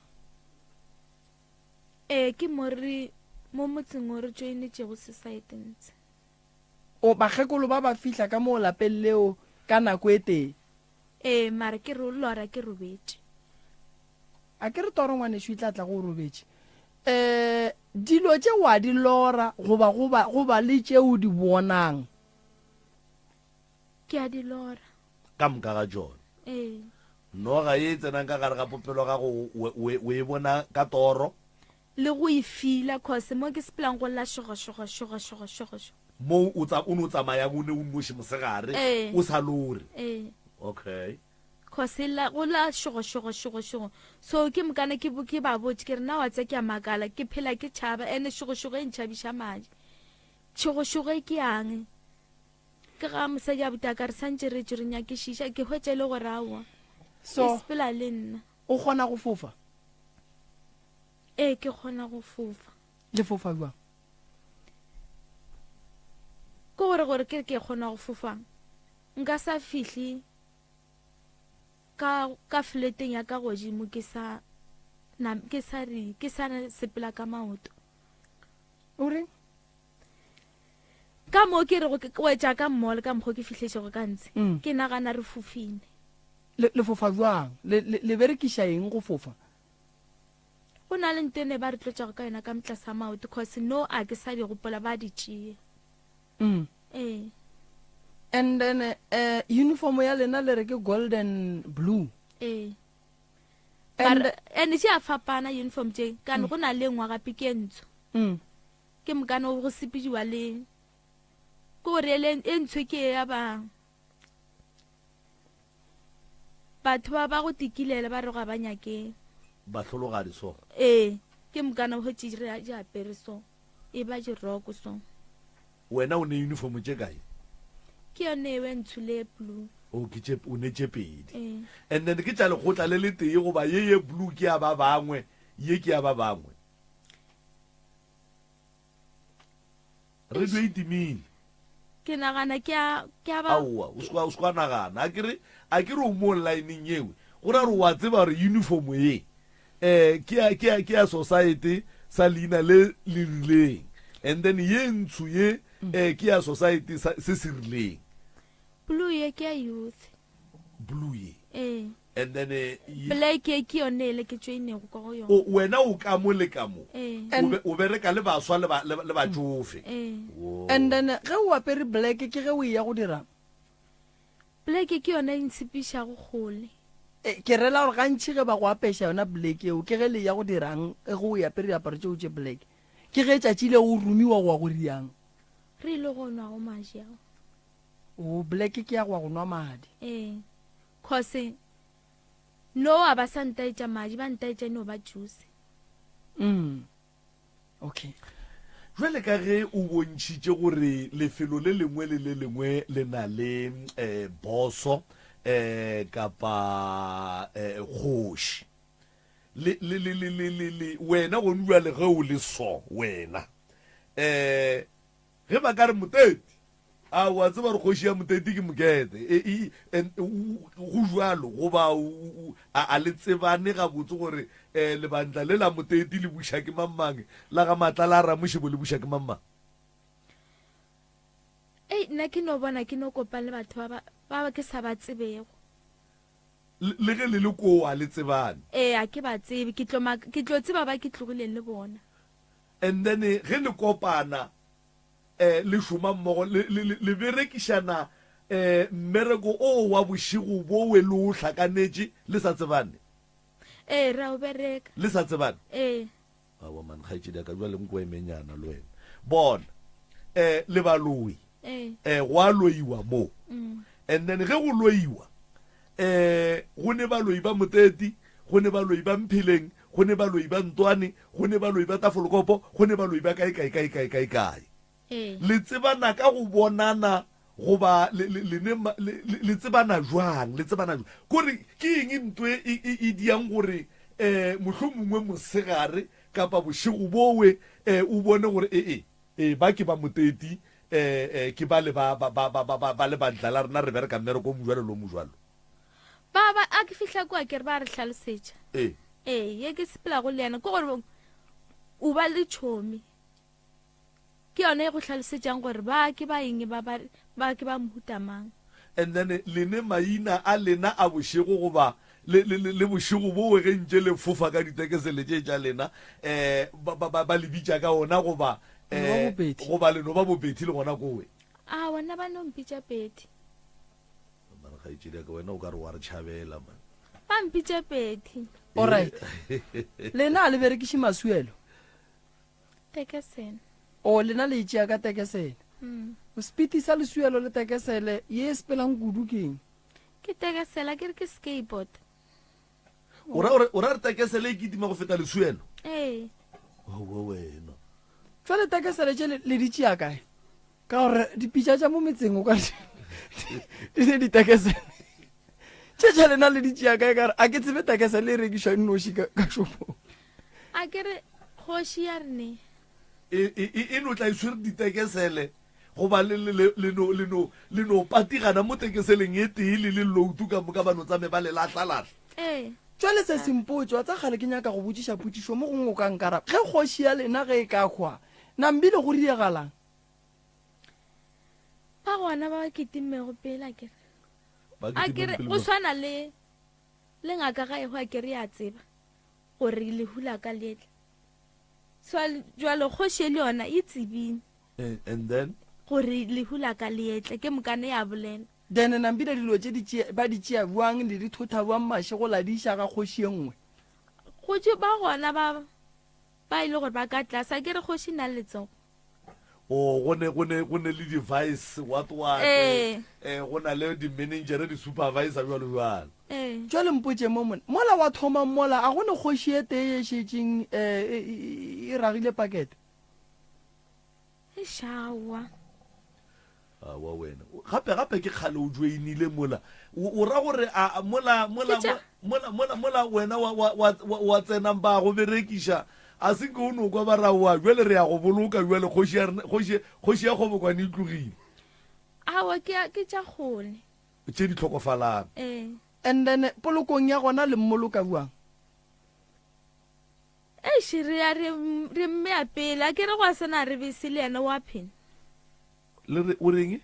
Speaker 9: Ee, ke mo re mo motseng o re tšoenetšego society ntshe.
Speaker 3: O, bakgekolo ba ba fihla ka moo lapeng leo ka nako e tee?
Speaker 9: Ee, mara ke re o lora ke robetše.
Speaker 3: A ke re toro ngwanešu e tla tla go o robetše. Um dilo tše wa di lora goba go ba, go ba le tše o di bonang?
Speaker 9: Ke a di lora.
Speaker 2: Ka moka ga tšona.
Speaker 9: Ee.
Speaker 2: Noga ye e tsenang ka gare ga popelo ya gago o, o, o e bona ka toro?
Speaker 9: Le go e fila, cause mo ke sepelang go lla šogo, šogo, šogo, šogo, šogo, šogo.
Speaker 2: Mo o tsa, o no tsamayang o ne o nnoši mosegare,
Speaker 9: Ee.
Speaker 2: o sa lore.
Speaker 9: Ee.
Speaker 2: Okay.
Speaker 9: Cause e lla, go lla šogo, šogo, šogo, šogo. So ke mokana ke, ke ba botše ke re na wa tsa ke a makala, ke phela ke tšhaba, ene šogo, šogo e ntšhabiša madi. Šogo, šogo e ke yang? Ke ga mosadi a buta ka re santše re tšwe re nyakišiša, ke hwetša e le gore aowa.
Speaker 3: So,
Speaker 9: E sepela le nna.
Speaker 3: O kgona go fofa?
Speaker 9: Ee, ke kgona go fofa.
Speaker 3: Le fofa bjang?
Speaker 9: Ke gore gore ke re ke kgona go fofa, nka sa fihle ka ka fleteng ya ka godimo ke sa na ke sa re ke sa sepela ka maoto.
Speaker 3: O reng?
Speaker 9: Ka mo ke rego ke wetša ka mall ka mokgo ke fihletšego ka ntshe,
Speaker 3: Mm.
Speaker 9: ke nagana re fofile.
Speaker 3: Le, le fofa bjang? Le, le, le berekiša eng go fofa?
Speaker 9: Go na le nto e ne ba re tlotšago ka yona ka motlasa maoto, cause no a ke sa di gopola ba di tšea.
Speaker 3: Mm.
Speaker 9: Ee.
Speaker 3: And then eh, uniform ya lena le re ke golden blue.
Speaker 9: Ee.
Speaker 3: And
Speaker 9: Mara and tše a fapana uniform tše, kane go na le e nngwe gape ke e ntsho.
Speaker 3: Mm.
Speaker 9: Ke mokane go sepediwa le ke gore ele e ntsho ke ya ba. Batho ba ba go tikilela ba re ga ba nyake.
Speaker 2: Bahlologadi so.
Speaker 9: Ee, ke mokana o hwetše re di apere so. E ba diroko so.
Speaker 2: Wena o ne uniform tše kae?
Speaker 9: Ke yone ewe ntsho le blue.
Speaker 2: O ke tše o ne tše pedi.
Speaker 9: Ee.
Speaker 2: And then ke tša lekgotla le le tee goba ye ye blue ke ya ba bangwe, ye ke ya ba bangwe. Radio e timile.
Speaker 9: Ke nagana ke a ke a ba
Speaker 2: Aowa, o se o se wa nagana. A ke re a ke re o mo line-eng ewe. Go ra gore wa tseba gore uniform ye eh ke ya ke ya ke ya society sa leina le le rileng. And then ye ntsho ye eh ke ya society sa se se rileng.
Speaker 9: Blue ye ke ya youth.
Speaker 2: Blue ye.
Speaker 9: Ee.
Speaker 2: And then eh, ye,
Speaker 9: Black ye ke yone ele ke joinego ka go yona.
Speaker 2: o wena o ka mo le ka mo.
Speaker 9: Ee.
Speaker 2: O be o bereka le baswa le ba le, le batšofe.
Speaker 9: Ee.
Speaker 2: Wo.
Speaker 3: And then ge o apere black ke ge o eya go dirang?
Speaker 9: Black ke yona e ntshepišago kgole.
Speaker 3: E, ke rela gore gantši ge ba go apeša yona black eo ke ge le ya go dirang ge o apere diaparo tšeo tše black? Ke ge tšatši leo o romiwa go ya go riang?
Speaker 9: Re ile go nwa go maji ao.
Speaker 3: O, black ke ya go ya go nwa madi.
Speaker 9: Ee, cause no a ba sa ntaetša madi, ba ntaetša e no ba juice.
Speaker 3: Mm. Okay.
Speaker 2: Jwale ka ge o bontšhitše gore lefelo le lengwe le le lengwe le na le eh, boso eh, kapa eh, kgoši le, le, le, le, le, le, le, wena gone jwale ge o le so wena eh, ge ba ka re moteti A o a tseba gore kgoši ya Moteti ke Mokete? E, e, en, o, go bjalo, goba o, o, a, a le tsebane gabotse gore eh, lebantla le la Moteti le buša ke mang mang, la ga Matlala a Ramošebo le buša ke mang mang?
Speaker 9: Ei, nna ke no bona ke no kopane le batho ba, ba, ba ke sa ba tsebego.
Speaker 2: Le, le ge le le koo a le tsebane?
Speaker 9: Ee, a ke ba tsebe. Ke tlo, ke tlo tseba ba ke tlogileng le bona.
Speaker 2: And then ge le kopana, eh, le šoma mmogo, le, le, le, le berekišana eh, mmereko o wa bošego bowe le o hlakanetše le sa tsebane?
Speaker 9: Ee, re a o bereka.
Speaker 2: Le sa tsebane?
Speaker 9: Ee.
Speaker 2: Aowa man, kgaetšedi ya ka, bjale nko emenyana le wena. Bona, eh, le baloi.
Speaker 9: Ee.
Speaker 2: Eh, go a loiwa mo.
Speaker 9: Mm.
Speaker 2: And then ge go loiwa, eh, go ne baloi ba Moteti, go ne baloi ba Mpheleng, go ne baloi ba Ntwane, go ne baloi ba Tafolkopo, go ne baloi ba kae kae kae kae kae kae.
Speaker 9: Ee.
Speaker 2: Le tsebana ka go bonana goba le, le, le, ne, le, le, le tsebana jwang? Le tsebana jwang? Kore ke eng nto e, e, e, e diang gore eh, mohlomongwe mosegare kapa bošego bowe eh, o bone gore ee, ee, ba ke ba Moteti, eh, eh, ke bale ba, ba, ba, ba, ba, ba, ba lebantla la rena re bereka mmereko o mojwalo le o mojwalo.
Speaker 9: Ba, ba, a ke fihla kua ke re ba re hlalosetša.
Speaker 2: Ee.
Speaker 9: Ee, ye ke sepelago le yena ke gore o ba le tšhomi. Ke yona e go hlalosetšang gore ba ke ba eng, ba, ba, ba ke ba mohuta mang.
Speaker 2: And then le ne maina a lena a bošego goba le, le, le, le bošego bowe ge ntše le fofa ka ditekesele tše tša lena, eh, ba, ba, ba, ba le bitša ka ona goba,
Speaker 3: Le no ba
Speaker 2: eh,
Speaker 3: bo Betty.
Speaker 2: goba le no ba bo Betty le gona kowe.
Speaker 9: A bona ba no mpitša Betty.
Speaker 2: Mara kgaetšedi ya ka wena o ka re wa re tšhabela man.
Speaker 9: Ba mpitša Betty.
Speaker 3: Alright. Lena a le berekiše masuelo?
Speaker 9: Tekesele.
Speaker 3: O lena le e tšea ka tekesele?
Speaker 9: Mm.
Speaker 3: Sepiti sa lesuelo le tekesele ye e sepelang kudu ke eng?
Speaker 9: Ke tekesele, ke re ke skateboard.
Speaker 2: O ra gore o ra re tekesele e kitima go feta lesuelo?
Speaker 9: Ee.
Speaker 2: Owe wena.
Speaker 3: Jwale tekesele tše le di tšea kae? Ka gore dipitša tša mo metseng o ka di ne ditekesele. Tše tša lena le di tšea kae? Ka gore a ke tsebe tekesele e rekišwa e nnoši ka, ka shopong.
Speaker 9: A ke re kgoši ya re ne.
Speaker 2: E, e, e, e no tla e swere ditekesele goba le, le, le, le no, le no, le no patigana mo tekeseleng e tee le le loutu ka moka ba no tsame ba le lahlalahla.
Speaker 9: Ee.
Speaker 3: Jwale se sempotše, wa tsa kgale ke nyaka go botšiša potšišo mo gongwe o ka nkaraba. Ge kgoši ya lena ge e ka hwa, na mbile go riegalang?
Speaker 9: Ba gona ba ba kitimego pele, a ke re.
Speaker 2: Ba
Speaker 9: A ke re
Speaker 2: kitimeng pele
Speaker 9: go
Speaker 2: ba.
Speaker 9: swana le, le ngaka ga e hwa, a ke re ya tseba gore lehu la ka le tla. So jwale kgoši e le yona e tsebile.
Speaker 2: Eh, and then?
Speaker 9: Gore lehu la ka le etle, ke mokane ya bolela.
Speaker 3: Then nambile dilo tše di tšea, ba di tšea bjang, le di thotha bjang mašego la di iša ga kgoši e nngwe?
Speaker 9: Go tše ba gona ba, ba e le gore ba ka tlase, a ke re kgoši e na le letsogo.
Speaker 2: Oh, go ne, go ne, go ne le di-vice, what, what,
Speaker 9: Ee.
Speaker 2: eh, go na le di-manager, di-supervisor, bjalo bjalo.
Speaker 9: Ee.
Speaker 3: Jwale mpotše mo mona, mola wa thoma mola, a go ne kgoši e tee ye šetšeng e, e, e, e ragile pakete?
Speaker 9: Eish, aowa.
Speaker 2: Aowa wena. Gape, gape ke kgale o joinile mola. O, o ra gore a, mola, mola,
Speaker 9: Ke tša-
Speaker 2: mola, mola, mola wena wa, wa, wa, wa, wa tsenang ba go berekiša, a se nke o no kwa ba ra oa, bjale re ya go boloka bjale, kgoši ya rena, kgoši, kgoši ya Kgobokwane e tlogile.
Speaker 9: Aowa, ke, ke tša kgole.
Speaker 2: Tše di hlokofalang.
Speaker 9: Ee.
Speaker 3: And then polokong ya gona le mmoloka bjang?
Speaker 9: Eish, re ya re, re mmea pele. A ke re gwa sena re bese le yena wa phela.
Speaker 2: Le re, o reng?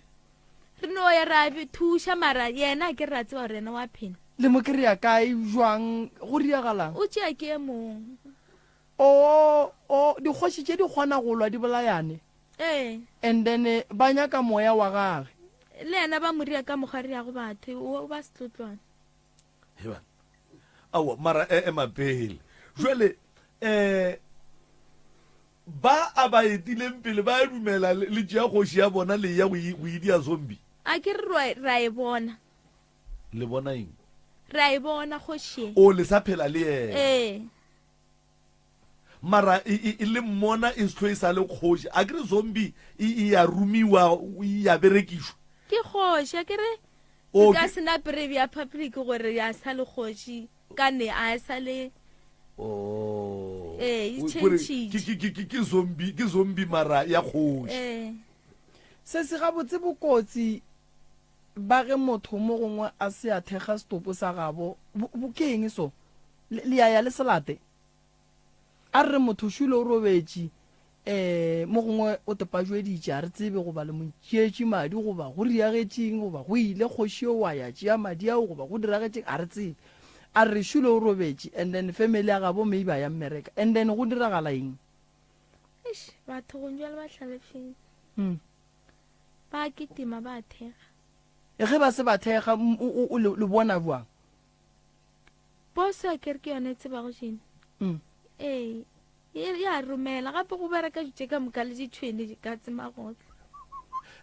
Speaker 9: Re no ya ra be thuša mara yena a ke re ra tseba gore yena wa phela.
Speaker 3: Le mo kry-a kae, bjang, go riagalang?
Speaker 9: O tšea ke e mong.
Speaker 3: O, o, dikgoši tše di kgona go lwa di bolayane.
Speaker 9: Ee.
Speaker 3: And then ba nyaka moya wa gage.
Speaker 9: Le yena ba mo ria ka mokgwa riago batho, o ba setlotlwana.
Speaker 2: Heba. Aowa, mara e ema pele. Jwale, eh, ba a ba etileng pele ba a dumela le tšea kgoši ya bona le ya go idia zombie.
Speaker 9: A ke re ra e bona.
Speaker 2: Le bona eng?
Speaker 9: Re a e bona kgoši ye.
Speaker 2: O, le sa phela le yena.
Speaker 9: Ee.
Speaker 2: Mara e, e, e le mmona e sehlo e sa le kgoši. A ke re zombie e, e ya romiwa, e ya berekišwa.
Speaker 9: Ke kgoši, a ke re
Speaker 2: O,
Speaker 9: e ka
Speaker 2: ke-
Speaker 9: se nape re bea public gore ya sa le kgoši, ka ne a sa le.
Speaker 2: Oh.
Speaker 9: Ee, e
Speaker 2: O- kore
Speaker 9: changile.
Speaker 2: ke, ke, ke, ke, ke zombie, ke zombie mara ya kgoši.
Speaker 9: Ee.
Speaker 3: Se se gabotse bokotsi ba ge motho mo gongwe a se a thekga setopo sa gabo, bo, bo ke eng so? Le, le ya ya le se late? A re re motho šule o robetše, um mo gongwe o tepajweditše, a re tsebe goba le mo tšeetše madi goba go riagetšeng goba go ile kgoši eo wa ya tšea madi ao goba go diragetšeng, a re tsebe. A re re šule o robetše and then family ya gabo maybe a ya mmereka and then go diragala eng?
Speaker 9: Eish, batho gong jwale ba hlalefile.
Speaker 3: Mm.
Speaker 9: Ba kitima ba thekga.
Speaker 3: Ge ba se ba thekga, o, o, le, le bona bjang?
Speaker 9: Poso a kere ke yona e tsebago jene.
Speaker 3: Mm.
Speaker 9: Ee, e ya romela gape go bereka ditše ka moka le ditšhwene di ka tse magotlo.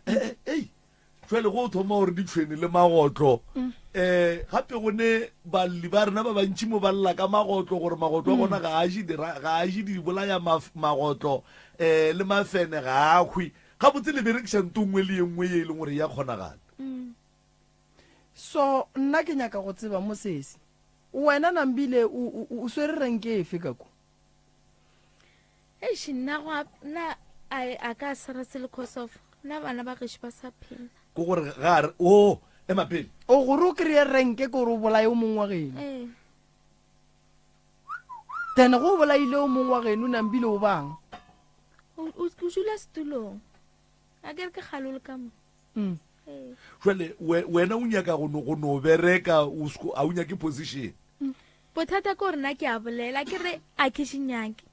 Speaker 2: Eh, eh, ei, jwale go thoma gore ditšhwene le magotlo um gape go ne balli ba rena ba bantši mo ba lla ka magotlo gore magotlo a bona ga a je ga a je dibolaya magotlo um le mafene ga a hwe gabotse le berekiša nto nngwe le ye nngwe ye e leng gore ya kgonagala.
Speaker 9: Mm.
Speaker 3: So nna ke nyaka go tseba mo sesi. Wena Nambile o, o, o swere renke efe ka ko?
Speaker 9: Eish nna go nna a a ka swara sele cause of nna bana ba gešo ba sa phela.
Speaker 2: Ke gore ga a re o ema pele.
Speaker 3: O gore o kry-e renke ke gore o bolaye o mongwe wa geno.
Speaker 9: Ee.
Speaker 3: Then go o bolaile o mongwe wa geno Nambile o bang?
Speaker 9: O o dula setulong. A ke re ke kgale o le ka mo.
Speaker 3: Mm.
Speaker 2: Jwale wena o nyaka go no, go no bereka o sko, a o nyake position.
Speaker 9: Mm. Bothata ke gore nna ke a bolela ke re a ke se nyake.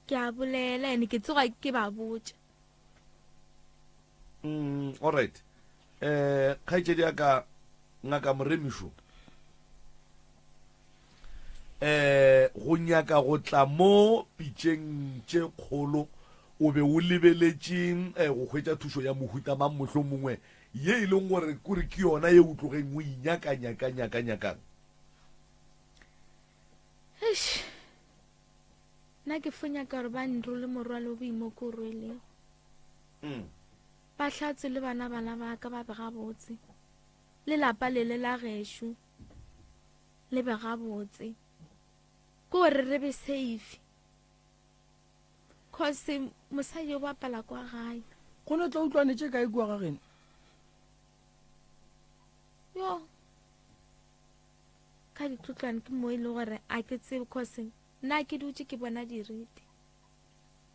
Speaker 9: Ke a bolela ene ke tsoga ke ba botša.
Speaker 2: Mm, all right. Eh, kgaetšedi ya ka ngaka Moremišo. Eh, go nyaka go tla mo pitšeng tše kgolo o be o lebeletše eh, go hwetša thušo ya mohuta mang mohlomongwe ye e leng gore kore ke yona ye o tlogeng o inyaka nyaka nyaka nyakang?
Speaker 9: Eish, nna ke fo nyaka gore ba nrole morwalo o boima o ke o rwelego.
Speaker 2: Mm.
Speaker 9: Ba hlatswe le bana bana ba ka ba be gabotse, le lapa lele la gešo le be gabotse, ke gore re be safe. Cause mosadi o bapala kwa gae.
Speaker 3: Go no tla utlwane tše kae kua ga geno?
Speaker 9: Yo, ka ditlotlwane ke mo e le gore a ke tsebe cause nna ke dutše ke bona dirite.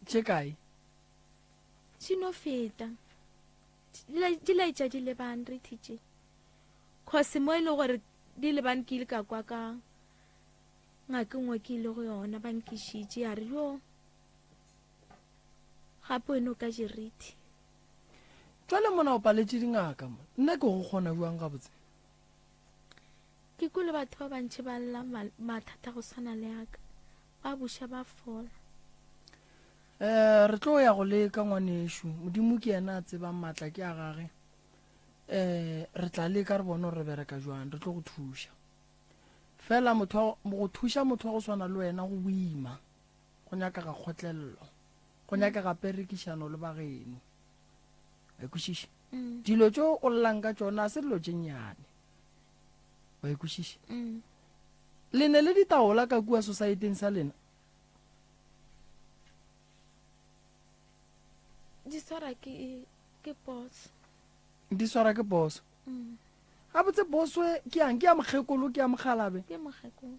Speaker 3: Tše kae?
Speaker 9: Di no feta. Di laetša di lebane re thitše. Cause mo e le gore di lebane ke ile ka kwa ka ngaka nngwe ke ile go yona ba nkišitše ya re yo gape wena o ka jerithi.
Speaker 3: Jwale mona o paletše dingaka mo. Nna ke go kgona bjang gabotse?
Speaker 9: Ke kwele batho ba bantši ba lla mathata go swana le aka, ba buša ba fola.
Speaker 3: Eh, re tlo ya go leka ngwanešu. Modimo ke yena a tsebang, maatla ke a gage. Um re tla leka re bone gore re bereka jwang, re tlo go thuša. Fela motho wa, go thuša motho wa go swana le wena go boima, go nyakega kgotlelelo, go nyakega perekišano le bageno. Wa e kwešiša? Mm. Dilo tšo o llang ka tšona a se dilo tše nnyane. Wa e kwešiša? Mm. Le ne le ditaola ka kua society-eng sa lena?
Speaker 9: Di swara ke ke boss.
Speaker 3: Di swara ke boss. Mm. Gabotse boss we ke yang ke ya mokgekolo ke ya mokgalabe?
Speaker 9: Ke mokgekolo.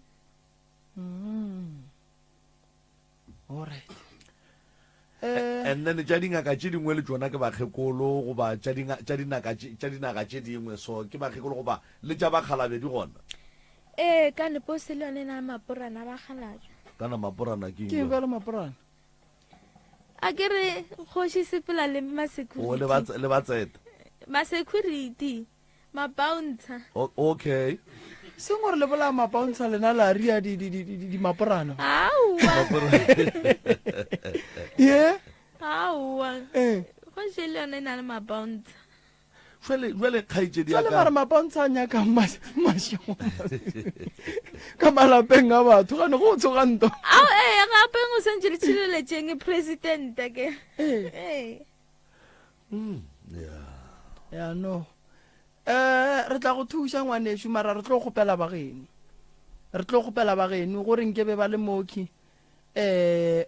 Speaker 3: Mm. All right.
Speaker 2: Eh. And then tša dingaka tše dingwe le tšona ke bakgekolo goba tša dinga tša dinaka tša dinaga tše dingwe so ke bakgekolo goba le tša bakgalabe di gona?
Speaker 9: Ee, ka ne pose le yone e na le maporana a bakgalabje.
Speaker 2: Kana maporana ke
Speaker 3: eng? Ke eng bjalo maporana?
Speaker 9: A ke re kgoši sepela le ma-security.
Speaker 2: O le ba tseta.
Speaker 9: Ma-security, ma-bouncer.
Speaker 2: Okay.
Speaker 3: Seng gore le bolaya ma-bouncer lena la ria di di di di maporana.
Speaker 9: Aowa.
Speaker 3: Ye?
Speaker 9: Aowa.
Speaker 3: Eh.
Speaker 9: Kgoši le yone e na le ma-bouncer.
Speaker 2: Jwale, jwale kgaetšedi ya
Speaker 3: Jwale
Speaker 2: ka.
Speaker 3: mara mapontsha a nyakang mašego ka malapeng a batho gane go tsoga nto.
Speaker 9: Ao ee gape go swantše le tšhireletšeng president ke.
Speaker 3: Ee.
Speaker 9: Ee.
Speaker 2: Yeah.
Speaker 3: Ya no. Eh re tla go thuša ngwanešu mara re tlo kgopela ba geno. Re tlo kgopela ba geno gore nke be ba le moki. um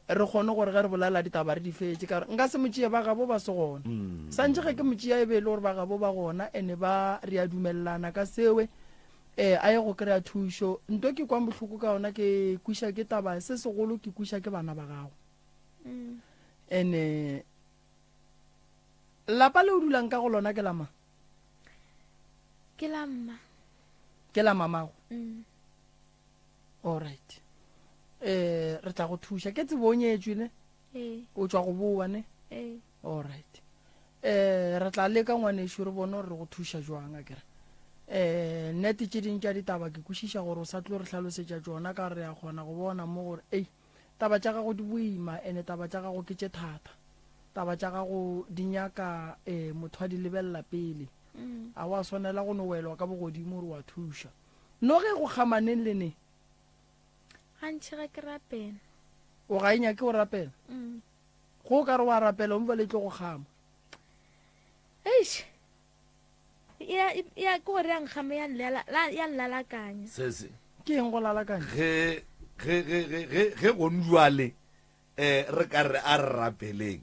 Speaker 3: re kgone gore ge re bolela ditaba re di fetše ka gore nka se mo tšee ba gabo ba se gona mm. santše ge ke mo tšea e be e le gore ba gabo ba gona ene ba re a dumelelana ka sewe um a ye go kry-a thušo nto ke kwang bohloko ka yona ke kwiša ke taba se segolo ke kwiša ke bana ba gago mm. ene lapa le o dulang ka go lona ke la mang
Speaker 9: ke la mma
Speaker 3: ke la mamago
Speaker 9: mm.
Speaker 3: Alright. Eh, re tla go thuša. Ke tsebo o nyetšwe ne?
Speaker 9: Ee.
Speaker 3: O tšwa go boa ne?
Speaker 9: Ee.
Speaker 3: Alright. Eh, re tla leka ngwanešu re bone gore re go thuša jwang akere. Eh, nnete tše ding tša ditaba ke kwešiša gore o sa tlo re hlalosetša tšona ka re a kgona go bona mo gore ei taba tša gago di boima ene taba tša gago ke tše thata. Taba tša gago di nyaka eh motho a di lebelela pele.
Speaker 9: Mm.
Speaker 3: A wa swanela go no welwa ka bogodimo gore wa thuša. Noge go kgama neng le neng?
Speaker 9: Gantši ge ke rapela.
Speaker 3: O ga e nyake o rapela?
Speaker 9: Mm.
Speaker 3: Go o ka re wa rapela o mpa le tlo go kgama.
Speaker 9: Eish. Ya ya ke gore ya nkgama ya nlala ya nlalakanya.
Speaker 2: Se se.
Speaker 3: Ke eng go lalakanya?
Speaker 2: Ge ge ge ge ge ge gone jwale eh re ka re a re rapeleng.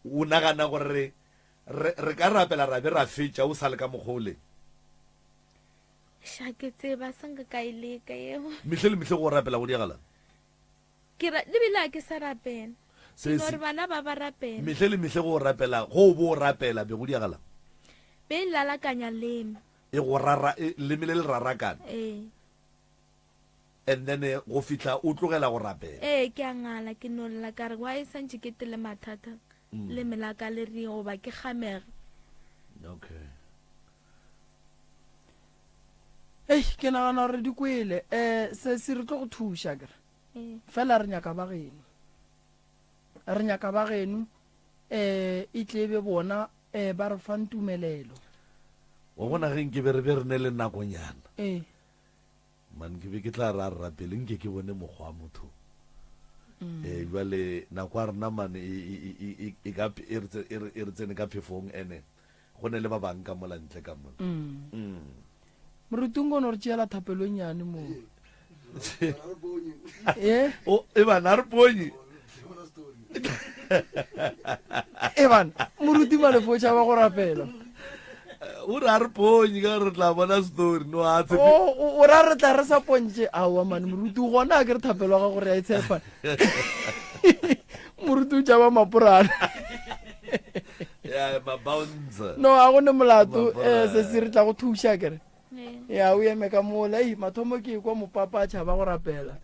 Speaker 2: O nagana gore re re ka rapela ra be ra fetša o sa le ka mokgwa o leng?
Speaker 9: Xa ke tseba se nka ka e leka yeo.
Speaker 2: Mehle le mehle go rapela go diagalang?
Speaker 9: Ke ra, le bile a ke sa rapela.
Speaker 2: Se
Speaker 9: Ke no
Speaker 2: se.
Speaker 9: re bana ba ba rapela.
Speaker 2: Mehle le mehle go rapela, go o bo o rapela, be go diagalang?
Speaker 9: Be e lalakanya leme.
Speaker 2: E go rara, e, leme le le rarakana.
Speaker 9: Ee.
Speaker 2: And then eh, go fihla o tlogela go rapela.
Speaker 9: Ee, ke a ngala, ke no lla ka re why santše ke tele mathata, leme la ka le reng goba ke kgamege.
Speaker 2: Okay.
Speaker 3: Ei, ke nagana gore di kwele. Um sesi re tlo go thuša kere.
Speaker 9: Ee.
Speaker 3: Fela re nyaka ba geno. Re nyaka ba geno um e tle e be bona um ba re fang tumelelo.
Speaker 2: Wa bona ge nke be re be re ne le nakonyana.
Speaker 3: Ee.
Speaker 2: Man ke be ke tla re a re rapele nke ke bone mokgwa wa motho.
Speaker 3: Mm.
Speaker 2: Eh jwale nako ya rena man e e e e e ka e re e re e re tsene ka phefong ene go ne le ba bang ka mola ntle ka mola.
Speaker 3: Mm.
Speaker 2: Mm.
Speaker 3: Moruti o no re tšeela thapelo e nnyane mo. Eh?
Speaker 2: O e bana re ponye.
Speaker 3: E bana, moruti Malefo o tšhaba go rapela.
Speaker 2: O re a re ponye ka re tla bona story no a tshepe.
Speaker 3: O o ra re tla re sa pontše. Aowa mane moruti o gona a ke re thapelo ya gago re a e tshepa. Moruti o tšhaba maporana.
Speaker 2: Ya ma bouncer.
Speaker 3: No a go ne molato
Speaker 2: Maporana.
Speaker 3: eh sesi re tla go thuša kere.
Speaker 9: Ee.
Speaker 3: Ya o eme ka mola ei mathomo ke kwa mopapa a tšhaba go rapela.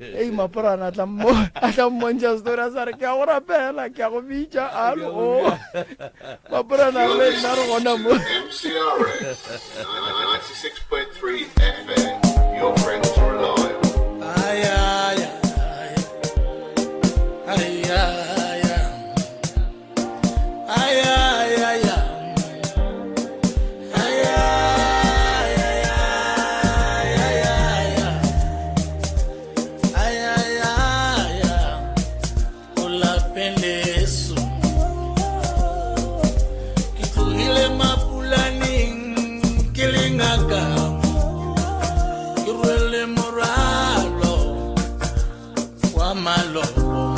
Speaker 3: Ei maporana a tla mmo a tla mmontšha story a sa re ke a go rapela ke a go bitša alo o. Maporana a re nna re gona mo.
Speaker 7: MCRS 96.3 FM, your friend to rely on.
Speaker 1: Ay, ay, ay. Ay, ay, ay. Ay, ay, ay, ay.
Speaker 10: rwale morwalo wa malobo.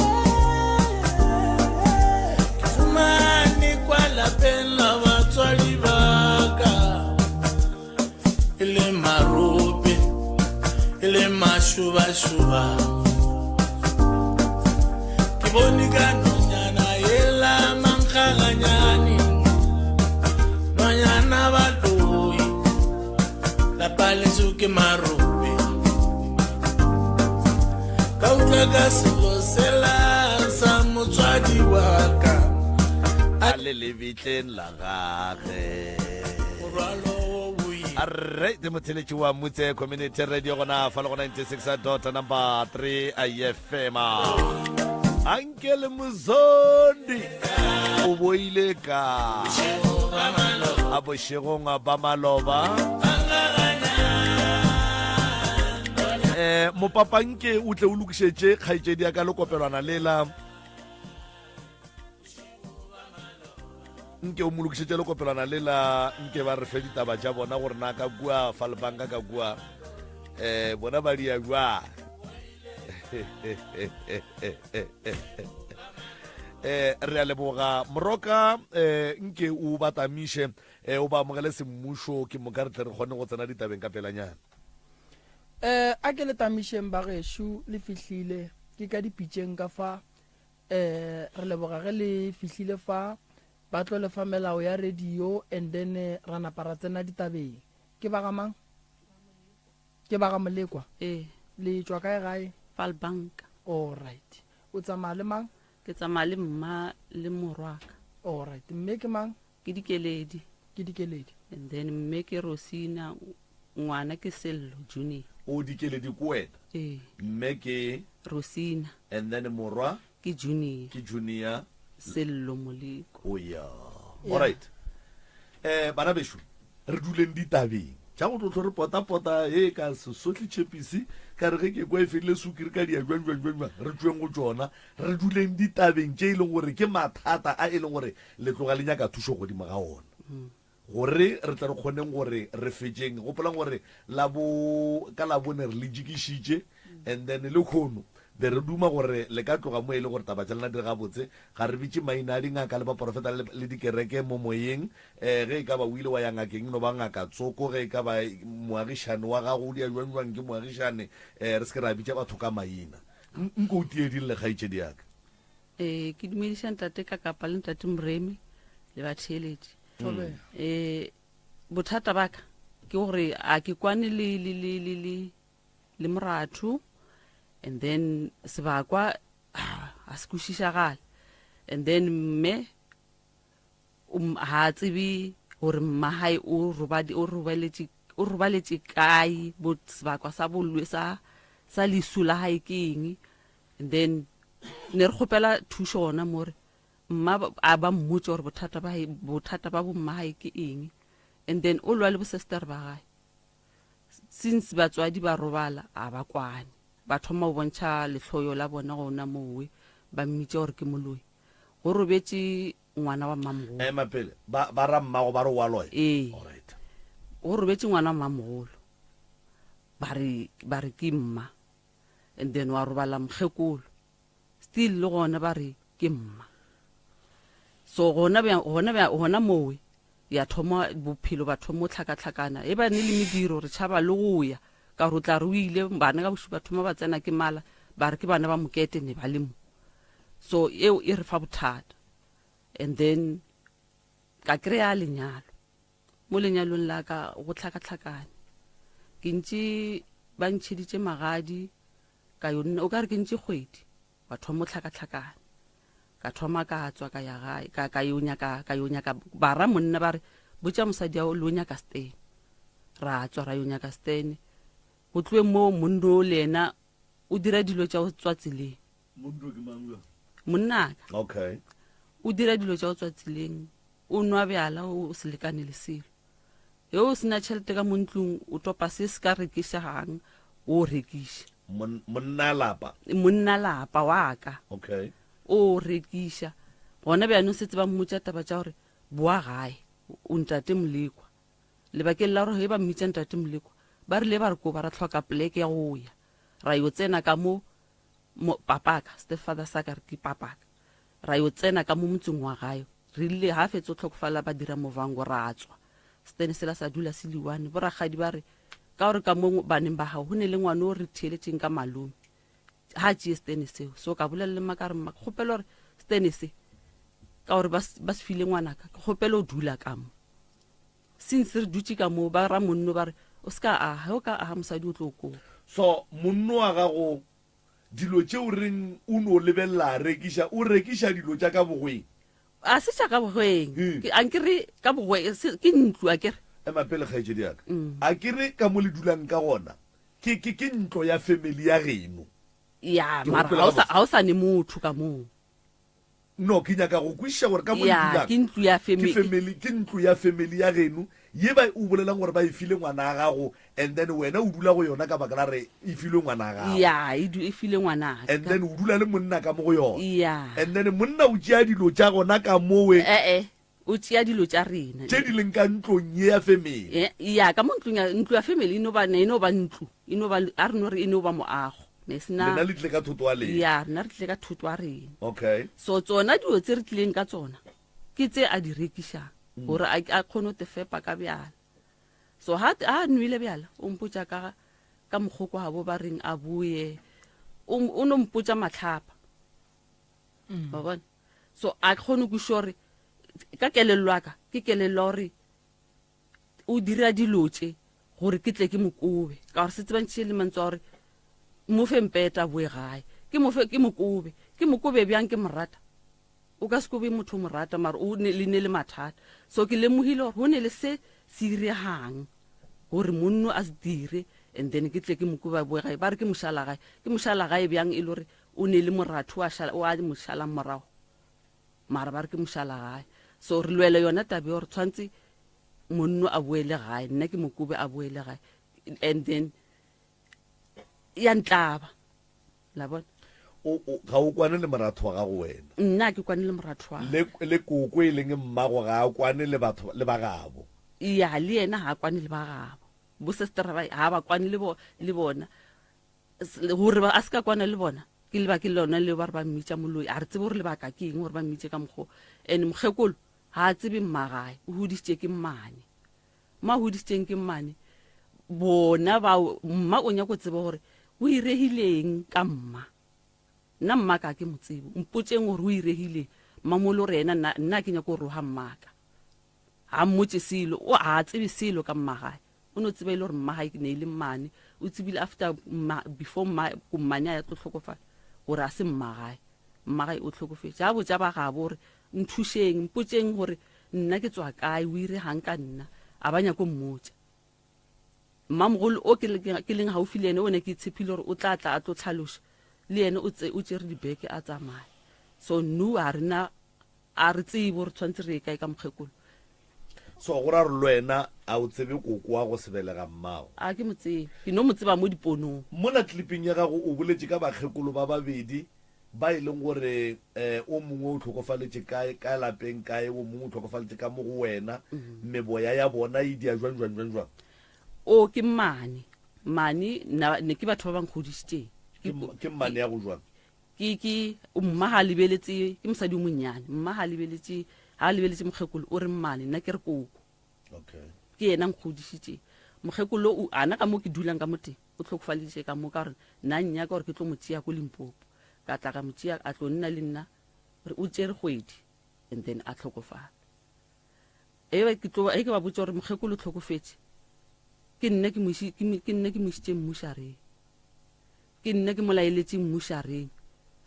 Speaker 10: Ke fumane kwa lapeng la batswadi ba ka e le marope e le mašubašuba. Ke bone ka nonyana yela mankgaganyane nonyana baloi lapa leso ke marope ka utlwa ka selo sela sa motswadi wa ka
Speaker 2: a le lebitleng la gage
Speaker 10: morwalo wo boima
Speaker 2: Arre, ke motheletši wa Mutse Community Radio gona fa le go 96 dot number 3 IFM. Anke le Mozondi o boile ka a bošegong ba maloba. Eh, mopapanke o tle o lokišetše kgaetšedi ya ka lekopelwana lela nke o mo lokišetše lekopelwana lela nke ba re fe ditaba tša bona gore na ka kua fa lebanka ka kua um bona ba dia jwang eh re a leboga moroka eh nke o batamiše eh o ba amogele semmušo ke moka re tle re kgone go tsena ditabeng ka pelanyana
Speaker 3: Eh a ke le tamišeng ba gešo le fihlile ke ka dipitšeng ka fa eh re leboga ge le fihlile fa ba tlo le fa melao ya radio and then eh, ra napa ra tsena ditabeng ke ba ga mang Ke ba ga Molekwa?
Speaker 6: Ee.
Speaker 3: Le tšwa kae gae?
Speaker 6: Vaalbank.
Speaker 3: All right. O tsamaya le mang?
Speaker 6: Ke tsamaya le mma le morwaka.
Speaker 3: All right. Mme ke mang?
Speaker 6: Ke Dikeledi.
Speaker 3: Ke Dikeledi.
Speaker 6: And then mme ke Rosina, ngwana ke Sello Junior.
Speaker 2: O Dikeledi ke wena?
Speaker 6: Ee.
Speaker 2: Mme ke?
Speaker 6: Rosina.
Speaker 2: And then morwa?
Speaker 6: Ke Junior.
Speaker 2: Ke Junior.
Speaker 6: Sello Moleko.
Speaker 2: O ya. All right. Eh bana bešo, re duleng ditabeng tša go tlo tlo re potapota e ka sesohle tšhepisi ka re ge ke kwa e fedile sukiri ka dia jwang jwang jwang jwang re tšweng go tšona re duleng ditabeng tše e leng gore ke mathata a e leng gore le tloga le nyaka thušo godimo ga ona gore re tle re kgoneng gore re fetšeng gopolang gore labo ka labone re le jikišitše and then le kgono be re duma gore le ka tloga mo e le gore taba tša lena di gabotse ga re bitše maina a dingaka le baporofeta le dikereke mo moyeng um ge e ka ba o ile wa ya ngakeng no ba ngaka tsoko ge e ka ba moagišane wa gago o dia jwang jwang ke moagišane um re se ke ra bitša batho ka maina nko o tiedille kgaetšedi yaka
Speaker 6: um ke dumediša ntate ka kapa le ntate moremi le batheeletši um bothata baka ke gore a ke kwane le le le le le le moratho and then sebakwa a se kwešišagale and then mme um, ha a tsebe gore mma gae o robadi o robaletše o robaletše kae bo sebakwa sa bolwe sa sa lesu la gae ke eng and then ne re kgopela thušo gona more mma a ba mmotse gore bothata ba bothata ba bomma gae ke eng and then o lwa le bosester ba gae Since batswadi ba robala a ba kwane. Ba thoma go bontšha lehloyo la bona gona mowe ba mmitša gore ke moloi. Go robetše ngwana wa mmamogolo.
Speaker 2: Ema pele, ba, ba ra mmago ba re o a loya?
Speaker 6: Ee.
Speaker 2: Alright.
Speaker 6: Go robetše ngwana wa mmamogolo. Ba re, ba re ke mma. And then wa robala mokgekolo. Still le gona ba re ke mma. So gona bja, gona bja, gona mowe ya thoma bophelo ba thoma tlhakatlhakana e ba ne le mediro re tšhaba le go ya ka gore o tla re o ile bana ka bošupa thoma ba tsena ke mala ba re ke bana ba mokete ne ba le mo so eo e re fa bothata and then ka kry-a lenyalo mo lenyalong la ka go tlhakatlhakane ke ntše ba ntšheditše magadi ka yo nna o ka re ke ntše kgwedi wa thoma o tlhakatlhakane ka thoma ka tswa ka ya gae ka ka yo nyaka ka yo nyaka bara monna ba re botša mosadi ao le o nyaka stene ra tswa ra yo nyaka stene go tloe moo monno o le yena o dira dilo tša go tswa tseleng monnaka
Speaker 2: okay
Speaker 6: o dira dilo tša go tswa tseleng o nwa bjala o se lekane le selo Ge o se na tšhelete ka mo ntlong, o topa se se ka rekišegang, o rekiša.
Speaker 2: Monna lapa?
Speaker 6: Monna lapa wa ka.
Speaker 2: Okay.
Speaker 6: O rekiša. Gona bjanong setse ba mmotša taba tša gore boa gae, o ntate Molekwa. Lebakeng la gore ge ba mmitša ntate Molekwa,
Speaker 11: Ba rile ba re koba ra hloka poleke ya go ya. Ra yo tsena ka mo, mo papaka, stepfather sa ka re ke papaka. Ra yo tsena ka mo motseng wa gae. Re rile ha fetso tlhokofala ba dira movango ra tswa. Setene sela sa dula se liwane. Borakgadi ba re, ka gore ka mo baneng ba gago go ne le ngwana o re theeletšeng ka malome. Ha tšee setene seo. So ka bolela le mma ka re mma ke kgopela gore setene se ka gore ba se file ngwanaka ke kgopela o dula ka mo. Since re dutše ka mo ba ra monno ba re o se ka aga, ge o ka aga mosadi o tlo koba.
Speaker 2: So monno wa gago dilo tše o reng o no lebelela a rekiša, o rekiša dilo tša ka bogweng?
Speaker 11: A se tša ka bogweng, ke a nke re ka bogweng, ke ntlo a ke re.
Speaker 2: Ema pele kgaetšedi ya ka, a ke re ka mo le dulang ka gona ke ke ke ntlo ya family ya geno?
Speaker 11: Ya, mara ga o sa ne motho ka moo.
Speaker 2: No, ke nyaka go kwešiša gore ka mo le
Speaker 11: Ya,
Speaker 2: dulang,
Speaker 11: ke ntlo ya
Speaker 2: ke
Speaker 11: family.
Speaker 2: family, ke ntlo ya family ya geno ye ba o bolelang gore ba e file ngwana wa gago and then wena o dula go yona ka baka la re e filwe ngwana wa gago.
Speaker 11: Ya, e du, e file ngwanaka.
Speaker 2: And then o dula le monna ka mo go yona.
Speaker 11: Ya.
Speaker 2: And then monna o tšea dilo tša gona ka mowe.
Speaker 11: Eh-eh, o tšea dilo tša rena.
Speaker 2: Tše di leng ka ntlong ye ya family.
Speaker 11: Eh, ya, ka mo ntlong ya, ntlo ya family e no ba, ne e no ba ntlo, e no ba, a re no re e no ba moago. Ne se na.
Speaker 2: Lena le tlile ka thoto ya lena.
Speaker 11: Ya, rena re tlile ka thoto ya rena.
Speaker 2: Okay.
Speaker 11: So tsona dilo tse re tlileng ka tsona, ke tse a di rekišang, gore a, a kgone go te fepa ka bjala. So ha, ha a nwele bjala, o mpotša ka, ka mokgwa kwa gabo ba reng a boye, o, o no mpotša mahlapa. Wa bona? So a ke kgone go kwešiša gore ka kelello ya ka, ke kelello ya gore o dira dilo tše gore ke tle ke mo kobe, ka gore se tsebantšhitše le mantswe a gore mo fe mpeta a boe gae, ke mo fe, ke mo kobe, ke mo kobe bjang ke mo rata? O ka se kobe motho o mo rata mara o ne, le ne le mathata. So ke lemogile gore go ne le se se iregang gore monno a se dire and then ke tle ke mo kobe a boe gae. Ba re ke mošala gae, ke mošala gae bjang e le gore O ne le moratho wa šala, wa mo šalang morago, mara ba re ke mošala gae. So re lwela yona taba ya gore tshwantse monno a boele gae, nna ke mokobe a boele gae, and then ya ntlaba, la bona.
Speaker 2: O, o, ga o kwane le moratho wa gago wena?
Speaker 11: Nna ke kwane le moratho wa.
Speaker 2: Le, le koko e leng mmago ga a kwane le batho, le ba gabo?
Speaker 11: Ya, le yena ga a kwane le ba gabo. Bo sestera ba, ga ba kwane le bo, le bona. Gore ba, a se ka kwana le bona, ke lebake lona leo ba re ba mmitša moloi. A re tsebe gore lebaka ke eng gore ba mmitše ka mokgwa o. And mokgekolo ga a tsebe mmagae, o hodišitše ke mmane. Mo a hodišitšeng ke mmane, bona bao, mma o nyako tseba gore go iregileng ka mma. Nna mmaka ga ke mo tsebe, mpotšeng gore go iregileng. Mmamolo o re yena nna, nna ke nyako roga mmaka. Ga a mmotše selo, o ga a tsebe selo ka mmagae. O no tseba e le gore mma gae ne e le mmane. O tsebile after mma, before mma, ko mmane a ya tlo hlokofala, gore a se mma gae. Mma gae o hlokofetše. A botša ba gabo gore, Nthušeng, mpotšeng gore nna ke tswa kae, o iregang ka nna. A ba nyako mmotša. Mmamogolo o ke, ke leng gaufi le yena, o ne ke tshepile gore o tla tla a tlo hlaloša, le yena o tse, o tšere dibeke a tsamaya. So nou ga re na A re tsebe gore tshwanetse re ye kae ka mokgekolo.
Speaker 2: So go ra gore le wena a o tsebe koko wa go se belega mmago?
Speaker 11: A ke mo tsebe. Ke no mo tseba mo diponong.
Speaker 2: Mola clipping ya gago o boletše ka bakgekolo ba babedi ba e leng gore o mongwe o hlokofaletše kae, ka lapeng kae, o mongwe o hlokofaletše ka mo go wena, meboya ya bona e dia jwang jwang jwang jwang?
Speaker 11: O ke mmane. Mmane nna ne ke batho ba ba nkgodišitšeng.
Speaker 2: Ke mmane ya go jwang?
Speaker 11: Ke, ke, mma ga a lebeletše, ke mosadi o monnyane, mma ga a lebeletše, ga a lebeletše mokgekolo, o re mmane, nna ke re koko.
Speaker 2: Okay.
Speaker 11: Ke yena nkgodišitše. Mokgekolo o, ana ka mo ke dulang ka mo teng, o hlokofaditše ka mo, ka gore nna nnyaka gore ke tlo mo tšea ko Limpopo. Ka tla ka mo tšea, a tlo nna le nna, re, o tšere kgwedi, and then a hlokofala. E ke tlo, e ke ba botša gore mokgekolo o hlokofetše, ke nna ke mo iši, ke, ke nna ke mo išitše mmušareng. Ke nna ke mo laeletše mmušareng.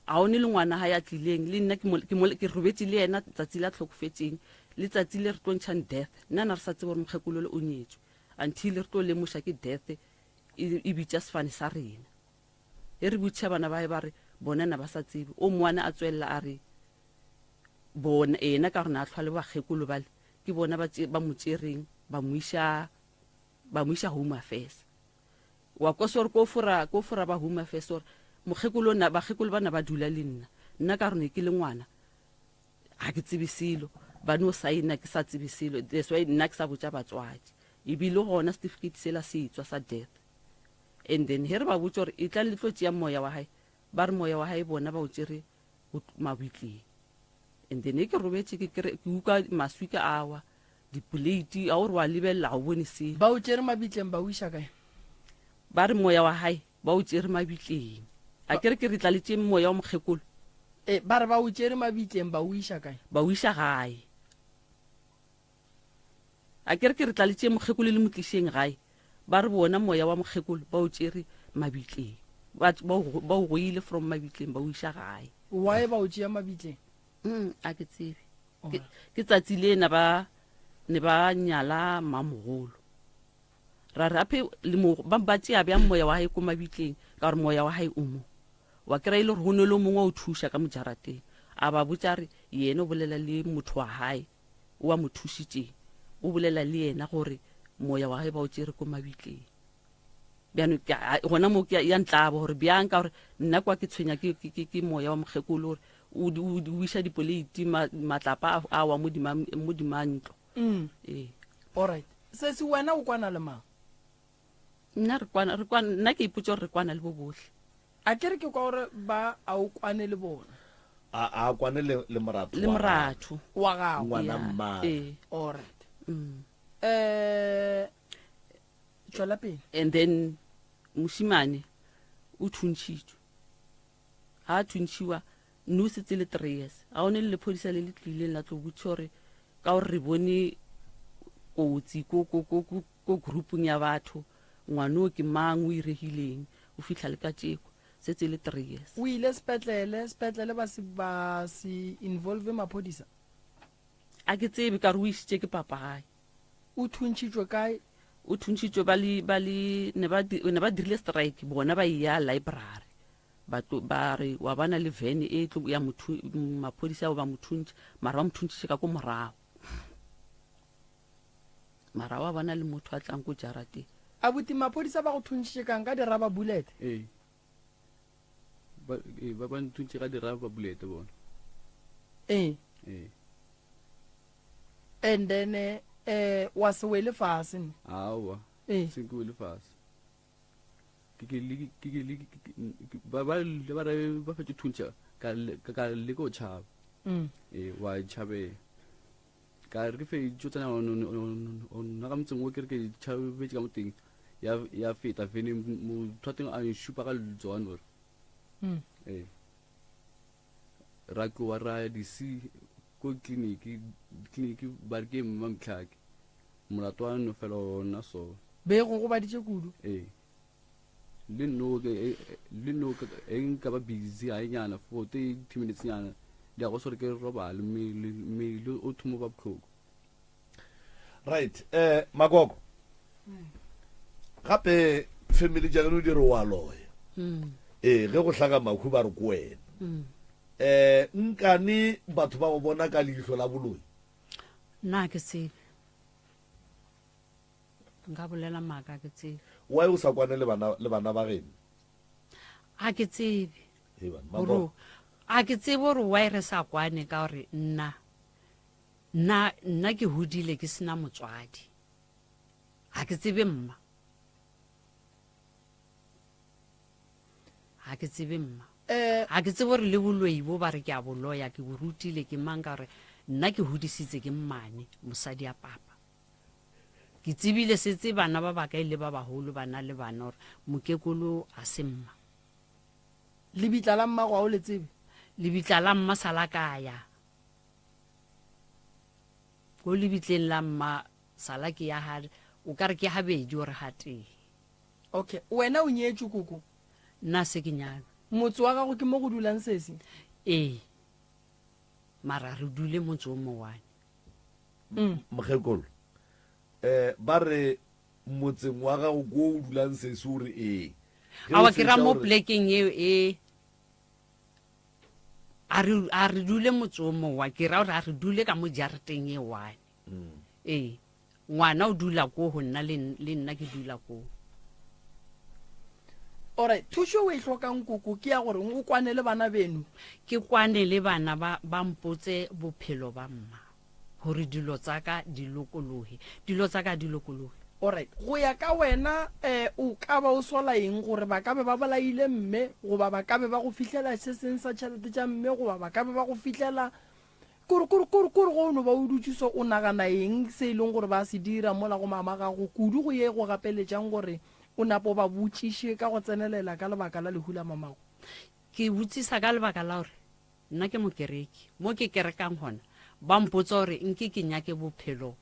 Speaker 11: A o ne le ngwana gae a tlileng, le nna ke mo, ke mo, ke robetše le yena tsatsi la hlokofetšeng, le tsatsi le re tlo ntšhang death. Nna na re sa tsebe gore mokgekolole o nyetšwe, until re tlo lemoša ke death e, e bitša sefane sa rena. Ge re botšiša bana ba gae ba re bona na ba sa tsebe. O moana a tswelela a re bona, yena ka gore na a hlwa le bakgekolo bale, ke bona ba tše, ba mo tšereng ba mo iša, ba mo iša Home Affairs. Wa kwa sore ko fora, ko fora ba Home Affairs gore mokgekolo na, bakgekolo ba na ba dula le nna. Nna ka gore ne ke le ngwana, ga ke tsebe selo. Ba no saena ke sa tsebe selo. That's why nna ke sa botša batswadi. E bile gona certificate sela se etswa sa death. And then he re ba botša gore etlang le tlo tšea moya wa hae, ba re moya wa hae bona ba o tšere go mabitleng. And then he ke robetše ke kere ke utlwa maswika a wa, dipoleiti, a o re wa lebelela ga o bone selo.
Speaker 3: Ba o tšere mabitleng ba o iša kae?
Speaker 11: Ba re moya wa hae ba o tšere mabitleng. A ke re ke re tla le tšeng moya wa mokgekolo?
Speaker 3: E, ba re ba o tšere mabitleng ba o iša kae?
Speaker 11: Ba o iša gae. A ke re ke re tla le tšee mokgekolo le mo tlišeng gae. Ba re bona moya wa mokgekolo ba o tšere mabitleng. Ba, ba, ba o goile from mabitleng ba o iša gae.
Speaker 3: Why ba o tšea mabitleng?
Speaker 11: Mm, a ke tsebe. Ke, ke tsatsi le na ba ne ba nyala mamogolo. Ra re ape le mo ba ba tšea bjang moya wa hae ko mabitleng ka gore moya wa hae o mo. Wa kry-a e le gore go ne le o mongwe o thuša ka mo jarateng. A ba botša re yena o bolela le motho wa hae. o a mo thušitšeng, o bolela le yena gore moya wa ge ba o tšere ko mabitleng. Bjano gona mo ke ya ntlabo gore bjang ka gore nna kwa ke tshwenya ke, ke, ke, ke moya wa mokgekolo gore o, o, o iša dipoleiti matlapa a wa modima, modima ntlo.
Speaker 3: Mm.
Speaker 11: Ee.
Speaker 3: Alright. Sesi wena o kwana le mang?
Speaker 11: Nna re kwana, re kwana, nna ke ipotša gore re kwana le bo bohle.
Speaker 3: A ke re ke kwa gore ba a o kwane le bona.
Speaker 2: A a kwane le le moratho
Speaker 11: Le
Speaker 2: wa
Speaker 11: moratho.
Speaker 3: Wa gago.
Speaker 2: Ngwana
Speaker 11: Ya,
Speaker 2: mmagwe.
Speaker 11: ee.
Speaker 3: Alright.
Speaker 11: Mm.
Speaker 3: Eh tšwela pele.
Speaker 11: And then mošimane o thuntšhitšwe. Ga a thuntšhiwa no o setse le 3 years. Ga one le lephodisa le le tlileng la tlo botša gore ka gore re bone kotsi ko ko ko ko Ko groupung ya batho, ngwano ke mang, o iregileng, o fihla le katšeko, setse e le 3 years.
Speaker 3: O ile sepetlele, sepetlele ba se ba se involve maphodisa?
Speaker 11: A ke tsebe, ka re o išitše ke papa gae.
Speaker 3: O thuntšhitšwe kae?
Speaker 11: O thuntšhitšwe ba le, ba le, ne ba, ne ba dirile strike, bona ba eya library, ba tlo, ba re wa bana le van e tlo ya mothu, maphodisa ao ba mo thuntšha, mara ba mo thuntšhitše ka ko morago. Mara wa bona le motho a tlang ko jarateng.
Speaker 3: Abuti maphodisa ba go thuntšitše kang ka di rubber bullet?
Speaker 12: Ee. Ba ee, ba ba nthuntše ka di rubber bullet bona.
Speaker 3: Ee.
Speaker 12: Ee.
Speaker 3: And then eh wa se wele fase ne?
Speaker 12: Aowa.
Speaker 3: Ee.
Speaker 12: Se ke wele fase. Ke ke le ke ke le ba ba le ba re ba fetše thuntša ka ka le go tšhaba.
Speaker 3: Mm.
Speaker 12: Ee, wa tšhabela. Ka re ke fetšo tsena ona ka motseng wo ke re ke tšhabetše ka mo teng ya ya feta vene motho wa teng a nšupa ka letsogo gore
Speaker 3: Mm.
Speaker 12: ee ra tloa ra ya dc ko tleliniki tleliniki ba re ke mma mtlhake molato wa no fela ona so
Speaker 3: Be go gobaditše kudu.
Speaker 12: ee le nno ke e, e, le nno ke e nka ba busy ga nyana for 30 minutes nyana di ya go sore ke robale mmele mmele o thomo ba bohloko
Speaker 2: right eh makoko gape family tša geno di re wa loya
Speaker 13: mm.
Speaker 2: ee ge go hlaga mahu ba re ko wena
Speaker 13: mm.
Speaker 2: eh nkane batho ba go bona ka leihlo la boloi
Speaker 13: nna ke tsebe Nka bolela maaka, ga ke tsebe.
Speaker 2: Why o sa kwane le bana le bana ba geno?
Speaker 13: Ga ke tsebe.
Speaker 2: Hei bana,
Speaker 13: Gore
Speaker 2: Makoko.
Speaker 13: ga ke tsebe gore why re sa kwane ka gore nna nna nna ke hodile ke sena motswadi. Ga ke tsebe mma. Ga ke tsebe mma.
Speaker 3: Eh.
Speaker 13: Ga ke tsebe gore le boloi bo ba re ke a bo loya ke bo rutile ke mang ka gore nna ke hodisitse ke mmane mosadi a papa. Ke tsebile setse bana ba baka e le ba bagolo ba na le bana gore mokekolo ga se mma.
Speaker 3: Lebitla la mmago ga o le tsebe?
Speaker 13: Lebitla la mma sa la ka ya ko lebitleng la mma sa la ke ya ga o ka re ke gabedi ore gatee.
Speaker 3: Okay, wena o nyetšwe koko?
Speaker 13: Nna se ke nyalwe.
Speaker 3: Motse wa gago ke mo go dulang sesi?
Speaker 13: Ee, mara re dule motse o mowane.
Speaker 2: Mokgekolo, eh, ba re motseng wa gago ko o dulang sesi o re ee. Ge o
Speaker 13: Awa ke ra
Speaker 2: fetša
Speaker 13: mo
Speaker 2: o re-
Speaker 13: plekeng eo e a re a re dule motse o mowa ke ra gore a re dule ka mo jarateng e one ee ngwana o dula ko go nna le le nna ke dula ko
Speaker 3: Alright, thušo o e hlokang koko ke ya gore o kwane le bana beno.
Speaker 13: Ke kwane le bana ba ba mpotse bophelo ba mma gore dilo tsa ka di lokologe. Dilo tsa ka di lokologe.
Speaker 3: Alright, go ya ka wena eh, o ka ba o sola eng gore ba ka be ba bolaile mme goba ba ka be ba go fihlela se seng sa tšhelete tša mme goba ba ka be ba go fihlela kore kore kore kore go no ba o dutše so o nagana eng se e leng gore ba se dira mola go mama gago kudu go ye go gapeletšang gore o napo ba botšiše ka go tsenelela ka lebaka la lehu la mamago?
Speaker 13: Ke botsisa ka lebaka la gore nna ke mokereki mo ke kerekang gona ba mpotsa gore nke ke nyake bophelo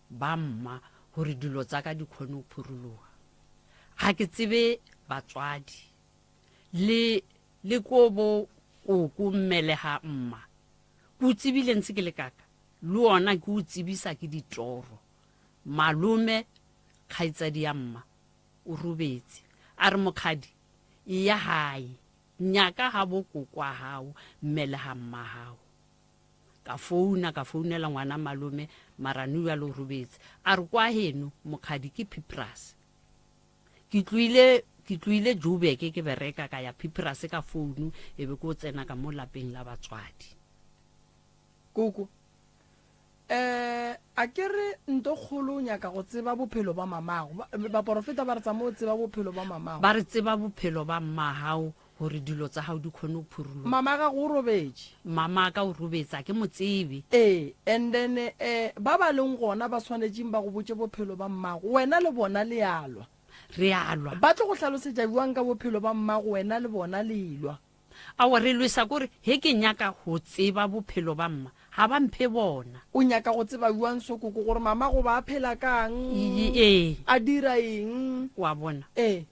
Speaker 13: ba mma gore dilo tsa ka di kgone go phurologa. Ga ke tsebe batswadi le le ko bo koko mmelega mma. Ke o tsebile ntse ke le kaka le ona ke o tsebisa ke ditoro. Malome kgaitsadi ya mma o robetse a re mokgadi eya gae nyaka ga bo koko a gago mmelega mma gago. Ka founa, ka founela ngwana malome, mara nu bjale o robetse. A re kwa heno, mokgadi ke Phipras. Ke tloile, ke tloile Joburg ke bereka, ka ya Phipras ka founu, e be ke o tsena ka mo lapeng la batswadi.
Speaker 3: Koko, eh, a ke re nto kgolo o nyaka go tseba bophelo ba mamago. Ba, baporofeta ba re tsamaya o tseba bophelo ba mamago.
Speaker 13: Ba re tseba bophelo ba mmagao Gore dilo tsa gago di kgone go phuruloga.
Speaker 3: Mama gago o robetše.
Speaker 13: Mama ka o robetse, a ke mo tsebe.
Speaker 3: Ee, and then eh, ba ba leng gona ba swanetšeng ba go botše bophelo ba mmago, wena le bona le a lwa.
Speaker 13: Re a lwa.
Speaker 3: Ba tlo go hlalosetša bjang ka bophelo ba mmago, wena le bona le lwa?
Speaker 13: Aowa, re lwesa kore ge ke nyaka go tseba bophelo ba mma, ga ba mphe bona.
Speaker 3: O nyaka go tseba bjang so, koko, gore mama goba a phela kang,
Speaker 13: Ee.
Speaker 3: a dira eng?
Speaker 13: Wa bona?
Speaker 3: Ee.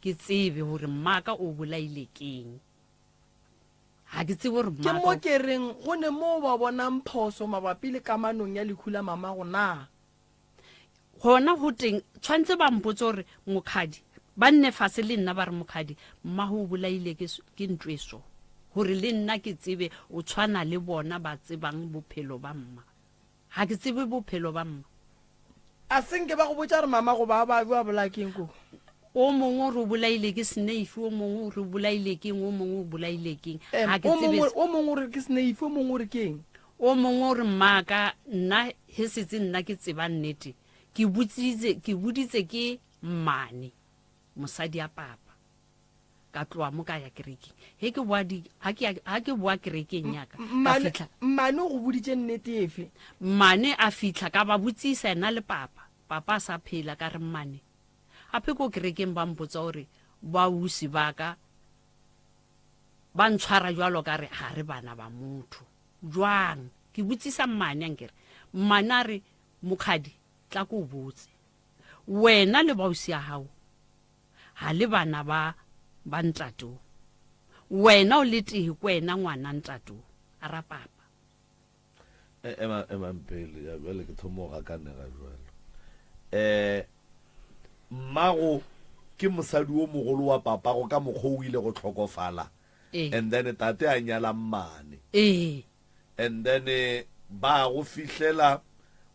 Speaker 13: Ke tsebe gore mmaka o bolaile keng. Ga ke tsebe gore
Speaker 3: Ke
Speaker 13: mmaka
Speaker 3: mo ke reng go ne moo ba bonang phoso mabapi le kamanong ya lehu la mamago na?
Speaker 13: Gona go teng, tshwanetse ba mpotse gore mokhadi, ba nne fase le nna ba re mokhadi, mmago o bolaile ke, ke ntlo e so. Gore le nna ke tsebe o tshwana le bona ba tsebang bophelo ba mma. Ga ke tsebe bophelo ba mma.
Speaker 3: A se nke ba go botša gore mama goba a ba ba bolaya keng ko?
Speaker 13: O mongwe o re o bolaile ke snake, o mongwe o re o bolaile keng, o mongwe o bolaile keng.
Speaker 3: Em,
Speaker 13: Ga ke
Speaker 3: o
Speaker 13: tsebe
Speaker 3: mongwe
Speaker 13: se-
Speaker 3: o mongwe o re ke snake, o mongwe o re keng?
Speaker 13: O mongwe o re mmaka nna he setse nna ke tseba nnete. Ke botsitse ke boditse ke mmane mosadi a papa. Ka tloa mo ka ya kerekeng. He ke boa di ha ke ya- ha ke boa kerekeng ya ka ka
Speaker 3: Mmane
Speaker 13: fihla
Speaker 3: mmane o go boditše nnete efe?
Speaker 13: Mmane a fihla ka ba botsisa ena le papa. Papa a sa phela ka re mmane ape ko kerekeng ba mpotsa gore bausi ba ka ba ntshwara jwalo ka re ga re bana ba motho. Jwang? Ke botsisa mmane ankere. Mmane a re mokgadi tla ko o botse. Wena le bausi ya gago ga le bana ba ba ntate o. Wena o le tee ko wena ngwana ntate o. A ra papa.
Speaker 2: E, ema, emang pele, ya bjale ke thoma go gakanega jwalo. Eh, mmago ke mosadi o mogolo wa papago ka mokgwa o ile go hlokofala.
Speaker 13: Ee.
Speaker 2: And then tate a nyala mmane.
Speaker 13: Ee.
Speaker 2: And then eh, ba go fihlela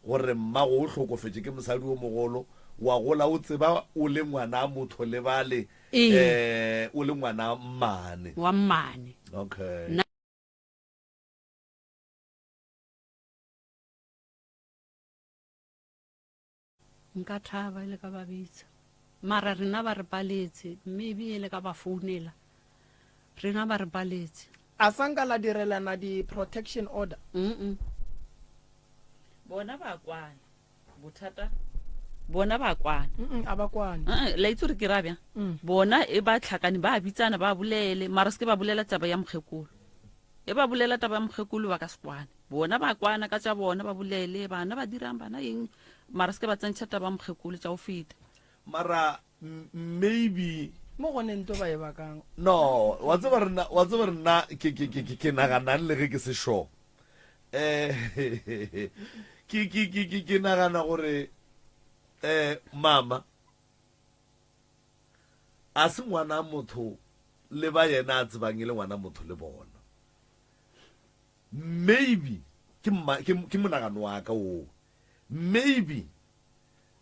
Speaker 2: gore mmago o hlokofetše ke mosadi o mogolo, wa gola o tseba o le ngwana motho le bale,
Speaker 13: Ee.
Speaker 2: eh, o le ngwana mmane.
Speaker 13: Wa mmane.
Speaker 2: Okay.
Speaker 13: Nna Nka thaba e le ka ba bitsa. Mara rena ba re paletse, maybe e le ka ba founela. Rena ba re paletse.
Speaker 3: A sa nka la direlana di protection order?
Speaker 13: Mm-mm.
Speaker 11: Bona ba kwana. Bothata bona ba kwana.
Speaker 3: Mm-mm, a ba kwane.
Speaker 11: Uh-uh, la itse gore ke ra bjang?
Speaker 3: Mm.
Speaker 11: Bona e ba tlhakane ba bitsana ba bolele, mara se ke ba bolela taba ya mokgekolo. E ba bolela taba ya mokgekolo ba ka se kwane. Bona ba kwana ka tša bona ba bolele, bana ba dirang bana eng, mara se ke ba tsentšha taba ya mokgekolo tša go feta.
Speaker 2: Mara maybe
Speaker 3: Mo go ne nto ba e bakang.
Speaker 2: No, wa tseba re nna, wa tseba re nna ke ke ke ke ke naganang le ge ke se sure. Eh ke ke ke ke ke nagana gore eh mama a se ngwana motho le ba yena a tsebang e le ngwana motho le bona. Maybe ke mma ke ke monagano wa ka oo. Maybe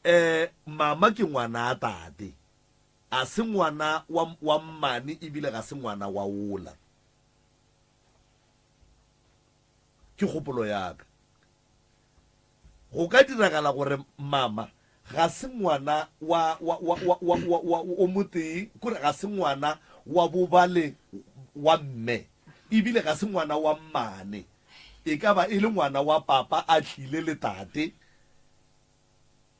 Speaker 2: eh mama ke ngwana tate. A se ngwana wa wa mmane ebile ga se ngwana wa ola. Ke kgopolo ya ka. Go ka diragala gore mama. ga se ngwana wa, wa, wa, wa, wa, wa, wa o motee, kore ga se ngwana wa bobale wa mme, ebile ga se ngwana wa mmane. E ka ba e le ngwana wa papa a tlile le tate,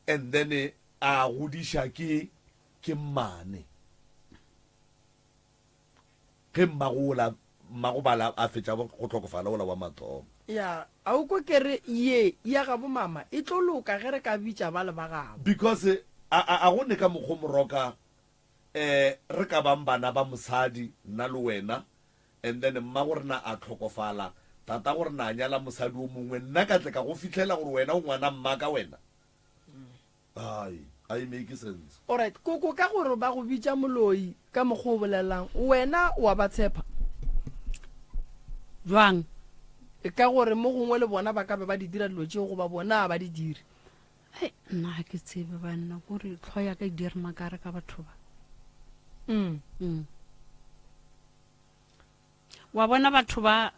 Speaker 2: and then a godiša ke, ke mmane. Ge mmago ola, mmago bala a fetša go hlokofala ola wa mathomo.
Speaker 3: Ya, a o kwe ke re ye ya gabo mama e tlo loka ge re ka bitša bale ba gabo.
Speaker 2: Because a, a, a go ne ka mokgo Moroka eh re ka bang bana ba mosadi nna le wena and then mmago rena a hlokofala, tatago rena a nyala mosadi o mongwe, nna ka tle ka go fihlela gore wena o ngwana mmaka wena. Ai, a e make sense.
Speaker 3: Alright, koko ka gore ba go bitša moloi ka mokgwa o bolelang, wena wa ba tshepa?
Speaker 13: Jwang?
Speaker 3: Ka gore mo gongwe le bona ba ka be ba di dira dilo tšeo goba bona a ba di dire.
Speaker 13: Hei, nna ga ke tsebe banna, kore tlho ya ka e dire makare ka batho ba.
Speaker 3: Mm.
Speaker 13: Mm. Wa bona batho ba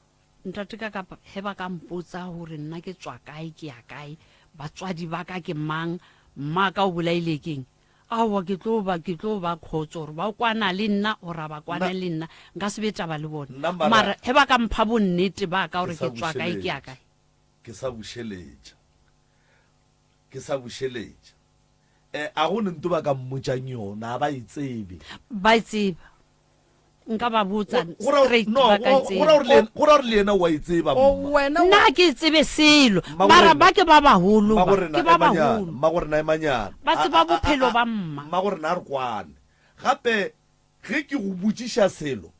Speaker 13: Ntate ka kapa ge ba ka mpotsa gore nna ke tswa kae ke ya kae, batswadi ba ka ke mang, mma ka o bolaile keng, aowa ke tlo ba ke tlo ba kgotso gore ba kwana le nna or a ba kwana le nna, nka se be taba le bona. Mara ge ba ka mpha bonnete ba ka gore ke tswa kae ke ya kae.
Speaker 2: Ke sa bušeletša. Ke sa bušeletša. Eh, a go ne nto ba ka mmotšang yona, a ba e tsebe.
Speaker 13: Ba e tseba. Nka ba botsa straight ba ka e
Speaker 2: tseba. Go ra gore le yena o a e tseba mma.
Speaker 3: Wena
Speaker 13: Nna ga ke tsebe selo. Mara ba ke ba baholo ba. Ke ba baholo.
Speaker 2: Mmago rena emanyana.
Speaker 13: Ba tseba bophelo ba mma.
Speaker 2: Mmago rena a re kwane. Gape ge ke go botšiša selo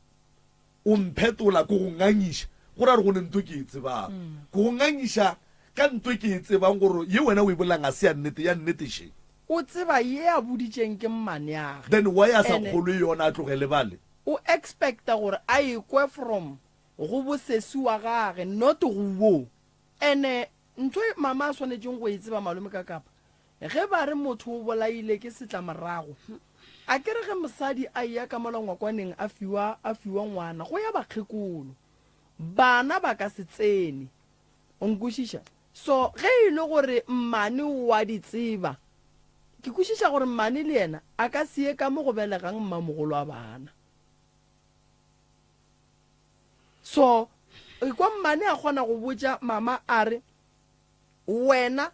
Speaker 2: o mphetola ke go ngangiša, go ra gore go ne nto ke e tsebang. Ke go ngangiša ka nto ke e tsebang gore ye wena o e bolelang ga se ya nnete, ya nnete še.
Speaker 3: O tseba ye a boditšeng ke mmaneage.
Speaker 2: Then why a sa kgolwe yona a tlogele bale?
Speaker 3: O expecta gore a e kwe from go bo sesi wa gage not go wo. Ene ntho e mama a swanetšeng go e tseba malome ka kapa ge ba re motho o bolaile ke setlamorago a ke re ge mosadi a eya ka mola ngwakwaneng a fiwa a fiwa ngwana go ya bakgekolo bana ba ka se tsene o nkwešiša So ge e le gore mmane o a di tseba, ke kwešiša gore mmane le yena a ka se ye ka mo go belegang mmamogolo wa bana. So ekwa mmane a kgona go botša mama a re, Wena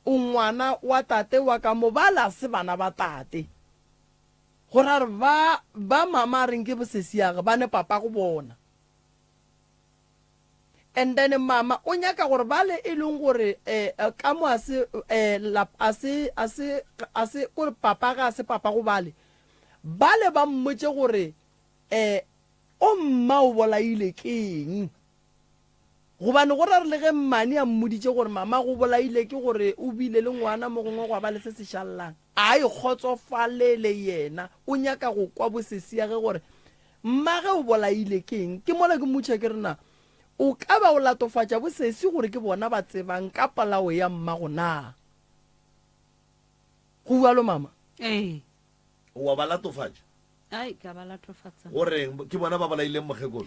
Speaker 3: o ngwana wa tate wa ka mo, bala se bana ba tate. Go ra gore ba, ba mama a reng ke bosesiage ba ne papa go bona. And then mama o nyaka gore bale e leng gore eh, ka mo a se eh, a se a se a se kore papa ga a se papa go bale bale ba mmotse gore eh o mma o bolaile ke eng gobane go ra re le ge mmane a mmoditše gore mama go bolaile ke gore o bile le ngwana mo gongwe gwa ba le se se šallang a e kgotsofalele yena o nyaka go kwa bosesiage gore Mmage o bolaile ke eng? Ke mola ke mmotšiša ke re, Na o ka ba o latofatša bosesi gore ke bona ba tsebang ka polao ya mmago na? Go bjalo, mama?
Speaker 13: Ee.
Speaker 2: O a ba latofatša?
Speaker 13: Ai, ke a ba latofatsa.
Speaker 2: Go reng? Ke bona ba bolaileng mokgekolo?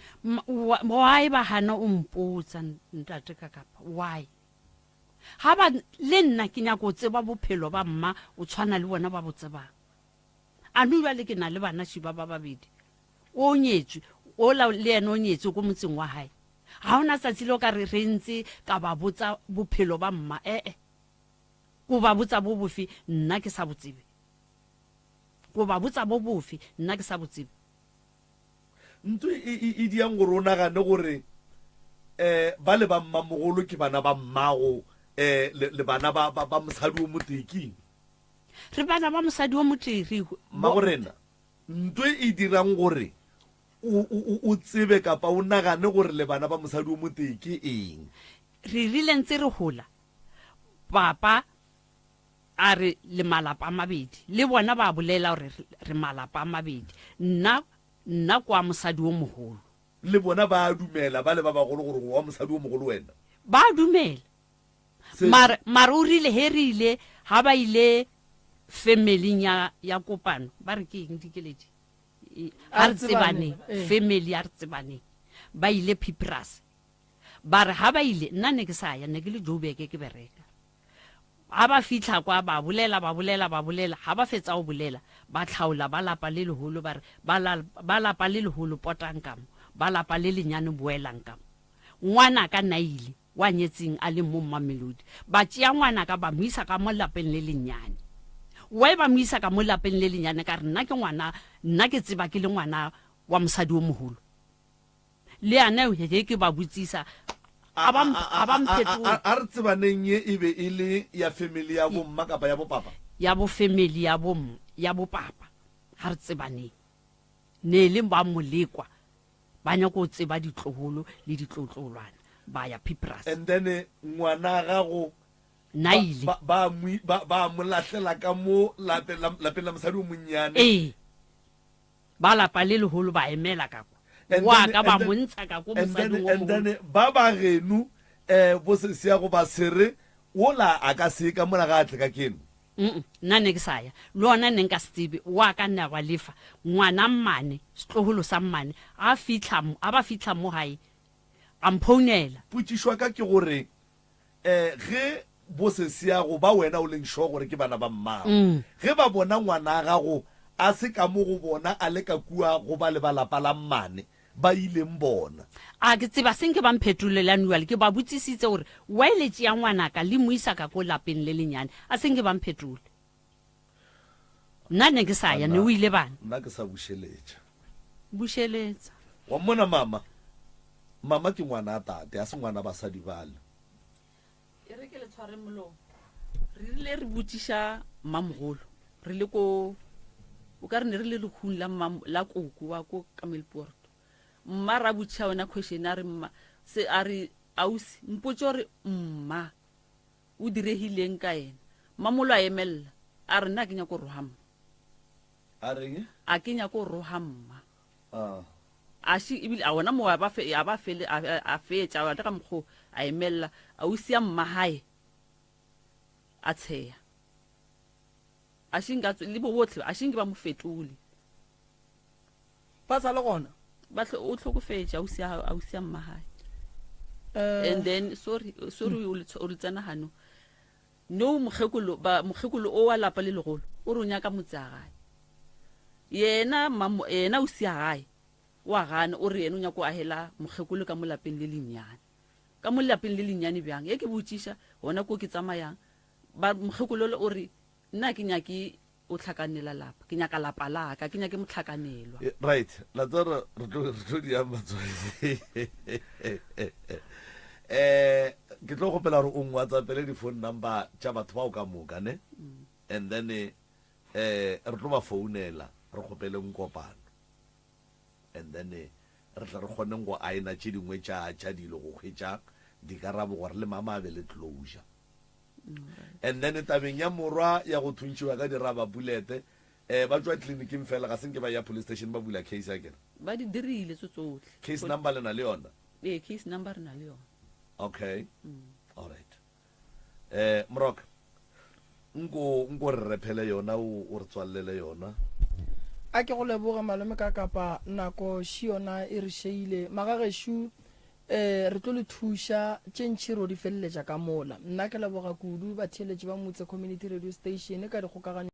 Speaker 13: Why ba gana o mpotsa, ntate Kakapa? Why? Ga ba, le nna ke nyaka go tseba bophelo ba mma o tshwana le bona ba bo tsebang. A no bjale ke na le bana šiba ba babedi. O nyetswe, ola le yena o nyetswe ko motseng wa hae. Ga ona tsatsi le o ka re re ntse ka ba botsa bophelo ba mma, ee. Ko ba botsa bo bofe nna ke sa bo tsebe. Ko ba botsa bo bofe nna ke sa bo tsebe.
Speaker 2: Ntho e, e, e diang gore o nagane gore um ba le ba mmamogolo ke bana ba mmago um le, le bana ba, ba, ba mosadi o motee ke eng?
Speaker 13: Re bana ba mosadi o motee, re.
Speaker 2: Mmagorena, nto e dirang gore o, o, o tsebe kapa o nagane gore le bana ba mosadi o motee ke eng?
Speaker 13: Re rile ntse re gola, papa a re le malapa a mabedi, le bona ba bolela gore re malapa a mabedi, nna, nna kwa mosadi o mogolo.
Speaker 2: Le bona ba a dumela, ba le ba bagolo gore o wa mosadi o mogolo wena?
Speaker 13: Ba a dumela. Mara, mara o rile he re ile, ha ba ile family ya, ya kopano, ba re ke eng dikeledi? A re tsebaneng, family a re tsebaneng. Ba ile Pipras. Ba re ha ba ile, nna ne ke sa ya, ne ke le Joburg ke bereka. Ga ba fihla kwa, ba bolela, ba bolela, ba bolela. Ga ba fetsa go bolela, ba hlaola ba lapa le leholo, ba re, Ba la, ba lapa le leholo, potang ka mo. Ba lapa le lenyane, boelang ka mo. Ngwanaka Naile, wa nyetseng a le mo Mamelodi, ba tšea ngwanaka ba mo isa ka mo lapeng le lenyane. Why ba mo isa ka mo lapeng le lenyane? Ka re nna ke ngwana, nna ke tseba ke le ngwana wa mosadi o mogolo. Le yana ge ke ba botsisa, a ba a ba mphetola.
Speaker 2: A re tsebaneng ye e be e le ya family ya bomma kapa ya bopapa?
Speaker 13: Ya bo family ya bom ya bopapa. Ga re tsebaneng. Ne e le ba molekwa ba nyako go tseba ditlogolo le ditlotlolwana ba ya Pipras.
Speaker 2: And then ngwana gago
Speaker 13: Naile.
Speaker 2: ba ba ba ba mo lahlela ka mo lapeng la lapeng la mosadi o monnyane.
Speaker 13: Ee. Ba lapa le leholo ba emela ka kwa.
Speaker 2: And
Speaker 13: Wa
Speaker 2: then,
Speaker 13: ka ba
Speaker 2: and then,
Speaker 13: mo ntsha ka ko
Speaker 2: and then,
Speaker 13: mosading o
Speaker 2: and
Speaker 13: mogolo.
Speaker 2: then ba ba geno eh bo sesia goba sere wola a ka se ka mola ga a tle ka keno.
Speaker 13: Mm, nna ne ke sa ya. Le ona ne nka se tsebe. Wa ka nna wa lefa. Ngwana mmane, setloholo sa mmane, a fihla, a ba fihla mo gae, a mphounela.
Speaker 2: Potšišo ya ka ke gore Eh, ge bosesiago ba wena o leng sure gore ke bana ba mmago,
Speaker 13: Mm.
Speaker 2: ge ba bona ngwana gago a se ka mo go bona a le ka kua go ba le ba lapa la mmane, ba ileng bona?
Speaker 13: A ke tseba se nke ba mphetolele anual, ke ba botsisitse gore why le tšea ngwanaka le mo isa ka ko lapeng le lenyane, a se nke ba mphetole. Nna ne ke sa ya, ne o ile bana.
Speaker 2: Nna ke sa bušeletša.
Speaker 13: Bušeletsa.
Speaker 2: Wa mmona mama? Mama ke ngwana a tate, a se ngwana basadi bale.
Speaker 11: E re ke le tshware molomo. Re rile re botšiša mmamogolo re le ko o ka re ne re le lehung la mma la koko wa ko Kamelpoort. Mma ra botšiša yona question a re mma se a re ausi mpotše gore mma o diregileng ka yena. Mmamolo a emelela a re nna a ke nyako roga mma.
Speaker 2: A reng?
Speaker 11: A ke nyako roga mma.
Speaker 2: Ah.
Speaker 11: A še ebile a ona moo a ba fe, a ba fele, a, a fetša, a le ka mokgo a emelela, ausi ya mmagae a tsheya. A še nka le bo botlhe, a še nke ba mo fetole.
Speaker 3: Ba sa le gona?
Speaker 11: Ba hlo, o hlokofetše ausi ya, ausi ya mmagae.
Speaker 3: Eh.
Speaker 11: And then, sorry, sorry, o le, o le tsena gano. No mokgekolo, ba, mokgekolo o wa lapa le legolo, o re o nyaka motse a gae. Yena, mamo, yena o sia gae, o a gana, o re yena o nyaka go agela mokgekolo ka mo lapeng le lennyane. Ka mo lapeng le lennyane bjang? Ye ke botšiša, gona ko ke tsamayang, ba, mokgekolo ole o re, Nna ga ke nyake o tlhakanela lapa, ke nyaka lapa la ka, ke nyake motlhakanelwa.
Speaker 2: Eh, right, la tseba re tlo re tlo di ama tsohle. Eh, ke tlo kgopela gore o ngwatsappele di-phone number tša batho bao ka moka ne
Speaker 11: mm.
Speaker 2: and then eh re tlo ba founela re kgopeleng kopano and then eh, re tle re kgoneng go aena tše dingwe tša tša dilo go hwetša dikarabo gore le mama a be le closure And then tabeng ya morwa ya go thuntšiwa ka di-rubber bullet, eh, ba tšwa clinicing fela, ga se nke ba ya police station ba bula case akere?
Speaker 11: Ba di dirile tso tsohle.
Speaker 2: Case number le na le yona?
Speaker 11: Ee, case number re na le yona.
Speaker 2: Okay. All right. Eh, Moroka, nko nko re rephele yona o o re tswallele yona.
Speaker 3: A ke go leboge malome ka kapa nako še yona e re šeile. Magagešu Ee, re tlo le thuša, tše ntši ro di feleletša ka mola. Nna ke leboga kudu batheeletši ba Mutse Community Radio Station ka dikgokaganyo.